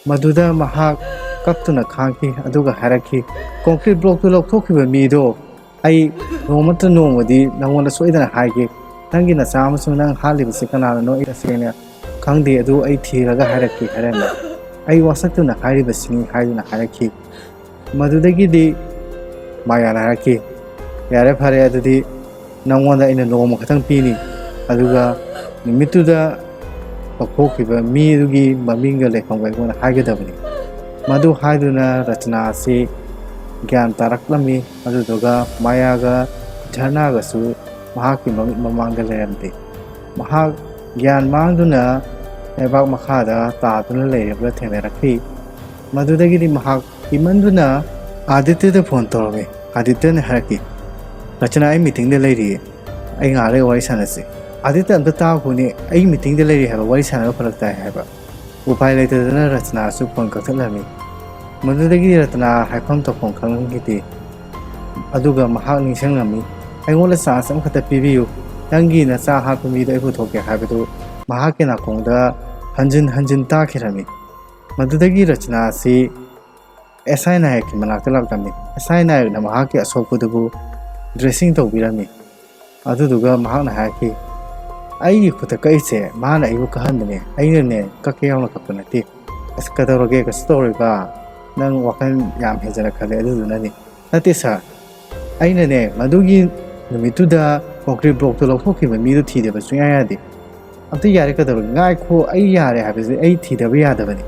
ꯃꯗꯨꯗ ꯃꯍꯥꯛ ꯀꯞꯇꯨꯅ ꯈꯥꯡꯈꯤ, ꯑꯗꯨꯒ ꯍꯥꯏꯔꯛꯈꯤ, "ꯀꯣꯡꯀ꯭ꯔꯤꯠ ꯕ꯭ꯂꯣꯛꯇꯨ ꯂꯧꯊꯣꯛꯈꯤꯕ ꯃꯤꯗꯣ ꯑꯩ ꯅꯣꯡꯃꯇ ꯅꯣꯡꯃꯗꯤ ꯅꯪꯉꯣꯟꯗ ꯁꯣꯏꯗꯅ ꯍꯥꯏꯒꯦ꯫ ꯅꯪꯒꯤ ꯅꯆꯥ ꯑꯃꯁꯨꯡ ꯅꯪ ꯍꯥꯠꯂꯤꯕꯁꯤ ꯀꯅꯥꯅꯅꯣ ꯑꯩ ꯇꯁꯦꯡꯅ ꯈꯪꯗꯦ, ꯑꯗꯨ ꯑꯩ ꯊꯤꯔꯒ ꯍꯥꯏꯔꯛꯀꯦ" ꯍꯥꯏꯔꯝꯃꯤ꯫ "ꯑꯩ ꯋꯥꯁꯛꯇꯨꯅ ꯍꯥꯏꯔꯤꯕꯁꯤꯅꯤ" ꯍꯥꯏꯗꯨꯅ ꯍꯥꯏꯔꯛꯈꯤ꯫ ꯃꯗꯨꯗꯒꯤꯗꯤ ꯃꯌꯥꯅ ꯍꯥꯏꯔꯛꯈꯤ, "ꯌꯥꯔꯦ, ꯐꯔꯦ, ꯑꯗꯨꯗꯤ ꯅꯪꯉꯣꯟꯗ ꯑꯩꯅ ꯅꯣꯡꯃ ꯈꯛꯇꯪ ꯄꯤꯅꯤ, ꯑꯗꯨꯒ ꯅꯨꯃꯤꯠꯇꯨꯗ ꯂꯧꯊꯣꯛꯈꯤꯕ ꯃꯤ ꯑꯗꯨꯒꯤ ꯃꯃꯤꯡꯒ ꯂꯩꯐꯝꯒ ꯑꯩꯉꯣꯟꯗ ꯍꯥꯏꯒꯗꯕꯅꯤ"꯫ ꯃꯗꯨ ꯍꯥꯏꯗꯨꯅ ꯔꯆꯅꯥ ꯑꯁꯤ ꯒ꯭ꯌꯥꯟ ꯇꯥꯔꯛꯂꯝꯃꯤ꯫ ꯑꯗꯨꯗꯨꯒ ꯃꯌꯥꯒ ꯙꯔꯅꯥꯒꯁꯨ ꯃꯍꯥꯛꯀꯤ ꯃꯃꯤꯠ ꯃꯃꯥꯡꯗ ꯂꯩꯔꯝꯗꯦ꯫ ꯃꯍꯥꯛ ꯒ꯭ꯌꯥꯟ ꯃꯥꯡꯗꯨꯅ ꯂꯩꯕꯥꯛ ꯃꯈꯥꯗ ꯇꯥꯗꯨꯅ ꯂꯩꯔꯤꯕ ꯊꯦꯡꯅꯔꯛꯈꯤ꯫ ꯃꯗꯨꯗꯒꯤꯗꯤ ꯃꯍꯥꯛ ꯀꯤꯃꯟꯗꯨꯅ ꯑꯥꯗꯤꯇ꯭ꯌꯗ ꯐꯣꯟ ꯇꯧꯔꯝꯃꯤ꯫ ꯑꯥꯗꯤꯇ꯭ꯌꯅ ꯍꯥꯏꯔꯛꯈꯤ, "ꯔꯆꯅꯥ, ꯑꯩ ꯃꯤꯇꯤꯡꯗ ꯂꯩꯔꯤꯌꯦ, ꯑꯩ ꯉꯥꯏꯍꯥꯛ ꯂꯩꯔ ꯋꯥꯔꯤ ꯁꯥꯟꯅꯁꯤ"꯫ "ꯑꯥꯗꯤꯇ꯭ꯌ, ꯑꯝꯇ ꯇꯥꯈꯣꯅꯦ, ꯑꯩ ꯃꯤꯇꯤꯡꯗ ꯂꯩꯔꯤ ꯍꯥꯏꯕ, ꯋꯥꯔꯤ ꯁꯥꯟꯅꯕ ꯐꯔꯛ ꯇꯥꯏ" ꯍꯥꯏꯕ꯫ ꯎꯄꯥꯏ ꯂꯩꯇꯗꯅ ꯔꯆꯅꯥꯁꯨ ꯐꯣꯟ ꯀꯛꯊꯠꯂꯝꯃꯤ꯫ ꯃꯗꯨꯗꯒꯤ ꯔꯇꯅꯥ ꯍꯥꯏꯐꯝ ꯇꯧꯐꯝ ꯈꯪꯂꯝꯈꯤꯗꯦ꯫ ꯑꯗꯨꯒ ꯃꯍꯥꯛ ꯅꯤꯡꯁꯤꯡꯂꯝꯃꯤ, "ꯑꯩꯉꯣꯟꯗ ꯆꯥꯟꯁ ꯑꯃꯈꯛꯇ ꯄꯤꯕꯤꯌꯨ, ꯅꯪꯒꯤ ꯅꯆꯥ ꯍꯥꯠꯄ ꯃꯤꯗꯣ ꯑꯩ ꯄꯨꯊꯣꯛꯀꯦ" ꯍꯥꯏꯕꯗꯨ ꯃꯍꯥꯛꯀꯤ ꯅꯥꯀꯣꯡꯗ ꯍꯟꯖꯤꯟ ꯍꯟꯖꯤꯟ ꯇꯥꯈꯤꯔꯝꯃꯤ꯫ ꯃꯗꯨꯗꯒꯤ ꯔꯆꯅꯥ ꯑꯁꯤ ꯑꯦꯁ ꯑꯥꯏ ꯅꯥꯌꯛꯀꯤ ꯃꯅꯥꯛꯇ ꯂꯥꯛꯂꯝꯃꯤ꯫ ꯑꯦꯁ ꯑꯥꯏ ꯅꯥꯌꯛꯅ ꯃꯍꯥꯛꯀꯤ ꯑꯁꯣꯛꯄꯗꯨꯕꯨ ꯗ꯭ꯔꯦꯁꯤꯡ ꯇꯧꯕꯤꯔꯝꯃꯤ꯫ ꯑꯗꯨꯗꯨꯒ ꯃꯍꯥꯛꯅ ꯍꯥꯏꯔꯛꯈꯤ, "ꯑꯩꯒꯤ ꯈꯨꯠꯇ ꯀꯛꯏꯁꯦ ꯃꯥꯅ ꯑꯩꯕꯨ ꯀꯛꯍꯟꯕꯅꯦ, ꯑꯩꯅꯅꯦ ꯀꯛꯀꯦ ꯌꯥꯎꯅ ꯀꯛꯄ ꯅꯠꯇꯦ꯫ ꯑꯁ, ꯀꯩꯗꯧꯔꯒꯦ? ꯀꯩꯁꯨ ꯇꯧꯔꯣꯏꯕ, ꯅꯪ ꯋꯥꯈꯜ ꯌꯥꯝ ꯍꯦꯟꯖꯅ ꯈꯜꯂꯦ, ꯑꯗꯨꯗꯨꯅꯅꯤ"꯫ "ꯅꯠꯇꯦ ꯁꯥꯔ, ꯑꯩꯅꯅꯦ ꯃꯗꯨꯒꯤ ꯅꯨꯃꯤꯠꯇꯨꯗ ꯀꯣꯡꯀ꯭ꯔꯤꯠ ꯕ꯭ꯂꯣꯛꯇꯨ ꯂꯧꯊꯣꯛꯈꯤꯕ ꯃꯤꯗꯨ ꯊꯤꯗꯕ ꯁꯨꯡꯌꯥ ꯌꯥꯗꯦ꯫ ꯑꯝꯇ ꯌꯥꯔꯦ, ꯀꯩꯗꯧꯔꯒꯦ? ꯉꯥꯏꯈꯣ, ꯑꯩ ꯌꯥꯔꯦ ꯍꯥꯏꯕꯁꯦ ꯑꯩ ꯊꯤꯗꯕ ꯌꯥꯗꯕꯅꯤ꯫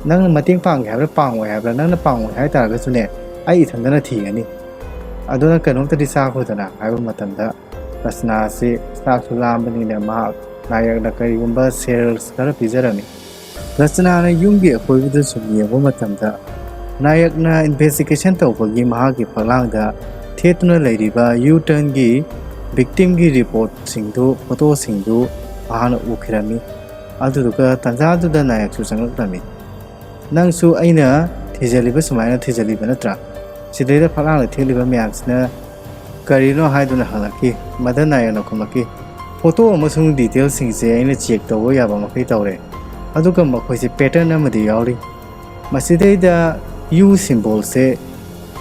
ꯅꯪꯅ ꯃꯇꯦꯡ ꯄꯥꯡꯒꯦ ꯍꯥꯏꯕ꯭ꯔꯥ ꯄꯥꯡꯉꯣꯏ ꯍꯥꯏꯕ꯭ꯔꯥ? ꯅꯪꯅ ꯄꯥꯡꯉꯣꯏ ꯍꯥꯏ ꯇꯥꯔꯒꯁꯨꯅꯦ, ꯑꯩ ꯏꯊꯟꯗꯅ ꯊꯤꯒꯅꯤ꯫ ꯑꯗꯨꯅ ꯀꯩꯅꯣꯝꯇꯗꯤ ꯆꯥꯈꯣꯗꯅ" ꯍꯥꯏꯕ ꯃꯇꯝꯗ, ꯔꯆꯅꯥ ꯑꯁꯤ ꯆꯥꯛꯁꯨ ꯂꯥꯝꯕꯅꯤꯅ ꯃꯍꯥꯛ ꯅꯥꯌꯛꯅ ꯀꯔꯤꯒꯨꯝꯕ ꯁꯦꯔꯦꯜꯁ ꯈꯔ ꯄꯤꯖꯔꯝꯃꯤ꯫ ꯔꯆꯅꯥꯅ ꯌꯨꯝꯒꯤ ꯑꯀꯣꯏꯕꯗ ꯁꯨꯝ ꯌꯦꯡꯕ ꯃꯇꯝꯗ, ꯅꯥꯌꯛꯅ ꯏꯟꯚꯦꯁꯇꯤꯒꯦꯁꯟ ꯇꯧꯕꯒꯤ ꯃꯍꯥꯛꯀꯤ ꯐꯛꯂꯥꯡꯗ ꯊꯦꯠꯇꯨꯅ ꯂꯩꯔꯤꯕ ꯌꯨ ꯇꯔꯟꯒꯤ ꯚꯤꯛꯇꯤꯝꯒꯤ ꯔꯤꯄꯣꯔꯠꯁꯤꯡꯗꯨ, ꯐꯣꯇꯣꯁꯤꯡꯗꯨ ꯃꯍꯥꯛꯅ ꯎꯈꯤꯔꯝꯃꯤ꯫ ꯑꯗꯨꯗꯨꯒ ꯇꯟꯖꯥꯗꯨꯗ ꯅꯥꯌꯛꯁꯨ ꯆꯪꯂꯛꯂꯝꯃꯤ꯫ "ꯅꯪꯁꯨ ꯑꯩꯅ ꯊꯤꯖꯤꯜꯂꯤꯕ ꯁꯨꯃꯥꯏꯅ ꯊꯤꯖꯤꯜꯂꯤꯕ ꯅꯠꯇ꯭ꯔꯥ? ꯁꯤꯗꯩꯗ ꯐꯛꯂꯥꯡꯗ ꯊꯦꯠꯂꯤꯕ ꯃꯌꯥꯝꯁꯤꯅ ꯀꯔꯤꯅꯣ?" ꯍꯥꯏꯗꯨꯅ ꯍꯪꯂꯛꯈꯤ꯫ ꯃꯗꯨꯗ ꯅꯥꯌꯛꯅ ꯈꯨꯝꯂꯛꯈꯤ, "ꯐꯣꯇꯣ ꯑꯃꯁꯨꯡ ꯗꯤꯇꯦꯜꯁꯤꯡꯁꯦ ꯑꯩꯅ ꯆꯦꯛ ꯇꯧꯕ ꯌꯥꯕ ꯃꯈꯩ ꯇꯧꯔꯦ, ꯑꯗꯨꯒ ꯃꯈꯣꯏꯁꯦ ꯄꯦꯇꯔꯟ ꯑꯃꯗꯤ ꯌꯥꯎꯔꯤ꯫ ꯃꯁꯤꯗꯩꯗ ꯌꯨ ꯁꯤꯝꯕꯣꯜꯁꯦ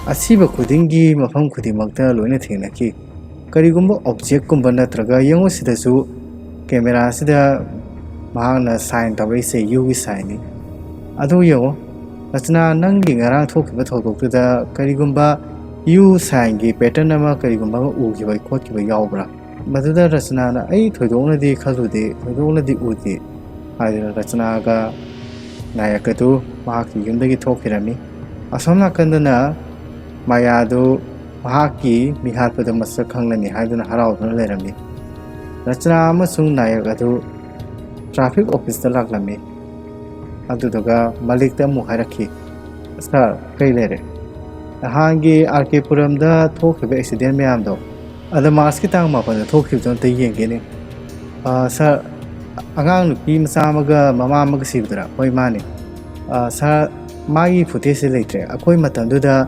ꯑꯁꯤꯕ ꯈꯨꯗꯤꯡꯒꯤ ꯃꯐꯝ ꯈꯨꯗꯤꯡꯃꯛꯇ ꯂꯣꯏꯅ ꯊꯦꯡꯅꯈꯤ꯫ ꯀꯔꯤꯒꯨꯝꯕ ꯑꯣꯕꯖꯦꯛꯀꯨꯝꯕ ꯅꯠꯇ꯭ꯔꯒ, ꯌꯦꯡꯉꯨ ꯁꯤꯗꯁꯨ ꯀꯦꯃꯦꯔꯥꯁꯤꯗ ꯃꯍꯥꯛꯅ ꯁꯥꯏꯟ ꯇꯧꯔꯛꯏꯁꯦ ꯌꯨꯒꯤ ꯁꯥꯏꯟꯅꯤ꯫ ꯑꯗꯨ ꯌꯦꯡꯉꯨ, ꯔꯆꯅꯥ, ꯅꯪꯒꯤ ꯉꯔꯥꯡ ꯊꯣꯛꯈꯤꯕ ꯊꯧꯗꯣꯛꯇꯨꯗ ꯀꯔꯤꯒꯨꯝꯕ ꯌꯨ ꯁꯥꯏꯟꯒꯤ ꯄꯦꯇꯔꯟ ꯑꯃ ꯀꯔꯤꯒꯨꯝꯕ ꯑꯃ ꯎꯈꯤꯕ ꯈꯣꯠꯈꯤꯕ ꯌꯥꯎꯕ꯭ꯔꯥ?" ꯃꯗꯨꯗ ꯔꯆꯅꯥꯅ, "ꯑꯩ ꯊꯣꯏꯗꯣꯛꯅꯗꯤ ꯈꯜꯂꯨꯗꯦ, ꯊꯣꯏꯗꯣꯛꯅꯗꯤ ꯎꯗꯦ" ꯍꯥꯏꯗꯨꯅ ꯔꯆꯅꯥꯒ ꯅꯥꯌꯛ ꯑꯗꯨ ꯃꯍꯥꯛꯀꯤ ꯌꯨꯝꯗꯒꯤ ꯊꯣꯛꯈꯤꯔꯝꯃꯤ꯫ ꯑꯁꯣꯝ ꯅꯥꯀꯟꯗꯅ ꯃꯥꯌꯥꯗꯨ ꯃꯍꯥꯛꯀꯤ ꯃꯤꯍꯥꯠꯄꯗ ꯃꯁꯛ ꯈꯪꯂꯅꯤ ꯍꯥꯏꯗꯨꯅ ꯍꯔꯥꯎꯗꯨꯅ ꯂꯩꯔꯝꯃꯤ꯫ ꯔꯆꯅꯥ ꯑꯃꯁꯨꯡ ꯅꯥꯌꯛ ꯑꯗꯨ ꯇ꯭ꯔꯥꯐꯤꯛ ꯑꯣꯐꯤꯁꯇ ꯂꯥꯛꯂꯝꯃꯤ꯫ ꯑꯗꯨꯗꯨꯒ ꯃꯂꯤꯛꯇ ꯑꯃꯨꯛ ꯍꯥꯏꯔꯛꯈꯤ, "ꯁꯥꯔ, ꯀꯩ ꯂꯩꯔꯦ? ꯅꯍꯥꯟꯒꯤ ꯑꯥꯔ ꯀꯦ ꯄꯨꯔꯝꯗ ꯊꯣꯛꯈꯤꯕ ꯑꯦꯛꯁꯤꯗꯦꯟ ꯃꯌꯥꯝꯗꯣ, ꯑꯗ ꯃꯥꯔꯁꯀꯤ ꯇꯥꯡ ꯃꯥꯄꯟꯗ ꯊꯣꯛꯈꯤꯕꯗꯣ ꯑꯝꯇ ꯌꯦꯡꯒꯦꯅꯦ꯫ ꯑ, ꯁꯥꯔ, ꯑꯉꯥꯡ ꯅꯨꯄꯤ ꯃꯆꯥ ꯑꯃꯒ ꯃꯃꯥ ꯑꯃꯒ ꯁꯤꯕꯗꯨꯔꯥ?" "ꯍꯣꯏ, ꯃꯥꯅꯦ꯫ ꯑ, ꯁꯥꯔ, ꯃꯥꯒꯤ ꯐꯨꯇꯦꯖꯁꯦ ꯂꯩꯇ꯭ꯔꯦ꯫ ꯑꯩꯈꯣꯏ ꯃꯇꯝꯗꯨꯗ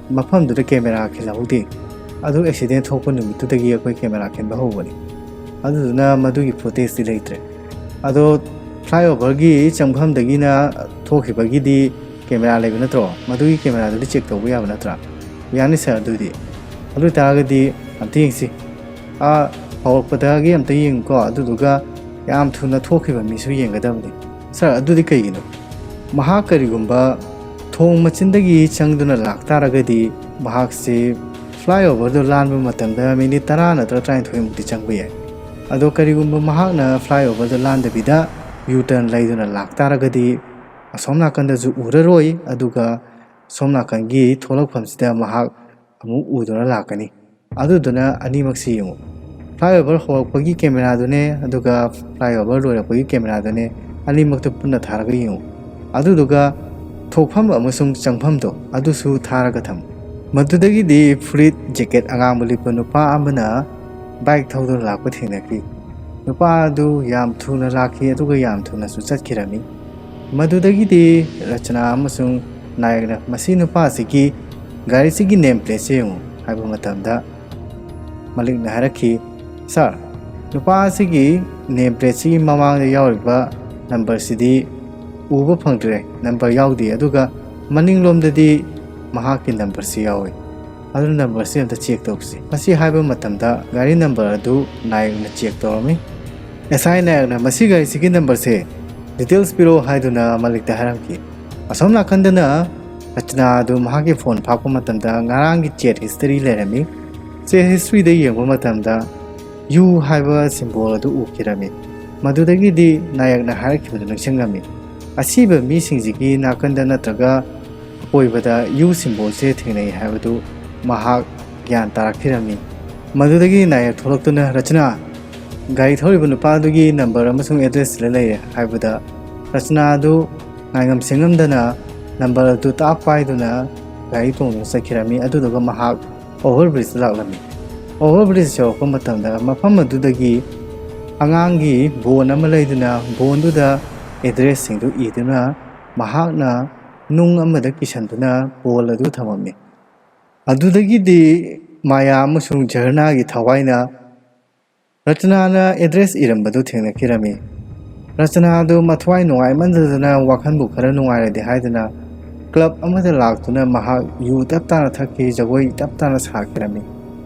ꯃꯐꯝꯗꯨꯗ ꯀꯦꯃꯦꯔꯥ ꯈꯤꯜꯍꯧꯗꯦ꯫ ꯑꯗꯨ ꯑꯦꯛꯁꯤꯗꯦꯟ ꯊꯣꯛꯄ ꯅꯨꯃꯤꯠꯇꯨꯗꯒꯤ ꯑꯩꯈꯣꯏ ꯀꯦꯃꯦꯔꯥ ꯈꯤꯟꯕ ꯍꯧꯕꯅꯤ꯫ ꯑꯗꯨꯗꯨꯅ ꯃꯗꯨꯒꯤ ꯐꯨꯇꯦꯖꯇꯤ ꯂꯩꯇ꯭ꯔꯦ꯫ ꯑꯗꯣ ꯐ꯭ꯂꯥꯏꯑꯣꯚꯔꯒꯤ ꯆꯪꯐꯝꯗꯒꯤꯅ ꯊꯣꯛꯈꯤꯕꯒꯤꯗꯤ ꯀꯦꯃꯦꯔꯥ ꯂꯩꯕ ꯅꯠꯇ꯭ꯔꯣ? ꯃꯗꯨꯒꯤ ꯀꯦꯃꯦꯔꯥꯗꯨꯗꯤ ꯆꯦꯛ ꯇꯧꯕ ꯌꯥꯕ ꯅꯠꯇ꯭ꯔꯥ? ꯌꯥꯅꯤ ꯁꯥꯔ꯫ ꯑꯗꯨꯗꯤ, ꯑꯗꯨ ꯑꯣꯏꯇꯥꯔꯒꯗꯤ ꯑꯝꯇ ꯌꯦꯡꯁꯤ꯫ ꯑꯥ, ꯍꯧꯔꯛꯄꯗꯒꯤ ꯑꯝꯇ ꯌꯦꯡꯉꯨꯀꯣ꯫ ꯑꯗꯨꯗꯨꯒ ꯌꯥꯝ ꯊꯨꯅ ꯊꯣꯛꯈꯤꯕ ꯃꯤꯁꯨ ꯌꯦꯡꯒꯗꯕꯅꯤ꯫ ꯁꯥꯔ, ꯑꯗꯨꯗꯤ ꯀꯩꯒꯤꯅꯣ? ꯃꯍꯥꯛ ꯀꯔꯤꯒꯨꯝꯕ ꯊꯣꯡ ꯃꯆꯤꯟꯗꯒꯤ ꯆꯪꯗꯨꯅ ꯂꯥꯛꯇꯥꯔꯒꯗꯤ, ꯃꯍꯥꯛꯁꯤ ꯐ꯭ꯂꯥꯏꯑꯣꯚꯔꯗꯨ ꯂꯥꯟꯕ ꯃꯇꯝꯗ ꯃꯤꯅꯤꯠ ꯇꯔꯥ ꯅꯠꯇ꯭ꯔꯒ ꯇꯔꯥꯅꯤꯊꯣꯏꯃꯨꯛꯇꯤ ꯆꯪꯕ ꯌꯥꯏ꯫ ꯑꯗꯣ ꯀꯔꯤꯒꯨꯝꯕ ꯃꯍꯥꯛꯅ ꯐ꯭ꯂꯥꯏꯑꯣꯚꯔꯗꯨ ꯂꯥꯟꯗꯕꯤꯗ ꯌꯨ ꯇꯔꯟ ꯂꯩꯗꯨꯅ ꯂꯥꯛꯇꯥꯔꯒꯗꯤ, ꯑꯁꯣꯝ ꯅꯥꯀꯟꯗꯁꯨ ꯎꯔꯔꯣꯏ, ꯑꯗꯨꯒ ꯁꯣꯝ ꯅꯥꯀꯟꯒꯤ ꯊꯣꯛꯂꯛꯐꯝꯁꯤꯗ ꯃꯍꯥꯛ ꯑꯃꯨꯛ ꯎꯗꯨꯅ ꯂꯥꯛꯀꯅꯤ꯫ ꯑꯗꯨꯗꯨꯅ ꯑꯅꯤꯃꯛꯁꯤ ꯌꯦꯡꯉꯨ꯫ ꯐ꯭ꯂꯥꯏꯑꯣꯚꯔ ꯍꯧꯔꯛꯄꯒꯤ ꯀꯦꯃꯦꯔꯥꯗꯨꯅꯦ, ꯑꯗꯨꯒ ꯐ꯭ꯂꯥꯏꯑꯣꯚꯔ ꯂꯣꯏꯔꯛꯄꯒꯤ ꯀꯦꯃꯦꯔꯥꯗꯨꯅꯦ, ꯑꯅꯤꯃꯛꯇ ꯄꯨꯟꯅ ꯊꯥꯔꯒ ꯌꯦꯡꯉꯨ꯫ ꯑꯗꯨꯗꯨꯒ ꯊꯣꯛꯐꯝ ꯑꯃꯁꯨꯡ ꯆꯪꯐꯝꯗꯣ ꯑꯗꯨꯁꯨ ꯊꯥꯔꯒ ꯊꯝꯃꯨ꯫ ꯃꯗꯨꯗꯒꯤꯗꯤ ꯐꯨꯔꯤꯠ ꯖꯦꯀꯦꯠ ꯑꯉꯥꯡꯕ ꯂꯤꯠꯄ ꯅꯨꯄꯥ ꯑꯃꯅ ꯕꯥꯏꯛ ꯊꯧꯗꯨꯅ ꯂꯥꯛꯄ ꯊꯦꯡꯅꯈꯤ꯫ ꯅꯨꯄꯥ ꯑꯗꯨ ꯌꯥꯝ ꯊꯨꯅ ꯂꯥꯛꯈꯤ, ꯑꯗꯨꯒ ꯌꯥꯝ ꯊꯨꯅꯁꯨ ꯆꯠꯈꯤꯔꯝꯃꯤ꯫ ꯃꯗꯨꯗꯒꯤꯗꯤ ꯔꯆꯅꯥ ꯑꯃꯁꯨꯡ ꯅꯥꯌꯛꯅ ꯃꯁꯤ ꯅꯨꯄꯥ ꯑꯁꯤꯒꯤ ꯒꯥꯔꯤꯁꯤꯒꯤ ꯅꯦꯝ ꯄ꯭ꯂꯦꯠꯁꯦ ꯌꯦꯡꯉꯨ ꯍꯥꯏꯕ ꯃꯇꯝꯗ, ꯃꯂꯤꯛꯅ ꯍꯥꯏꯔꯛꯈꯤ, "ꯁꯥꯔ, ꯅꯨꯄꯥ ꯑꯁꯤꯒꯤ ꯅꯦꯝ ꯄ꯭ꯂꯦꯠꯁꯤꯒꯤ ꯃꯃꯥꯡꯗ ꯌꯥꯎꯔꯤꯕ ꯅꯝꯕꯔꯁꯤꯗꯤ ꯎꯕ ꯐꯪꯗ꯭ꯔꯦ, ꯅꯝꯕꯔ ꯌꯥꯎꯗꯦ, ꯑꯗꯨꯒ ꯃꯅꯤꯡꯂꯣꯝꯗꯗꯤ ꯃꯍꯥꯛꯀꯤ ꯅꯝꯕꯔꯁꯤ ꯌꯥꯎꯏ꯫ ꯑꯗꯨꯅ ꯅꯝꯕꯔꯁꯤ ꯑꯝꯇ ꯆꯦꯛ ꯇꯧꯁꯤ꯫" ꯃꯁꯤ ꯍꯥꯏꯕ ꯃꯇꯝꯗ ꯒꯥꯔꯤ ꯅꯝꯕꯔ ꯑꯗꯨ ꯅꯥꯌꯛꯅ ꯆꯦꯛ ꯇꯧꯔꯝꯃꯤ꯫ ꯑꯦꯁ ꯑꯥꯏ ꯅꯥꯌꯛꯅ ꯃꯁꯤ ꯒꯥꯔꯤꯁꯤꯒꯤ ꯅꯝꯕꯔꯁꯦ ꯗꯤꯇꯦꯜꯁ ꯄꯤꯔꯛꯑꯣ ꯍꯥꯏꯗꯨꯅ ꯃꯂꯤꯛꯇ ꯍꯥꯏꯔꯝꯈꯤ꯫ ꯑꯁꯣꯝ ꯅꯥꯀꯟꯗꯅ ꯔꯆꯅꯥ ꯑꯗꯨ ꯃꯍꯥꯛꯀꯤ ꯐꯣꯟ ꯐꯥꯛꯄ ꯃꯇꯝꯗ ꯉꯔꯥꯡꯒꯤ ꯆꯦꯠ ꯍꯤꯁꯇꯔꯤ ꯂꯩꯔꯝꯃꯤ꯫ ꯆꯦꯠ ꯍꯤꯁꯇꯔꯤꯗ ꯌꯦꯡꯕ ꯃꯇꯝꯗ ꯌꯨ ꯍꯥꯏꯕ ꯁꯤꯝꯕꯣꯜ ꯑꯗꯨ ꯎꯈꯤꯔꯝꯃꯤ꯫ ꯃꯗꯨꯗꯒꯤꯗꯤ ꯅꯥꯌꯛꯅ ꯍꯥꯏꯔꯛꯈꯤꯕꯗꯨ ꯅꯤꯡꯁꯤꯡꯂꯝꯃꯤ꯫ ꯑꯁꯤꯕ ꯃꯤꯁꯤꯡꯁꯤꯒꯤ ꯅꯥꯀꯟꯗ ꯅꯠꯇ꯭ꯔꯒ ꯑꯀꯣꯏꯕꯗ ꯌꯨ ꯁꯤꯝꯕꯣꯜꯁꯦ ꯊꯦꯡꯅꯩ ꯍꯥꯏꯕꯗꯨ ꯃꯍꯥꯛ ꯒ꯭ꯌꯥꯟ ꯇꯥꯔꯛꯈꯤꯔꯝꯃꯤ꯫ ꯃꯗꯨꯗꯒꯤ ꯅꯥꯌꯛ ꯊꯣꯛꯂꯛꯇꯨꯅ, "ꯔꯆꯅꯥ, ꯒꯥꯔꯤ ꯊꯧꯔꯤꯕ ꯅꯨꯄꯥ ꯑꯗꯨꯒꯤ ꯅꯝꯕꯔ ꯑꯃꯁꯨꯡ ꯑꯦꯗ꯭ꯔꯦꯁ ꯁꯤꯗ ꯂꯩꯔꯦ" ꯍꯥꯏꯕꯗ, ꯔꯆꯅꯥ ꯑꯗꯨ ꯉꯥꯏꯉꯝ ꯁꯦꯡꯉꯝꯗꯅ ꯅꯝꯕꯔ ꯑꯗꯨ ꯇꯥꯞ ꯄꯥꯏꯗꯨꯅ ꯒꯥꯔꯤ ꯇꯣꯡꯗꯨꯅ ꯆꯠꯈꯤꯔꯝꯃꯤ꯫ ꯑꯗꯨꯗꯨꯒ ꯃꯍꯥꯛ ꯑꯣꯚꯔ ꯕ꯭ꯔꯤꯖꯇ ꯂꯥꯛꯂꯝꯃꯤ꯫ ꯑꯣꯚꯔ ꯕ꯭ꯔꯤꯖ ꯌꯧꯔꯛꯄ ꯃꯇꯝꯗ ꯃꯐꯝ ꯑꯗꯨꯗꯒꯤ ꯑꯉꯥꯡꯒꯤ ꯕꯣꯟ ꯑꯃ ꯂꯩꯗꯨꯅ ꯕꯣꯟꯗꯨꯗ ꯑꯦꯗ꯭ꯔꯦꯁꯁꯤꯡꯗꯨ ꯏꯗꯨꯅ ꯃꯍꯥꯛꯅ ꯅꯨꯡ ꯑꯃꯗ ꯀꯤꯁꯟꯗꯨꯅ ꯄꯣꯜ ꯑꯗꯨ ꯊꯝꯃꯝꯃꯤ꯫ ꯑꯗꯨꯗꯒꯤꯗꯤ ꯃꯥꯌꯥ ꯑꯃꯁꯨꯡ ꯖꯔꯅꯥꯒꯤ ꯊꯋꯥꯏꯅ ꯔꯆꯅꯥꯅ ꯑꯦꯗ꯭ꯔꯦꯁ ꯏꯔꯝꯕꯗꯨ ꯊꯦꯡꯅꯈꯤꯔꯝꯃꯤ꯫ ꯔꯆꯅꯥ ꯑꯗꯨ ꯃꯊ꯭ꯋꯥꯏ ꯅꯨꯡꯉꯥꯏꯃꯟꯗꯗꯅ ꯋꯥꯈꯜꯕꯨ ꯈꯔ ꯅꯨꯡꯉꯥꯏꯔꯗꯤ ꯍꯥꯏꯗꯨꯅ ꯀ꯭ꯂꯕ ꯑꯃꯗ ꯂꯥꯛꯇꯨꯅ ꯃꯍꯥꯛ ꯌꯨ ꯇꯞ ꯇꯥꯅ ꯊꯛꯈꯤ, ꯖꯒꯣꯏ ꯇꯞ ꯇꯥꯅ ꯁꯥꯈꯤꯔꯝꯃꯤ꯫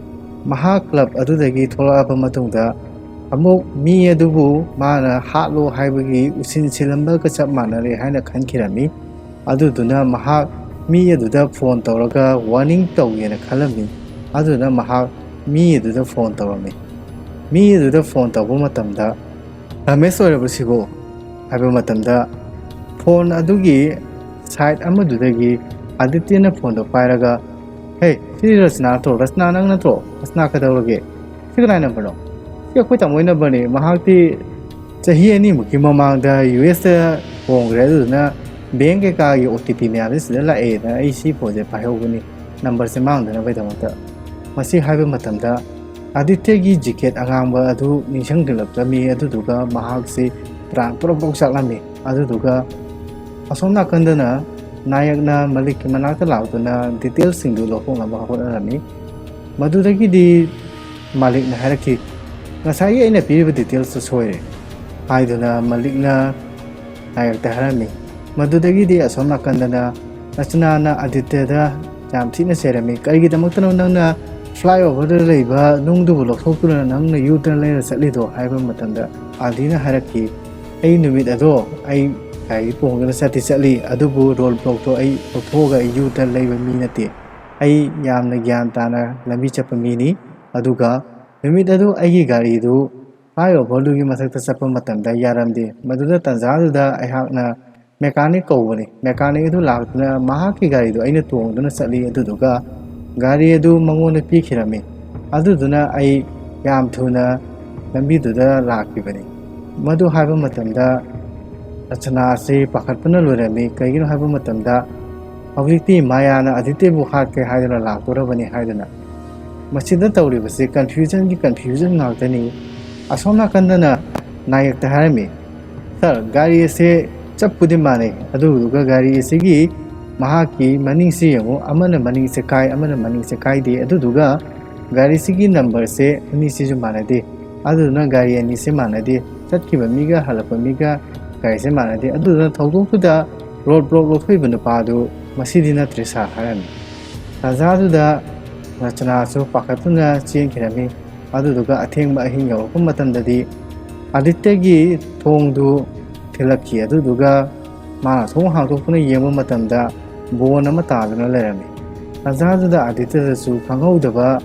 ꯃꯍꯥꯛ ꯀ꯭ꯂꯕ ꯑꯗꯨꯗꯒꯤ ꯊꯣꯛꯂꯛꯑꯕ ꯃꯇꯨꯡꯗ ꯑꯃꯨꯛ ꯃꯤ ꯑꯗꯨꯕꯨ ꯃꯥꯅ ꯍꯥꯠꯂꯣ ꯍꯥꯏꯕꯒꯤ ꯎꯁꯤꯟ ꯁꯤꯜꯂꯝꯕꯒ ꯆꯞ ꯃꯥꯟꯅꯔꯦ ꯍꯥꯏꯅ ꯈꯟꯈꯤꯔꯝꯃꯤ꯫ ꯑꯗꯨꯗꯨꯅ ꯃꯍꯥꯛ ꯃꯤ ꯑꯗꯨꯗ ꯐꯣꯟ ꯇꯧꯔꯒ ꯋꯥꯔꯅꯤꯡ ꯇꯧꯒꯦꯅ ꯈꯜꯂꯝꯃꯤ꯫ ꯑꯗꯨꯅ ꯃꯍꯥꯛ ꯃꯤ ꯑꯗꯨꯗ ꯐꯣꯟ ꯇꯧꯔꯝꯃꯤ꯫ ꯃꯤ ꯑꯗꯨꯗ ꯐꯣꯟ ꯇꯧꯕ ꯃꯇꯝꯗ "ꯔꯃꯦꯁ ꯑꯣꯏꯔꯕꯁꯤꯕꯨ?" ꯍꯥꯏꯕ ꯃꯇꯝꯗ ꯐꯣꯟ ꯑꯗꯨꯒꯤ ꯁꯥꯏꯠ ꯑꯃꯗꯨꯗꯒꯤ ꯑꯗꯤꯇ꯭ꯌꯅ ꯐꯣꯟꯗꯣ ꯄꯥꯏꯔꯒ, "ꯍꯦ, ꯁꯤ ꯔꯆꯅꯥ ꯅꯠꯇ꯭ꯔꯣ? ꯔꯆꯅꯥ ꯅꯪ ꯅꯠꯇ꯭ꯔꯣ? ꯔꯆꯅꯥ ꯀꯩꯗꯧꯔꯒꯦ? ꯁꯤ ꯀꯅꯥꯏ ꯅꯝꯕꯔꯅꯣ?" "ꯁꯤ ꯑꯩꯈꯣꯏ ꯇꯥꯃꯣꯒꯤ ꯅꯝꯕꯔꯅꯤ꯫ ꯃꯍꯥꯛꯇꯤ ꯆꯍꯤ ꯑꯅꯤꯃꯨꯛꯀꯤ ꯃꯃꯥꯡꯗ ꯌꯨ ꯑꯦꯁꯇ ꯍꯣꯡꯈ꯭ꯔꯦ꯫ ꯑꯗꯨꯗꯨꯅ ꯕꯦꯡ ꯀꯩꯀꯥꯒꯤ ꯑꯣ ꯇꯤ ꯄꯤ ꯃꯌꯥꯝꯁꯦ ꯁꯤꯗ ꯂꯥꯛꯑꯦꯅ ꯑꯩ ꯁꯤ ꯐꯣꯟꯁꯦ ꯄꯥꯏꯍꯧꯕꯅꯤ, ꯅꯝꯕꯔꯁꯦ ꯃꯥꯡꯗꯅꯕꯒꯤꯗꯃꯛꯇ"꯫ ꯃꯁꯤ ꯍꯥꯏꯕ ꯃꯇꯝꯗ ꯑꯗꯤꯇ꯭ꯌꯒꯤ ꯖꯤꯀꯦꯠ ꯑꯉꯥꯡꯕ ꯑꯗꯨ ꯅꯤꯡꯁꯤꯡꯂꯛꯂꯝꯃꯤ꯫ ꯑꯗꯨꯗꯨꯒ ꯃꯍꯥꯛꯁꯤ ꯄ꯭ꯔꯥꯟ ꯄꯨꯔꯞ ꯄꯨꯔꯞ ꯆꯠꯂꯝꯃꯤ꯫ ꯑꯗꯨꯗꯨꯒ ꯑꯁꯣꯝ ꯅꯥꯀꯟꯗꯅ ꯅꯥꯌꯛꯅ ꯃꯂꯤꯛꯀꯤ ꯃꯅꯥꯛꯇ ꯂꯥꯛꯇꯨꯅ ꯗꯤꯇꯦꯜꯁꯤꯡꯗꯨ ꯂꯧꯊꯣꯛꯅꯕ ꯍꯣꯠꯅꯔꯝꯃꯤ꯫ ꯃꯗꯨꯗꯒꯤꯗꯤ ꯃꯥꯂꯤꯛꯅ ꯍꯥꯏꯔꯛꯈꯤ, "ꯉꯁꯥꯏꯒꯤ ꯑꯩꯅ ꯄꯤꯔꯤꯕ ꯗꯤꯇꯦꯜꯁꯇꯨ ꯁꯣꯏꯔꯦ" ꯍꯥꯏꯗꯨꯅ ꯃꯥꯂꯤꯛꯅ ꯅꯥꯌꯛꯇ ꯍꯥꯏꯔꯝꯃꯤ꯫ ꯃꯗꯨꯗꯒꯤꯗꯤ ꯑꯁꯣꯝ ꯅꯥꯀꯟꯗꯅ ꯔꯆꯅꯥꯅ ꯑꯗꯤꯇ꯭ꯌꯗ ꯌꯥꯝ ꯊꯤꯅ ꯆꯩꯔꯝꯃꯤ꯫ "ꯀꯔꯤꯒꯤꯗꯃꯛꯇꯅꯣ ꯅꯪꯅ ꯐ꯭ꯂꯥꯏ ꯑꯣꯚꯔꯗ ꯂꯩꯕ ꯅꯨꯡꯗꯨꯕꯨ ꯂꯧꯊꯣꯛꯇꯨꯅ ꯅꯪꯅ ꯌꯨ ꯇꯔꯟ ꯂꯩꯔ ꯆꯠꯂꯤꯗꯣ?" ꯍꯥꯏꯕ ꯃꯇꯝꯗ ꯑꯥꯗꯤꯅ ꯍꯥꯏꯔꯛꯈꯤ, "ꯑꯩ ꯅꯨꯃꯤꯠ ꯑꯗꯣ ꯑꯩ ꯒꯥꯔꯤ ꯇꯣꯡꯗꯨꯅ ꯆꯠꯇꯤ ꯆꯠꯂꯤ, ꯑꯗꯨꯕꯨ ꯔꯣꯗ ꯕ꯭ꯂꯣꯛꯇꯣ ꯑꯩ ꯂꯧꯊꯣꯛꯑꯒ ꯑꯩ ꯌꯨ ꯇꯔꯟ ꯂꯩꯕ ꯃꯤ ꯅꯠꯇꯦ꯫ ꯑꯩ ꯌꯥꯝꯅ ꯒ꯭ꯌꯥꯟ ꯇꯥꯅ ꯂꯝꯕꯤ ꯆꯠꯄ ꯃꯤꯅꯤ꯫ ꯑꯗꯨꯒ ꯅꯨꯃꯤꯠ ꯑꯗꯨ ꯑꯩꯒꯤ ꯒꯥꯔꯤꯗꯨ ꯐ꯭ꯂꯥꯏ ꯑꯣꯚꯔꯗꯨꯒꯤ ꯃꯊꯛꯇ ꯆꯠꯄ ꯃꯇꯝꯗ ꯌꯥꯔꯝꯗꯦ꯫ ꯃꯗꯨꯗ ꯇꯟꯖꯥꯗꯨꯗ ꯑꯩꯍꯥꯛꯅ ꯃꯦꯀꯥꯅꯤꯛ ꯀꯧꯕꯅꯤ꯫ ꯃꯦꯀꯥꯅꯤꯛ ꯑꯗꯨ ꯂꯥꯛꯇꯨꯅ ꯃꯍꯥꯛꯀꯤ ꯒꯥꯔꯤꯗꯨ ꯑꯩꯅ ꯇꯣꯡꯗꯨꯅ ꯆꯠꯂꯤ꯫ ꯑꯗꯨꯗꯨꯒ ꯒꯥꯔꯤ ꯑꯗꯨ ꯃꯉꯣꯟꯗ ꯄꯤꯈꯤꯔꯝꯃꯤ꯫ ꯑꯗꯨꯗꯨꯅ ꯑꯩ ꯌꯥꯝ ꯊꯨꯅ ꯂꯝꯕꯤꯗꯨꯗ ꯂꯥꯛꯈꯤꯕꯅꯤ"꯫ ꯃꯗꯨ ꯍꯥꯏꯕ ꯃꯇꯝꯗ ꯔꯆꯅꯥ ꯑꯁꯤ ꯄꯥꯈꯠꯄꯅ ꯂꯣꯏꯔꯝꯃꯤ꯫ ꯀꯩꯒꯤꯅꯣ ꯍꯥꯏꯕ ꯃꯇꯝꯗ ꯍꯧꯖꯤꯛꯇꯤ ꯃꯥꯌꯥꯅ ꯑꯗꯤꯇ꯭ꯌꯕꯨ ꯍꯥꯠꯀꯦ ꯍꯥꯏꯗꯨꯅ ꯂꯥꯛꯇꯣꯔꯕꯅꯤ ꯍꯥꯏꯗꯨꯅ꯫ ꯃꯁꯤꯗ ꯇꯧꯔꯤꯕꯁꯤ ꯀꯟꯐ꯭ꯌꯨꯖꯟꯒꯤ ꯀꯟꯐ꯭ꯌꯨꯖꯟ ꯉꯥꯛꯇꯅꯤ꯫ ꯑꯁꯣꯝ ꯅꯥꯀꯟꯗꯅ ꯅꯥꯌꯛꯇ ꯍꯥꯏꯔꯝꯃꯤ, "ꯁꯥꯔ, ꯒꯥꯔꯤ ꯑꯁꯦ ꯆꯞꯄꯨꯗꯤ ꯃꯥꯟꯅꯩ꯫ ꯑꯗꯨꯗꯨꯒ ꯒꯥꯔꯤ ꯑꯁꯤꯒꯤ ꯃꯍꯥꯛꯀꯤ ꯃꯅꯤꯡꯁꯤ ꯌꯦꯡꯉꯨ, ꯑꯃꯅ ꯃꯅꯤꯡꯁꯦ ꯀꯥꯏ, ꯑꯃꯅ ꯃꯅꯤꯡꯁꯦ ꯀꯥꯏꯗꯦ꯫ ꯑꯗꯨꯗꯨꯒ ꯒꯥꯔꯤꯁꯤꯒꯤ ꯅꯝꯕꯔꯁꯦ ꯑꯅꯤꯁꯤꯁꯨ ꯃꯥꯟꯅꯗꯦ꯫ ꯑꯗꯨꯗꯨꯅ ꯒꯥꯔꯤ ꯑꯅꯤꯁꯦ ꯃꯥꯟꯅꯗꯦ꯫ ꯆꯠꯈꯤꯕ ꯃꯤꯒ ꯍꯜꯂꯛꯄ ꯃꯤꯒ ꯒꯥꯔꯤꯁꯦ ꯃꯥꯟꯅꯗꯦ꯫ ꯑꯗꯨꯗꯨꯅ ꯊꯧꯗꯣꯛꯇꯨꯗ ꯔꯣꯗ ꯕ꯭ꯂꯣꯛ ꯂꯧꯊꯣꯛꯏꯕ ꯅꯨꯄꯥꯗꯨ ꯃꯁꯤꯗꯤ ꯅꯠꯇ꯭ꯔꯦ ꯁꯥꯔ ꯍꯥꯏꯔꯝꯃꯤ꯫ ꯇꯥꯟꯖꯥꯗꯨꯗ ꯔꯆꯅꯥꯁꯨ ꯄꯥꯈꯠꯇꯨꯅ ꯆꯦꯟꯈꯤꯔꯝꯃꯤ꯫ ꯑꯗꯨꯗꯨꯒ ꯑꯊꯦꯡꯕ ꯑꯍꯤꯡ ꯌꯧꯔꯛꯄ ꯃꯇꯝꯗꯗꯤ ꯑꯥꯗꯤꯇ꯭ꯌꯒꯤ ꯊꯣꯡꯗꯨ ꯊꯤꯜꯂꯛꯈꯤ꯫ ꯑꯗꯨꯗꯨꯒ ꯃꯥꯅ ꯊꯣꯡ ꯍꯥꯡꯗꯣꯛꯇꯨꯅ ꯌꯦꯡꯕ ꯃꯇꯝꯗ ꯕꯣꯟ ꯑꯃ ꯇꯥꯗꯨꯅ ꯂꯩꯔꯝꯃꯤ꯫ ꯇꯥꯟꯖꯥꯗꯨꯗ ꯑꯥꯗꯤꯇ꯭ꯌꯗꯁꯨ ꯈꯪꯍꯧꯗꯕ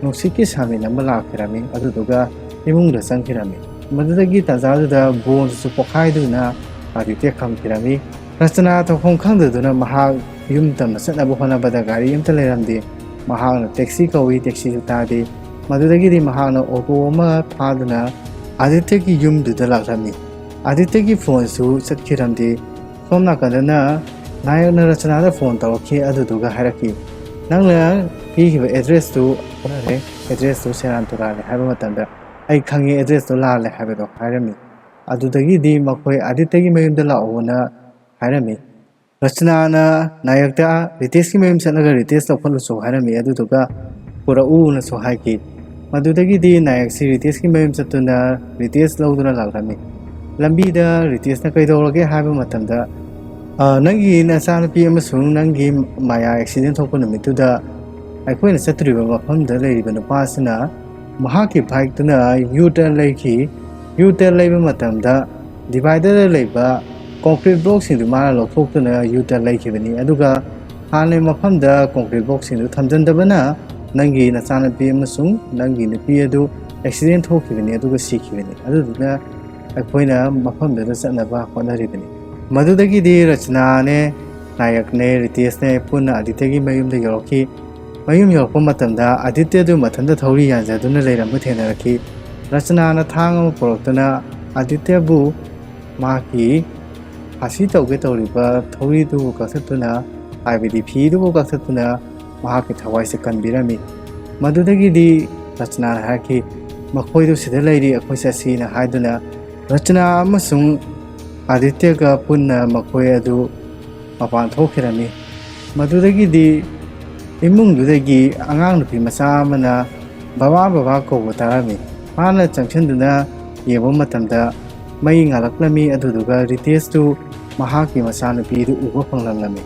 ꯅꯨꯡꯁꯤꯠꯀꯤ ꯁꯥꯃꯤꯟ ꯑꯃ ꯂꯥꯛꯈꯤꯔꯝꯃꯤ꯫ ꯑꯗꯨꯗꯨꯒ ꯏꯃꯨꯡꯗ ꯆꯪꯈꯤꯔꯝꯃꯤ꯫ ꯃꯗꯨꯗꯒꯤ ꯇꯥꯟꯖꯥꯗꯨꯗ ꯕꯣꯟꯗꯨꯁꯨ ꯄꯣꯈꯥꯏꯗꯨꯅ ꯑꯥꯗꯤꯇ꯭ꯌ ꯈꯝꯈꯤꯔꯝꯃꯤ꯫ ꯔꯆꯅꯥ ꯇꯧꯐꯝ ꯈꯪꯗꯗꯨꯅ ꯃꯍꯥꯛ ꯌꯨꯝ ꯇꯝꯅ ꯆꯠꯅꯕ ꯍꯣꯠꯅꯕꯗ ꯒꯥꯔꯤ ꯑꯃꯠꯇ ꯂꯩꯔꯝꯗꯦ꯫ ꯃꯍꯥꯛꯅ ꯇꯦꯛꯁꯤ ꯀꯧꯏ, ꯇꯦꯛꯁꯤꯁꯨ ꯇꯥꯗꯦ꯫ ꯃꯗꯨꯗꯒꯤꯗꯤ ꯃꯍꯥꯛꯅ ꯑꯣꯇꯣ ꯑꯃ ꯐꯥꯗꯨꯅ ꯑꯥꯗꯤꯇ꯭ꯌꯒꯤ ꯌꯨꯝꯗꯨꯗ ꯂꯥꯛꯂꯝꯃꯤ꯫ ꯑꯥꯗꯤꯇ꯭ꯌꯒꯤ ꯐꯣꯟꯁꯨ ꯆꯠꯈꯤꯔꯝꯗꯦ꯫ ꯁꯣꯝ ꯅꯥꯀꯟꯗꯅ ꯅꯥꯌꯛꯅ ꯔꯆꯅꯥꯗ ꯐꯣꯟ ꯇꯧꯔꯛꯈꯤ, ꯑꯗꯨꯗꯨꯒ ꯍꯥꯏꯔꯛꯈꯤ, "ꯅꯪꯅ ꯄꯤꯈꯤꯕ ꯑꯦꯗ꯭ꯔꯦꯁꯇꯨ ꯑꯣꯟꯅꯔꯦ, ꯑꯦꯗ꯭ꯔꯦꯁꯇꯨ ꯁꯦꯔꯥꯟ ꯇꯨꯔꯥꯟꯅꯦ" ꯍꯥꯏꯕ ꯃꯇꯝꯗ, "ꯑꯩ ꯈꯪꯉꯤ, ꯑꯦꯗ꯭ꯔꯦꯁꯇꯣ ꯂꯥꯜꯂꯦ" ꯍꯥꯏꯕꯗꯣ ꯍꯥꯏꯔꯝꯃꯤ꯫ ꯑꯗꯨꯗꯒꯤꯗꯤ ꯃꯈꯣꯏ ꯑꯥꯗꯤꯇ꯭ꯌꯒꯤ ꯃꯌꯨꯝꯗ ꯂꯥꯛꯑꯣꯅ ꯍꯥꯏꯔꯝꯃꯤ꯫ ꯔꯆꯅꯥꯅ ꯅꯥꯌꯛꯇ ꯔꯤꯇꯦꯁꯀꯤ ꯃꯌꯨꯝ ꯆꯠꯂꯒ ꯔꯤꯇꯦꯁ ꯂꯧꯈꯠꯂꯨꯆꯣ ꯍꯥꯏꯔꯝꯃꯤ, ꯑꯗꯨꯗꯨꯒ ꯄꯨꯔꯛꯎꯅꯁꯨ ꯍꯥꯏꯈꯤ꯫ ꯃꯗꯨꯗꯒꯤꯗꯤ ꯅꯥꯌꯛꯁꯤ ꯔꯤꯇꯦꯁꯀꯤ ꯃꯌꯨꯝ ꯆꯠꯇꯨꯅ ꯔꯤꯇꯦꯁ ꯂꯧꯗꯨꯅ ꯂꯥꯛꯂꯝꯃꯤ꯫ ꯂꯝꯕꯤꯗ ꯔꯤꯇꯦꯁꯅ ꯀꯩꯗꯧꯔꯒꯦ ꯍꯥꯏꯕ ꯃꯇꯝꯗ, "ꯑ, ꯅꯪꯒꯤ ꯅꯆꯥꯅꯨꯄꯤ ꯑꯃꯁꯨꯡ ꯅꯪꯒꯤ ꯃꯌꯥ ꯑꯦꯛꯁꯤꯗꯦꯟ ꯊꯣꯛꯄ ꯅꯨꯃꯤꯠꯇꯨꯗ ꯑꯩꯈꯣꯏꯅ ꯆꯠꯇꯣꯔꯤꯕ ꯃꯐꯝꯗ ꯂꯩꯔꯤꯕ ꯅꯨꯄꯥꯁꯤꯅ ꯃꯍꯥꯛꯀꯤ ꯕꯥꯏꯛꯇꯨꯅ ꯌꯨ ꯇꯔꯟ ꯂꯩꯈꯤ꯫ ꯌꯨ ꯇꯔꯟ ꯂꯩꯕ ꯃꯇꯝꯗ ꯗꯤꯚꯥꯏꯗꯔꯗ ꯂꯩꯕ ꯀꯣꯟꯀ꯭ꯔꯤꯠ ꯕ꯭ꯂꯣꯛꯁꯤꯡꯗꯨ ꯃꯥꯅ ꯂꯧꯊꯣꯛꯇꯨꯅ ꯌꯨ ꯇꯔꯟ ꯂꯩꯈꯤꯕꯅꯤ, ꯑꯗꯨꯒ ꯍꯥꯟꯅ ꯃꯐꯝꯗ ꯀꯣꯟꯀ꯭ꯔꯤꯠ ꯕ꯭ꯂꯣꯛꯁꯤꯡꯗꯨ ꯊꯝꯖꯤꯟꯗꯕꯅ ꯅꯪꯒꯤ ꯅꯆꯥꯅꯨꯄꯤ ꯑꯃꯁꯨꯡ ꯅꯪꯒꯤ ꯅꯨꯄꯤ ꯑꯗꯨ ꯑꯦꯛꯁꯤꯗꯦꯟ ꯊꯣꯛꯈꯤꯕꯅꯤ, ꯑꯗꯨꯒ ꯁꯤꯈꯤꯕꯅꯤ꯫ ꯑꯗꯨꯗꯨꯅ ꯑꯩꯈꯣꯏꯅ ꯃꯐꯝꯗꯨꯗ ꯆꯠꯅꯕ ꯍꯣꯠꯅꯔꯤꯕꯅꯤ"꯫ ꯃꯗꯨꯗꯒꯤꯗꯤ ꯔꯆꯅꯥꯅꯦ, ꯅꯥꯌꯛꯅꯦ, ꯔꯤꯇꯦꯁꯅꯦ ꯄꯨꯟꯅ ꯑꯥꯗꯤꯇ꯭ꯌꯒꯤ ꯃꯌꯨꯝꯗ ꯌꯧꯔꯛꯈꯤ꯫ ꯃꯌꯨꯝ ꯌꯧꯔꯛꯄ ꯃꯇꯝꯗ ꯑꯥꯗꯤꯇ꯭ꯌꯗꯨ ꯃꯊꯟꯇ ꯊꯧꯔꯤ ꯌꯥꯟꯖꯗꯨꯅ ꯂꯩꯔꯝꯕ ꯊꯦꯡꯅꯔꯛꯈꯤ꯫ ꯔꯆꯅꯥꯅ ꯊꯥꯡ ꯑꯃ ꯄꯨꯔꯛꯇꯨꯅ ꯑꯥꯗꯤꯇ꯭ꯌꯕꯨ ꯃꯍꯥꯛꯀꯤ ꯐꯥꯁꯤ ꯇꯧꯒꯦ ꯇꯧꯔꯤꯕ ꯊꯧꯔꯤꯗꯨꯕꯨ ꯀꯛꯊꯠꯇꯨꯅ, ꯍꯥꯏꯕꯗꯤ ꯐꯤꯗꯨꯕꯨ ꯀꯛꯊꯠꯇꯨꯅ ꯃꯍꯥꯛꯀꯤ ꯊꯋꯥꯏꯁꯦ ꯀꯟꯕꯤꯔꯝꯃꯤ꯫ ꯃꯗꯨꯗꯒꯤꯗꯤ ꯔꯆꯅꯥꯅ ꯍꯥꯏꯔꯛꯈꯤ, "ꯃꯈꯣꯏꯗꯨ ꯁꯤꯗ ꯂꯩꯔꯤ, ꯑꯩꯈꯣꯏ ꯆꯠꯁꯤꯅ" ꯍꯥꯏꯗꯨꯅ ꯔꯆꯅꯥ ꯑꯃꯁꯨꯡ ꯑꯥꯗꯤꯇ꯭ꯌꯒ ꯄꯨꯟꯅ ꯃꯈꯣꯏ ꯑꯗꯨ ꯃꯄꯥꯟ ꯊꯣꯛꯈꯤꯔꯝꯃꯤ꯫ ꯃꯗꯨꯗꯒꯤꯗꯤ ꯏꯃꯨꯡꯗꯨꯗꯒꯤ ꯑꯉꯥꯡ ꯅꯨꯄꯤ ꯃꯆꯥ ꯑꯃꯅ "ꯕꯕꯥ, ꯕꯕꯥ" ꯀꯧꯕ ꯇꯥꯔꯝꯃꯤ꯫ ꯃꯥꯅ ꯆꯪꯁꯤꯟꯗꯨꯅ ꯌꯦꯡꯕ ꯃꯇꯝꯗ ꯃꯩ ꯉꯥꯜꯂꯛꯂꯝꯃꯤ, ꯑꯗꯨꯗꯨꯒ ꯔꯤꯇꯦꯁꯇꯨ ꯃꯍꯥꯛꯀꯤ ꯃꯆꯥꯅꯨꯄꯤꯗꯨ ꯎꯕ ꯐꯪꯂꯝꯂꯝꯃꯤ꯫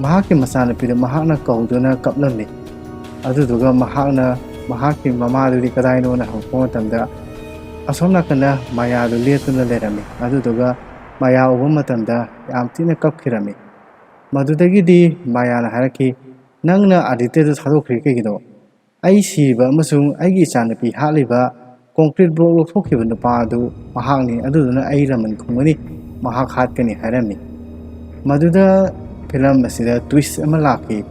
ꯃꯍꯥꯛꯀꯤ ꯃꯆꯥꯅꯨꯄꯤꯗꯨ ꯃꯍꯥꯛꯅ ꯀꯧꯗꯨꯅ ꯀꯞꯂꯝꯃꯤ꯫ ꯑꯗꯨꯗꯨꯒ ꯃꯍꯥꯛꯅ ꯃꯍꯥꯛꯀꯤ ꯃꯃꯥꯗꯨꯗꯤ ꯀꯗꯥꯏꯅꯣꯅ ꯍꯪꯉꯛꯄ ꯃꯇꯝꯗ ꯑꯁꯣꯝ ꯅꯥꯀꯟꯗ ꯃꯌꯥꯗꯨ ꯂꯦꯞꯇꯨꯅ ꯂꯩꯔꯝꯃꯤ꯫ ꯑꯗꯨꯗꯨꯒ ꯃꯌꯥ ꯎꯕ ꯃꯇꯝꯗ ꯌꯥꯝ ꯊꯤꯅ ꯀꯞꯈꯤꯔꯝꯃꯤ꯫ ꯃꯗꯨꯗꯒꯤꯗꯤ ꯃꯌꯥꯅ ꯍꯥꯏꯔꯛꯈꯤ, "ꯅꯪꯅ ꯑꯥꯗꯤꯇ꯭ꯌꯗꯨ ꯊꯥꯗꯣꯛꯈ꯭ꯔꯤ ꯀꯩꯒꯤꯅꯣ? ꯑꯩ ꯁꯤꯔꯤꯕ ꯑꯃꯁꯨꯡ ꯑꯩꯒꯤ ꯏꯆꯥꯅꯨꯄꯤ ꯍꯥꯠꯂꯤꯕ ꯀꯣꯡꯀ꯭ꯔꯤꯠ ꯕ꯭ꯂꯣꯛ ꯂꯧꯊꯣꯛꯈꯤꯕ ꯅꯨꯄꯥ ꯑꯗꯨ ꯃꯍꯥꯛꯅꯤ, ꯑꯗꯨꯗꯨꯅ ꯑꯩ ꯂꯃꯟ ꯈꯨꯝꯒꯅꯤ, ꯃꯍꯥꯛ ꯍꯥꯠꯀꯅꯤ" ꯍꯥꯏꯔꯝꯃꯤ꯫ ꯃꯗꯨꯗ ꯐꯤꯂꯝ ꯑꯁꯤꯗ ꯇ꯭ꯋꯤꯁ ꯑꯃ ꯂꯥꯛꯈꯤ꯫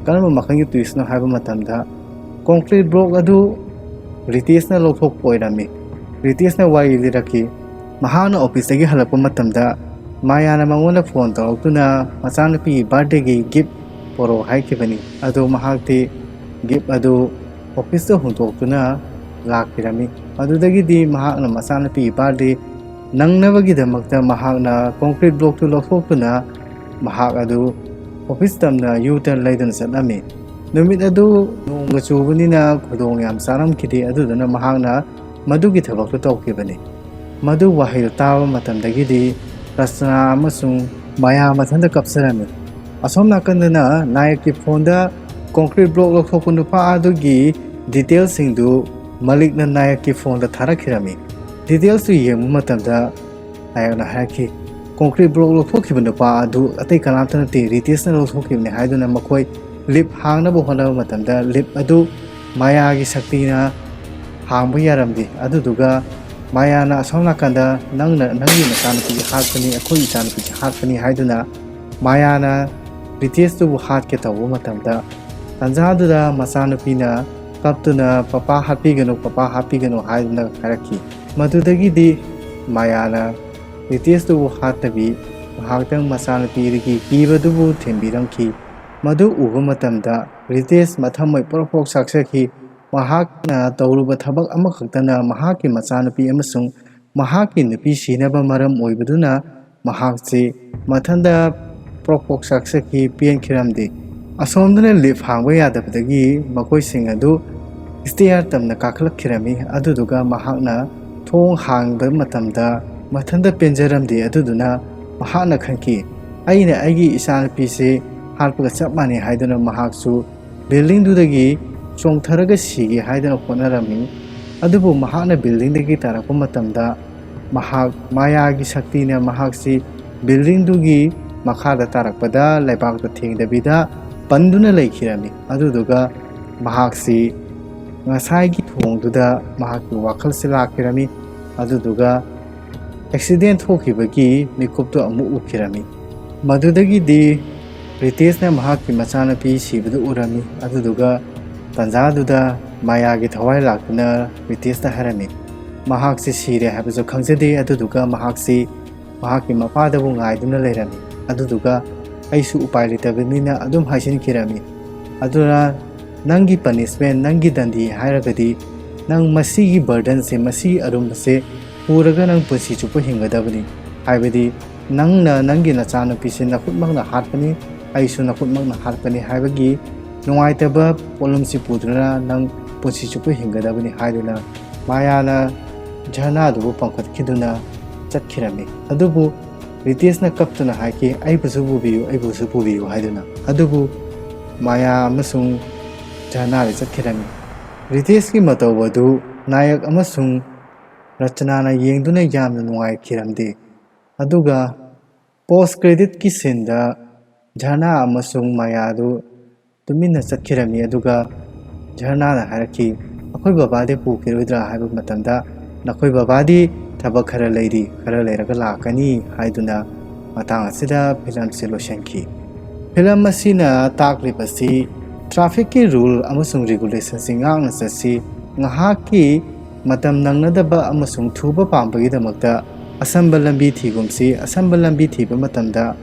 ꯀꯔꯝꯕ ꯃꯈꯜꯒꯤ ꯇ꯭ꯋꯤꯁꯅꯣ ꯍꯥꯏꯕ ꯃꯇꯝꯗ, ꯀꯣꯡꯀ꯭ꯔꯤꯠ ꯕ꯭ꯂꯣꯛ ꯑꯗꯨ ꯔꯤꯇꯦꯁꯅ ꯂꯧꯊꯣꯛꯄ ꯑꯣꯏꯔꯝꯃꯤ꯫ ꯔꯤꯇꯦꯁꯅ ꯋꯥꯔꯤ ꯂꯤꯔꯛꯈꯤ, ꯃꯍꯥꯛꯅ ꯑꯣꯐꯤꯁꯇꯒꯤ ꯍꯜꯂꯛꯄ ꯃꯇꯝꯗ ꯃꯥꯌꯥꯅ ꯃꯉꯣꯟꯗ ꯐꯣꯟ ꯇꯧꯔꯛꯇꯨꯅ ꯃꯆꯥꯅꯨꯄꯤꯒꯤ ꯕꯥꯔꯗꯦꯒꯤ ꯒꯤꯐ ꯄꯣꯔꯛꯑꯣ ꯍꯥꯏꯈꯤꯕꯅꯤ꯫ ꯑꯗꯨ ꯃꯍꯥꯛꯇꯤ ꯒꯤꯐ ꯑꯗꯨ ꯑꯣꯐꯤꯁꯇ ꯍꯨꯟꯗꯣꯛꯇꯨꯅ ꯂꯥꯛꯄꯤꯔꯝꯃꯤ꯫ ꯃꯗꯨꯗꯒꯤꯗꯤ ꯃꯍꯥꯛꯅ ꯃꯆꯥꯅꯨꯄꯤꯒꯤ ꯕꯥꯔꯗꯦ ꯅꯪꯅꯕꯒꯤꯗꯃꯛꯇ ꯃꯍꯥꯛꯅ ꯀꯣꯡꯀ꯭ꯔꯤꯠ ꯕ꯭ꯂꯣꯛꯇꯨ ꯂꯧꯊꯣꯛꯇꯨꯅ ꯃꯍꯥꯛ ꯑꯗꯨ ꯑꯣꯐꯤꯁ ꯇꯝꯅ ꯌꯨ ꯇꯔꯟ ꯂꯩꯗꯨꯅ ꯆꯠꯂꯝꯃꯤ꯫ ꯅꯨꯃꯤꯠ ꯑꯗꯨ ꯅꯣꯡꯒ ꯆꯨꯕꯅꯤꯅ ꯈꯨꯗꯣꯡ ꯌꯥꯝ ꯆꯥꯔꯝꯈꯤꯗꯦ, ꯑꯗꯨꯗꯨꯅ ꯃꯍꯥꯛꯅ ꯃꯗꯨꯒꯤ ꯊꯕꯛꯇꯨ ꯇꯧꯈꯤꯕꯅꯤ꯫ ꯃꯗꯨ ꯋꯥꯍꯩꯗꯨ ꯇꯥꯕ ꯃꯇꯝꯗꯒꯤꯗꯤ ꯔꯆꯅꯥ ꯑꯃꯁꯨꯡ ꯃꯌꯥ ꯃꯊꯟꯇ ꯀꯞꯆꯔꯝꯃꯤ꯫ ꯑꯁꯣꯝ ꯅꯥꯀꯟꯗꯅ ꯅꯥꯌꯛꯀꯤ ꯐꯣꯟꯗ ꯀꯣꯡꯀ꯭ꯔꯤꯠ ꯕ꯭ꯂꯣꯛ ꯂꯧꯊꯣꯛꯄ ꯅꯨꯄꯥ ꯑꯗꯨꯒꯤ ꯗꯤꯇꯦꯜꯁꯤꯡꯗꯨ ꯃꯂꯤꯛꯅ ꯅꯥꯌꯛꯀꯤ ꯐꯣꯟꯗ ꯊꯥꯔꯛꯈꯤꯔꯝꯃꯤ꯫ ꯗꯤꯇꯦꯜꯁꯇꯨ ꯌꯦꯡꯕ ꯃꯇꯝꯗ ꯅꯥꯌꯛꯅ ꯍꯥꯏꯔꯛꯈꯤ, "ꯀꯣꯡꯀ꯭ꯔꯤꯠ ꯕ꯭ꯂꯣꯛ ꯂꯧꯊꯣꯛꯈꯤꯕ ꯅꯨꯄꯥ ꯑꯗꯨ ꯑꯇꯩ ꯀꯅꯥꯝꯇ ꯅꯠꯇꯦ, ꯔꯤꯇꯦꯁꯅ ꯂꯧꯊꯣꯛꯈꯤꯕꯅꯤ" ꯍꯥꯏꯗꯨꯅ ꯃꯈꯣꯏ ꯂꯤꯞ ꯍꯥꯡꯅꯕ ꯍꯣꯠꯅꯕ ꯃꯇꯝꯗ ꯂꯤꯞ ꯑꯗꯨ ꯃꯌꯥꯒꯤ ꯁꯛꯇꯤꯅ ꯍꯥꯡꯕ ꯌꯥꯔꯝꯗꯦ꯫ ꯑꯗꯨꯗꯨꯒ ꯃꯌꯥꯅ ꯑꯁꯣꯝ ꯅꯥꯀꯟꯗ "ꯅꯪꯅ ꯅꯪꯒꯤ ꯅꯆꯥꯅꯨꯄꯤ ꯍꯥꯠꯄꯅꯤ, ꯑꯩꯈꯣꯏ ꯏꯆꯥꯅꯨꯄꯤꯁꯦ ꯍꯥꯠꯄꯅꯤ" ꯍꯥꯏꯗꯨꯅ ꯃꯌꯥꯅ ꯔꯤꯇꯦꯁꯇꯨꯕꯨ ꯍꯥꯠꯀꯦ ꯇꯧꯕ ꯃꯇꯝꯗ, ꯇꯟꯖꯥꯗꯨꯗ ꯃꯆꯥꯅꯨꯄꯤꯅ ꯀꯞꯇꯨꯅ "ꯄꯄꯥ ꯍꯥꯠꯄꯤꯒꯅꯨ, ꯄꯄꯥ ꯍꯥꯠꯄꯤꯒꯅꯨ" ꯍꯥꯏꯗꯨꯅ ꯍꯥꯏꯔꯛꯈꯤ꯫ ꯃꯗꯨꯗꯒꯤꯗꯤ ꯃꯌꯥꯅ ꯔꯤꯇꯦꯁꯇꯨꯕꯨ ꯍꯥꯠꯇꯕꯤ ꯉꯥꯏꯍꯥꯛꯇꯪ ꯃꯆꯥꯅꯨꯄꯤꯗꯒꯤ ꯀꯤꯕꯗꯨꯕꯨ ꯊꯦꯝꯕꯤꯔꯝꯈꯤ꯫ ꯃꯗꯨ ꯎꯕ ꯃꯇꯝꯗ ꯔꯤꯇꯦꯁ ꯃꯊꯃꯣꯏ ꯄ꯭ꯔꯣꯛ ꯄ꯭ꯔꯣꯛ ꯆꯥꯛꯆꯈꯤ꯫ ꯃꯍꯥꯛꯅ ꯇꯧꯔꯨꯕ ꯊꯕꯛ ꯑꯃꯈꯛꯇꯅ ꯃꯍꯥꯛꯀꯤ ꯃꯆꯥꯅꯨꯄꯤ ꯑꯃꯁꯨꯡ ꯃꯍꯥꯛꯀꯤ ꯅꯨꯄꯤ ꯁꯤꯅꯕ ꯃꯔꯝ ꯑꯣꯏꯕꯗꯨꯅ ꯃꯍꯥꯛꯁꯤ ꯃꯊꯟꯇ ꯄ꯭ꯔꯣꯛ ꯄ꯭ꯔꯣꯛ ꯆꯥꯛꯆꯈꯤ, ꯄꯦꯟꯈꯤꯔꯝꯗꯦ꯫ ꯑꯁꯣꯝꯗꯅ ꯂꯤꯐ ꯍꯥꯡꯕ ꯌꯥꯗꯕꯗꯒꯤ ꯃꯈꯣꯏꯁꯤꯡ ꯑꯗꯨ ꯁ꯭ꯇꯦꯌꯔ ꯇꯝꯅ ꯀꯥꯈꯠꯂꯛꯈꯤꯔꯝꯃꯤ꯫ ꯑꯗꯨꯗꯨꯒ ꯃꯍꯥꯛꯅ ꯊꯣꯡ ꯍꯥꯡꯕ ꯃꯇꯝꯗ ꯃꯊꯟꯇ ꯄꯦꯟꯖꯔꯝꯗꯦ꯫ ꯑꯗꯨꯗꯨꯅ ꯃꯍꯥꯛꯅ ꯈꯟꯈꯤ, "ꯑꯩꯅ ꯑꯩꯒꯤ ꯏꯆꯥꯅꯨꯄꯤꯁꯤ ꯍꯥꯠꯄꯒ ꯆꯞ ꯃꯥꯟꯅꯩ" ꯍꯥꯏꯗꯨꯅ ꯃꯍꯥꯛꯁꯨ ꯕꯤꯜꯗꯤꯡꯗꯨꯗꯒꯤ ꯆꯣꯡꯊꯔꯒ ꯁꯤꯒꯦ ꯍꯥꯏꯗꯨꯅ ꯍꯣꯠꯅꯔꯝꯃꯤ꯫ ꯑꯗꯨꯕꯨ ꯃꯍꯥꯛꯅ ꯕꯤꯜꯗꯤꯡꯗꯒꯤ ꯇꯥꯔꯛꯄ ꯃꯇꯝꯗ ꯃꯍꯥꯛ ꯃꯥꯌꯥꯒꯤ ꯁꯛꯇꯤꯅ ꯃꯍꯥꯛꯁꯤ ꯕꯤꯜꯗꯤꯡꯗꯨꯒꯤ ꯃꯈꯥꯗ ꯇꯥꯔꯛꯄꯗ ꯂꯩꯕꯥꯛꯇ ꯊꯦꯡꯗꯕꯤꯗ ꯄꯟꯗꯨꯅ ꯂꯩꯈꯤꯔꯝꯃꯤ꯫ ꯑꯗꯨꯗꯨꯒ ꯃꯍꯥꯛꯁꯤ ꯉꯁꯥꯏꯒꯤ ꯊꯣꯡꯗꯨꯗ ꯃꯍꯥꯛꯀꯤ ꯋꯥꯈꯜꯁꯤ ꯂꯥꯛꯈꯤꯔꯝꯃꯤ꯫ ꯑꯗꯨꯗꯨꯒ ꯑꯦꯛꯁꯤꯗꯦꯟ ꯊꯣꯛꯈꯤꯕꯒꯤ ꯃꯤꯀꯨꯞꯇꯨ ꯑꯃꯨꯛ ꯎꯈꯤꯔꯝꯃꯤ꯫ ꯃꯗꯨꯗꯒꯤꯗꯤ ꯔꯤꯇꯦꯁꯅ ꯃꯍꯥꯛꯀꯤ ꯃꯆꯥꯅꯨꯄꯤ ꯁꯤꯕꯗꯨ ꯎꯔꯝꯃꯤ꯫ ꯑꯗꯨꯗꯨꯒ ꯇꯟꯖꯥꯗꯨꯗ ꯃꯥꯌꯥꯒꯤ ꯊꯋꯥꯏ ꯂꯥꯛꯇꯨꯅ ꯔꯤꯇꯦꯁꯇ ꯍꯥꯏꯔꯝꯃꯤ, ꯃꯍꯥꯛꯁꯤ ꯁꯤꯔꯦ ꯍꯥꯏꯕꯁꯨ ꯈꯪꯖꯗꯦ꯫ ꯑꯗꯨꯗꯨꯒ ꯃꯍꯥꯛꯁꯤ ꯃꯍꯥꯛꯀꯤ ꯃꯄꯥꯗꯕꯨ ꯉꯥꯏꯗꯨꯅ ꯂꯩꯔꯝꯃꯤ꯫ ꯑꯗꯨꯗꯨꯒ ꯑꯩꯁꯨ ꯎꯄꯥꯏ ꯂꯩꯇꯕꯅꯤꯅ ꯑꯗꯨꯝ ꯍꯥꯏꯖꯤꯟꯈꯤꯔꯝꯃꯤ꯫ ꯑꯗꯨꯅ ꯅꯪꯒꯤ ꯄꯅꯤꯁꯃꯦꯟ, ꯅꯪꯒꯤ ꯗꯟꯗꯤ ꯍꯥꯏꯔꯒꯗꯤ ꯅꯪ ꯃꯁꯤꯒꯤ ꯕꯔꯗꯟꯁꯦ, ꯃꯁꯤꯒꯤ ꯑꯔꯨꯝꯕꯁꯦ ꯄꯨꯔꯒ ꯅꯪ ꯄꯨꯟꯁꯤ ꯆꯨꯞꯄ ꯍꯤꯡꯒꯗꯕꯅꯤ꯫ ꯍꯥꯏꯕꯗꯤ ꯅꯪꯅ ꯅꯪꯒꯤ ꯅꯆꯥꯅꯨꯄꯤꯁꯦ ꯅꯈꯨꯠꯃꯛꯅ ꯍꯥꯠꯄꯅꯤ, ꯑꯩꯁꯨ ꯅꯈꯨꯠꯃꯛꯅ ꯍꯥꯠꯄꯅꯤ ꯍꯥꯏꯕꯒꯤ ꯅꯨꯡꯉꯥꯏꯇꯕ ꯄꯣꯠꯂꯨꯝꯁꯤ ꯄꯨꯗꯨꯅ ꯅꯪ ꯄꯨꯟꯁꯤ ꯆꯨꯞꯄ ꯍꯤꯡꯒꯗꯕꯅꯤ ꯍꯥꯏꯗꯨꯅ ꯃꯥꯌꯥꯅ ꯖꯔꯅꯥꯗꯨꯕꯨ ꯄꯝꯈꯠꯈꯤꯗꯨꯅ ꯆꯠꯈꯤꯔꯝꯃꯤ꯫ ꯑꯗꯨꯕꯨ ꯔꯤꯇꯦꯁꯅ ꯀꯞꯇꯨꯅ ꯍꯥꯏꯈꯤ, "ꯑꯩꯕꯨꯁꯨ ꯄꯨꯕꯤꯌꯨ, ꯑꯩꯕꯨꯁꯨ ꯄꯨꯕꯤꯌꯨ" ꯍꯥꯏꯗꯨꯅ꯫ ꯑꯗꯨꯕꯨ ꯃꯥꯌꯥ ꯑꯃꯁꯨꯡ ꯖꯔꯅꯥꯗꯤ ꯆꯠꯈꯤꯔꯝꯃꯤ꯫ ꯔꯤꯇꯦꯁꯀꯤ ꯃꯇꯧ ꯑꯗꯨ ꯅꯥꯌꯛ ꯑꯃꯁꯨꯡ ꯔꯆꯅꯥꯅ ꯌꯦꯡꯗꯨꯅ ꯌꯥꯝꯅ ꯅꯨꯡꯉꯥꯏꯈꯤꯔꯝꯗꯦ꯫ ꯑꯗꯨꯒ ꯄꯣꯁ ꯀ꯭ꯔꯦꯗꯤꯠꯀꯤ ꯁꯤꯟꯗ ꯖꯔꯅꯥ ꯑꯃꯁꯨꯡ ꯃꯥꯌꯥꯗꯨ ꯇꯨꯃꯤꯟꯅ ꯆꯠꯈꯤꯔꯝꯃꯤ꯫ ꯑꯗꯨꯒ ꯖꯔꯅꯥꯅ ꯍꯥꯏꯔꯛꯈꯤ, "ꯑꯩꯈꯣꯏ ꯕꯕꯥꯗꯤ ꯄꯨꯈꯤꯔꯣꯏꯗ꯭ꯔꯥ?" ꯍꯥꯏꯕ ꯃꯇꯝꯗ, "ꯅꯈꯣꯏ ꯕꯕꯥꯗꯤ ꯊꯕꯛ ꯈꯔ ꯂꯩꯔꯤ, ꯈꯔ ꯂꯩꯔꯒ ꯂꯥꯛꯀꯅꯤ" ꯍꯥꯏꯗꯨꯅ ꯃꯇꯥꯡ ꯑꯁꯤꯗ ꯐꯤꯂꯝꯁꯤ ꯂꯣꯏꯁꯤꯟꯈꯤ꯫ ꯐꯤꯂꯝ ꯑꯁꯤꯅ ꯇꯥꯛꯂꯤꯕꯁꯤ ꯇ꯭ꯔꯥꯐꯤꯛꯀꯤ ꯔꯨꯜ ꯑꯃꯁꯨꯡ ꯔꯤꯒꯨꯂꯦꯁꯟꯁꯤ ꯉꯥꯛꯅ ꯆꯠꯁꯤ, ꯉꯥꯏꯍꯥꯛꯀꯤ ꯃꯇꯝ ꯅꯪꯅꯗꯕ ꯑꯃꯁꯨꯡ ꯊꯨꯕ ꯄꯥꯝꯕꯒꯤꯗꯃꯛꯇ ꯑꯁꯝꯕ ꯂꯝꯕꯤ ꯊꯤꯒꯨꯝꯁꯤ꯫ ꯑꯁꯝꯕ ꯂꯝꯕꯤ ꯊꯤꯕ ꯃꯇꯝꯗ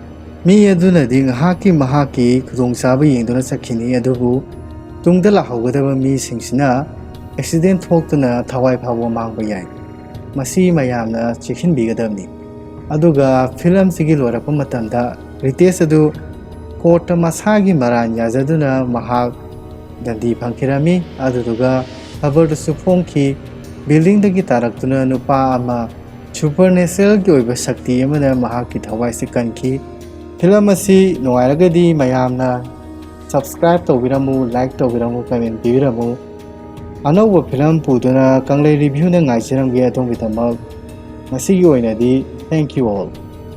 ꯃꯤ ꯑꯗꯨꯅꯗꯤ ꯉꯥꯏꯍꯥꯛꯀꯤ ꯃꯍꯥꯛꯀꯤ ꯈꯨꯗꯣꯡꯆꯥꯕ ꯌꯦꯡꯗꯨꯅ ꯆꯠꯈꯤꯅꯤ, ꯑꯗꯨꯕꯨ ꯇꯨꯡꯗ ꯂꯥꯛꯍꯧꯒꯗꯕ ꯃꯤꯁꯤꯡꯁꯤꯅ ꯑꯦꯛꯁꯤꯗꯦꯟ ꯊꯣꯛꯇꯨꯅ ꯊꯋꯥꯏ ꯐꯥꯎꯕ ꯃꯥꯡꯕ ꯌꯥꯏ꯫ ꯃꯁꯤ ꯃꯌꯥꯝꯅ ꯆꯦꯛꯁꯤꯟꯕꯤꯒꯗꯕꯅꯤ꯫ ꯑꯗꯨꯒ ꯐꯤꯂꯝꯁꯤꯒꯤ ꯂꯣꯏꯔꯛꯄ ꯃꯇꯝꯗ ꯔꯤꯇꯦꯁ ꯑꯗꯨ ꯀꯣꯔꯠꯇ ꯃꯁꯥꯒꯤ ꯃꯔꯥꯜ ꯌꯥꯖꯗꯨꯅ ꯃꯍꯥꯛ ꯗꯟꯗꯤ ꯐꯪꯈꯤꯔꯝꯃꯤ꯫ ꯑꯗꯨꯗꯨꯒ ꯈꯕꯔꯗꯁꯨ ꯐꯣꯡꯈꯤ, ꯕꯤꯜꯗꯤꯡꯗꯒꯤ ꯇꯥꯔꯛꯇꯨꯅ ꯅꯨꯄꯥ ꯑꯃ ꯁꯨꯄꯔꯅꯦꯆꯔꯦꯜꯒꯤ ꯑꯣꯏꯕ ꯁꯛꯇꯤ ꯑꯃꯅ ꯃꯍꯥꯛꯀꯤ ꯊꯋꯥꯏꯁꯤ ꯀꯟꯈꯤ꯫ ꯐꯤꯂꯝ ꯑꯁꯤ ꯅꯨꯡꯉꯥꯏꯔꯒꯗꯤ ꯃꯌꯥꯝꯅ ꯁꯕꯁꯀ꯭ꯔꯥꯏꯕ ꯇꯧꯕꯤꯔꯝꯃꯨ, ꯂꯥꯏꯛ ꯇꯧꯕꯤꯔꯝꯃꯨ, ꯀꯃꯦꯟ ꯄꯤꯕꯤꯔꯝꯃꯨ꯫ ꯑꯅꯧꯕ ꯐꯤꯂꯝ ꯄꯨꯗꯨꯅ ꯀꯪꯂꯩ ꯔꯤꯚ꯭ꯌꯨꯅ ꯉꯥꯏꯖꯔꯝꯒꯦ ꯑꯗꯣꯝꯒꯤꯗꯃꯛ꯫ ꯉꯁꯤꯒꯤ ꯑꯣꯏꯅꯗꯤ thank you all꯫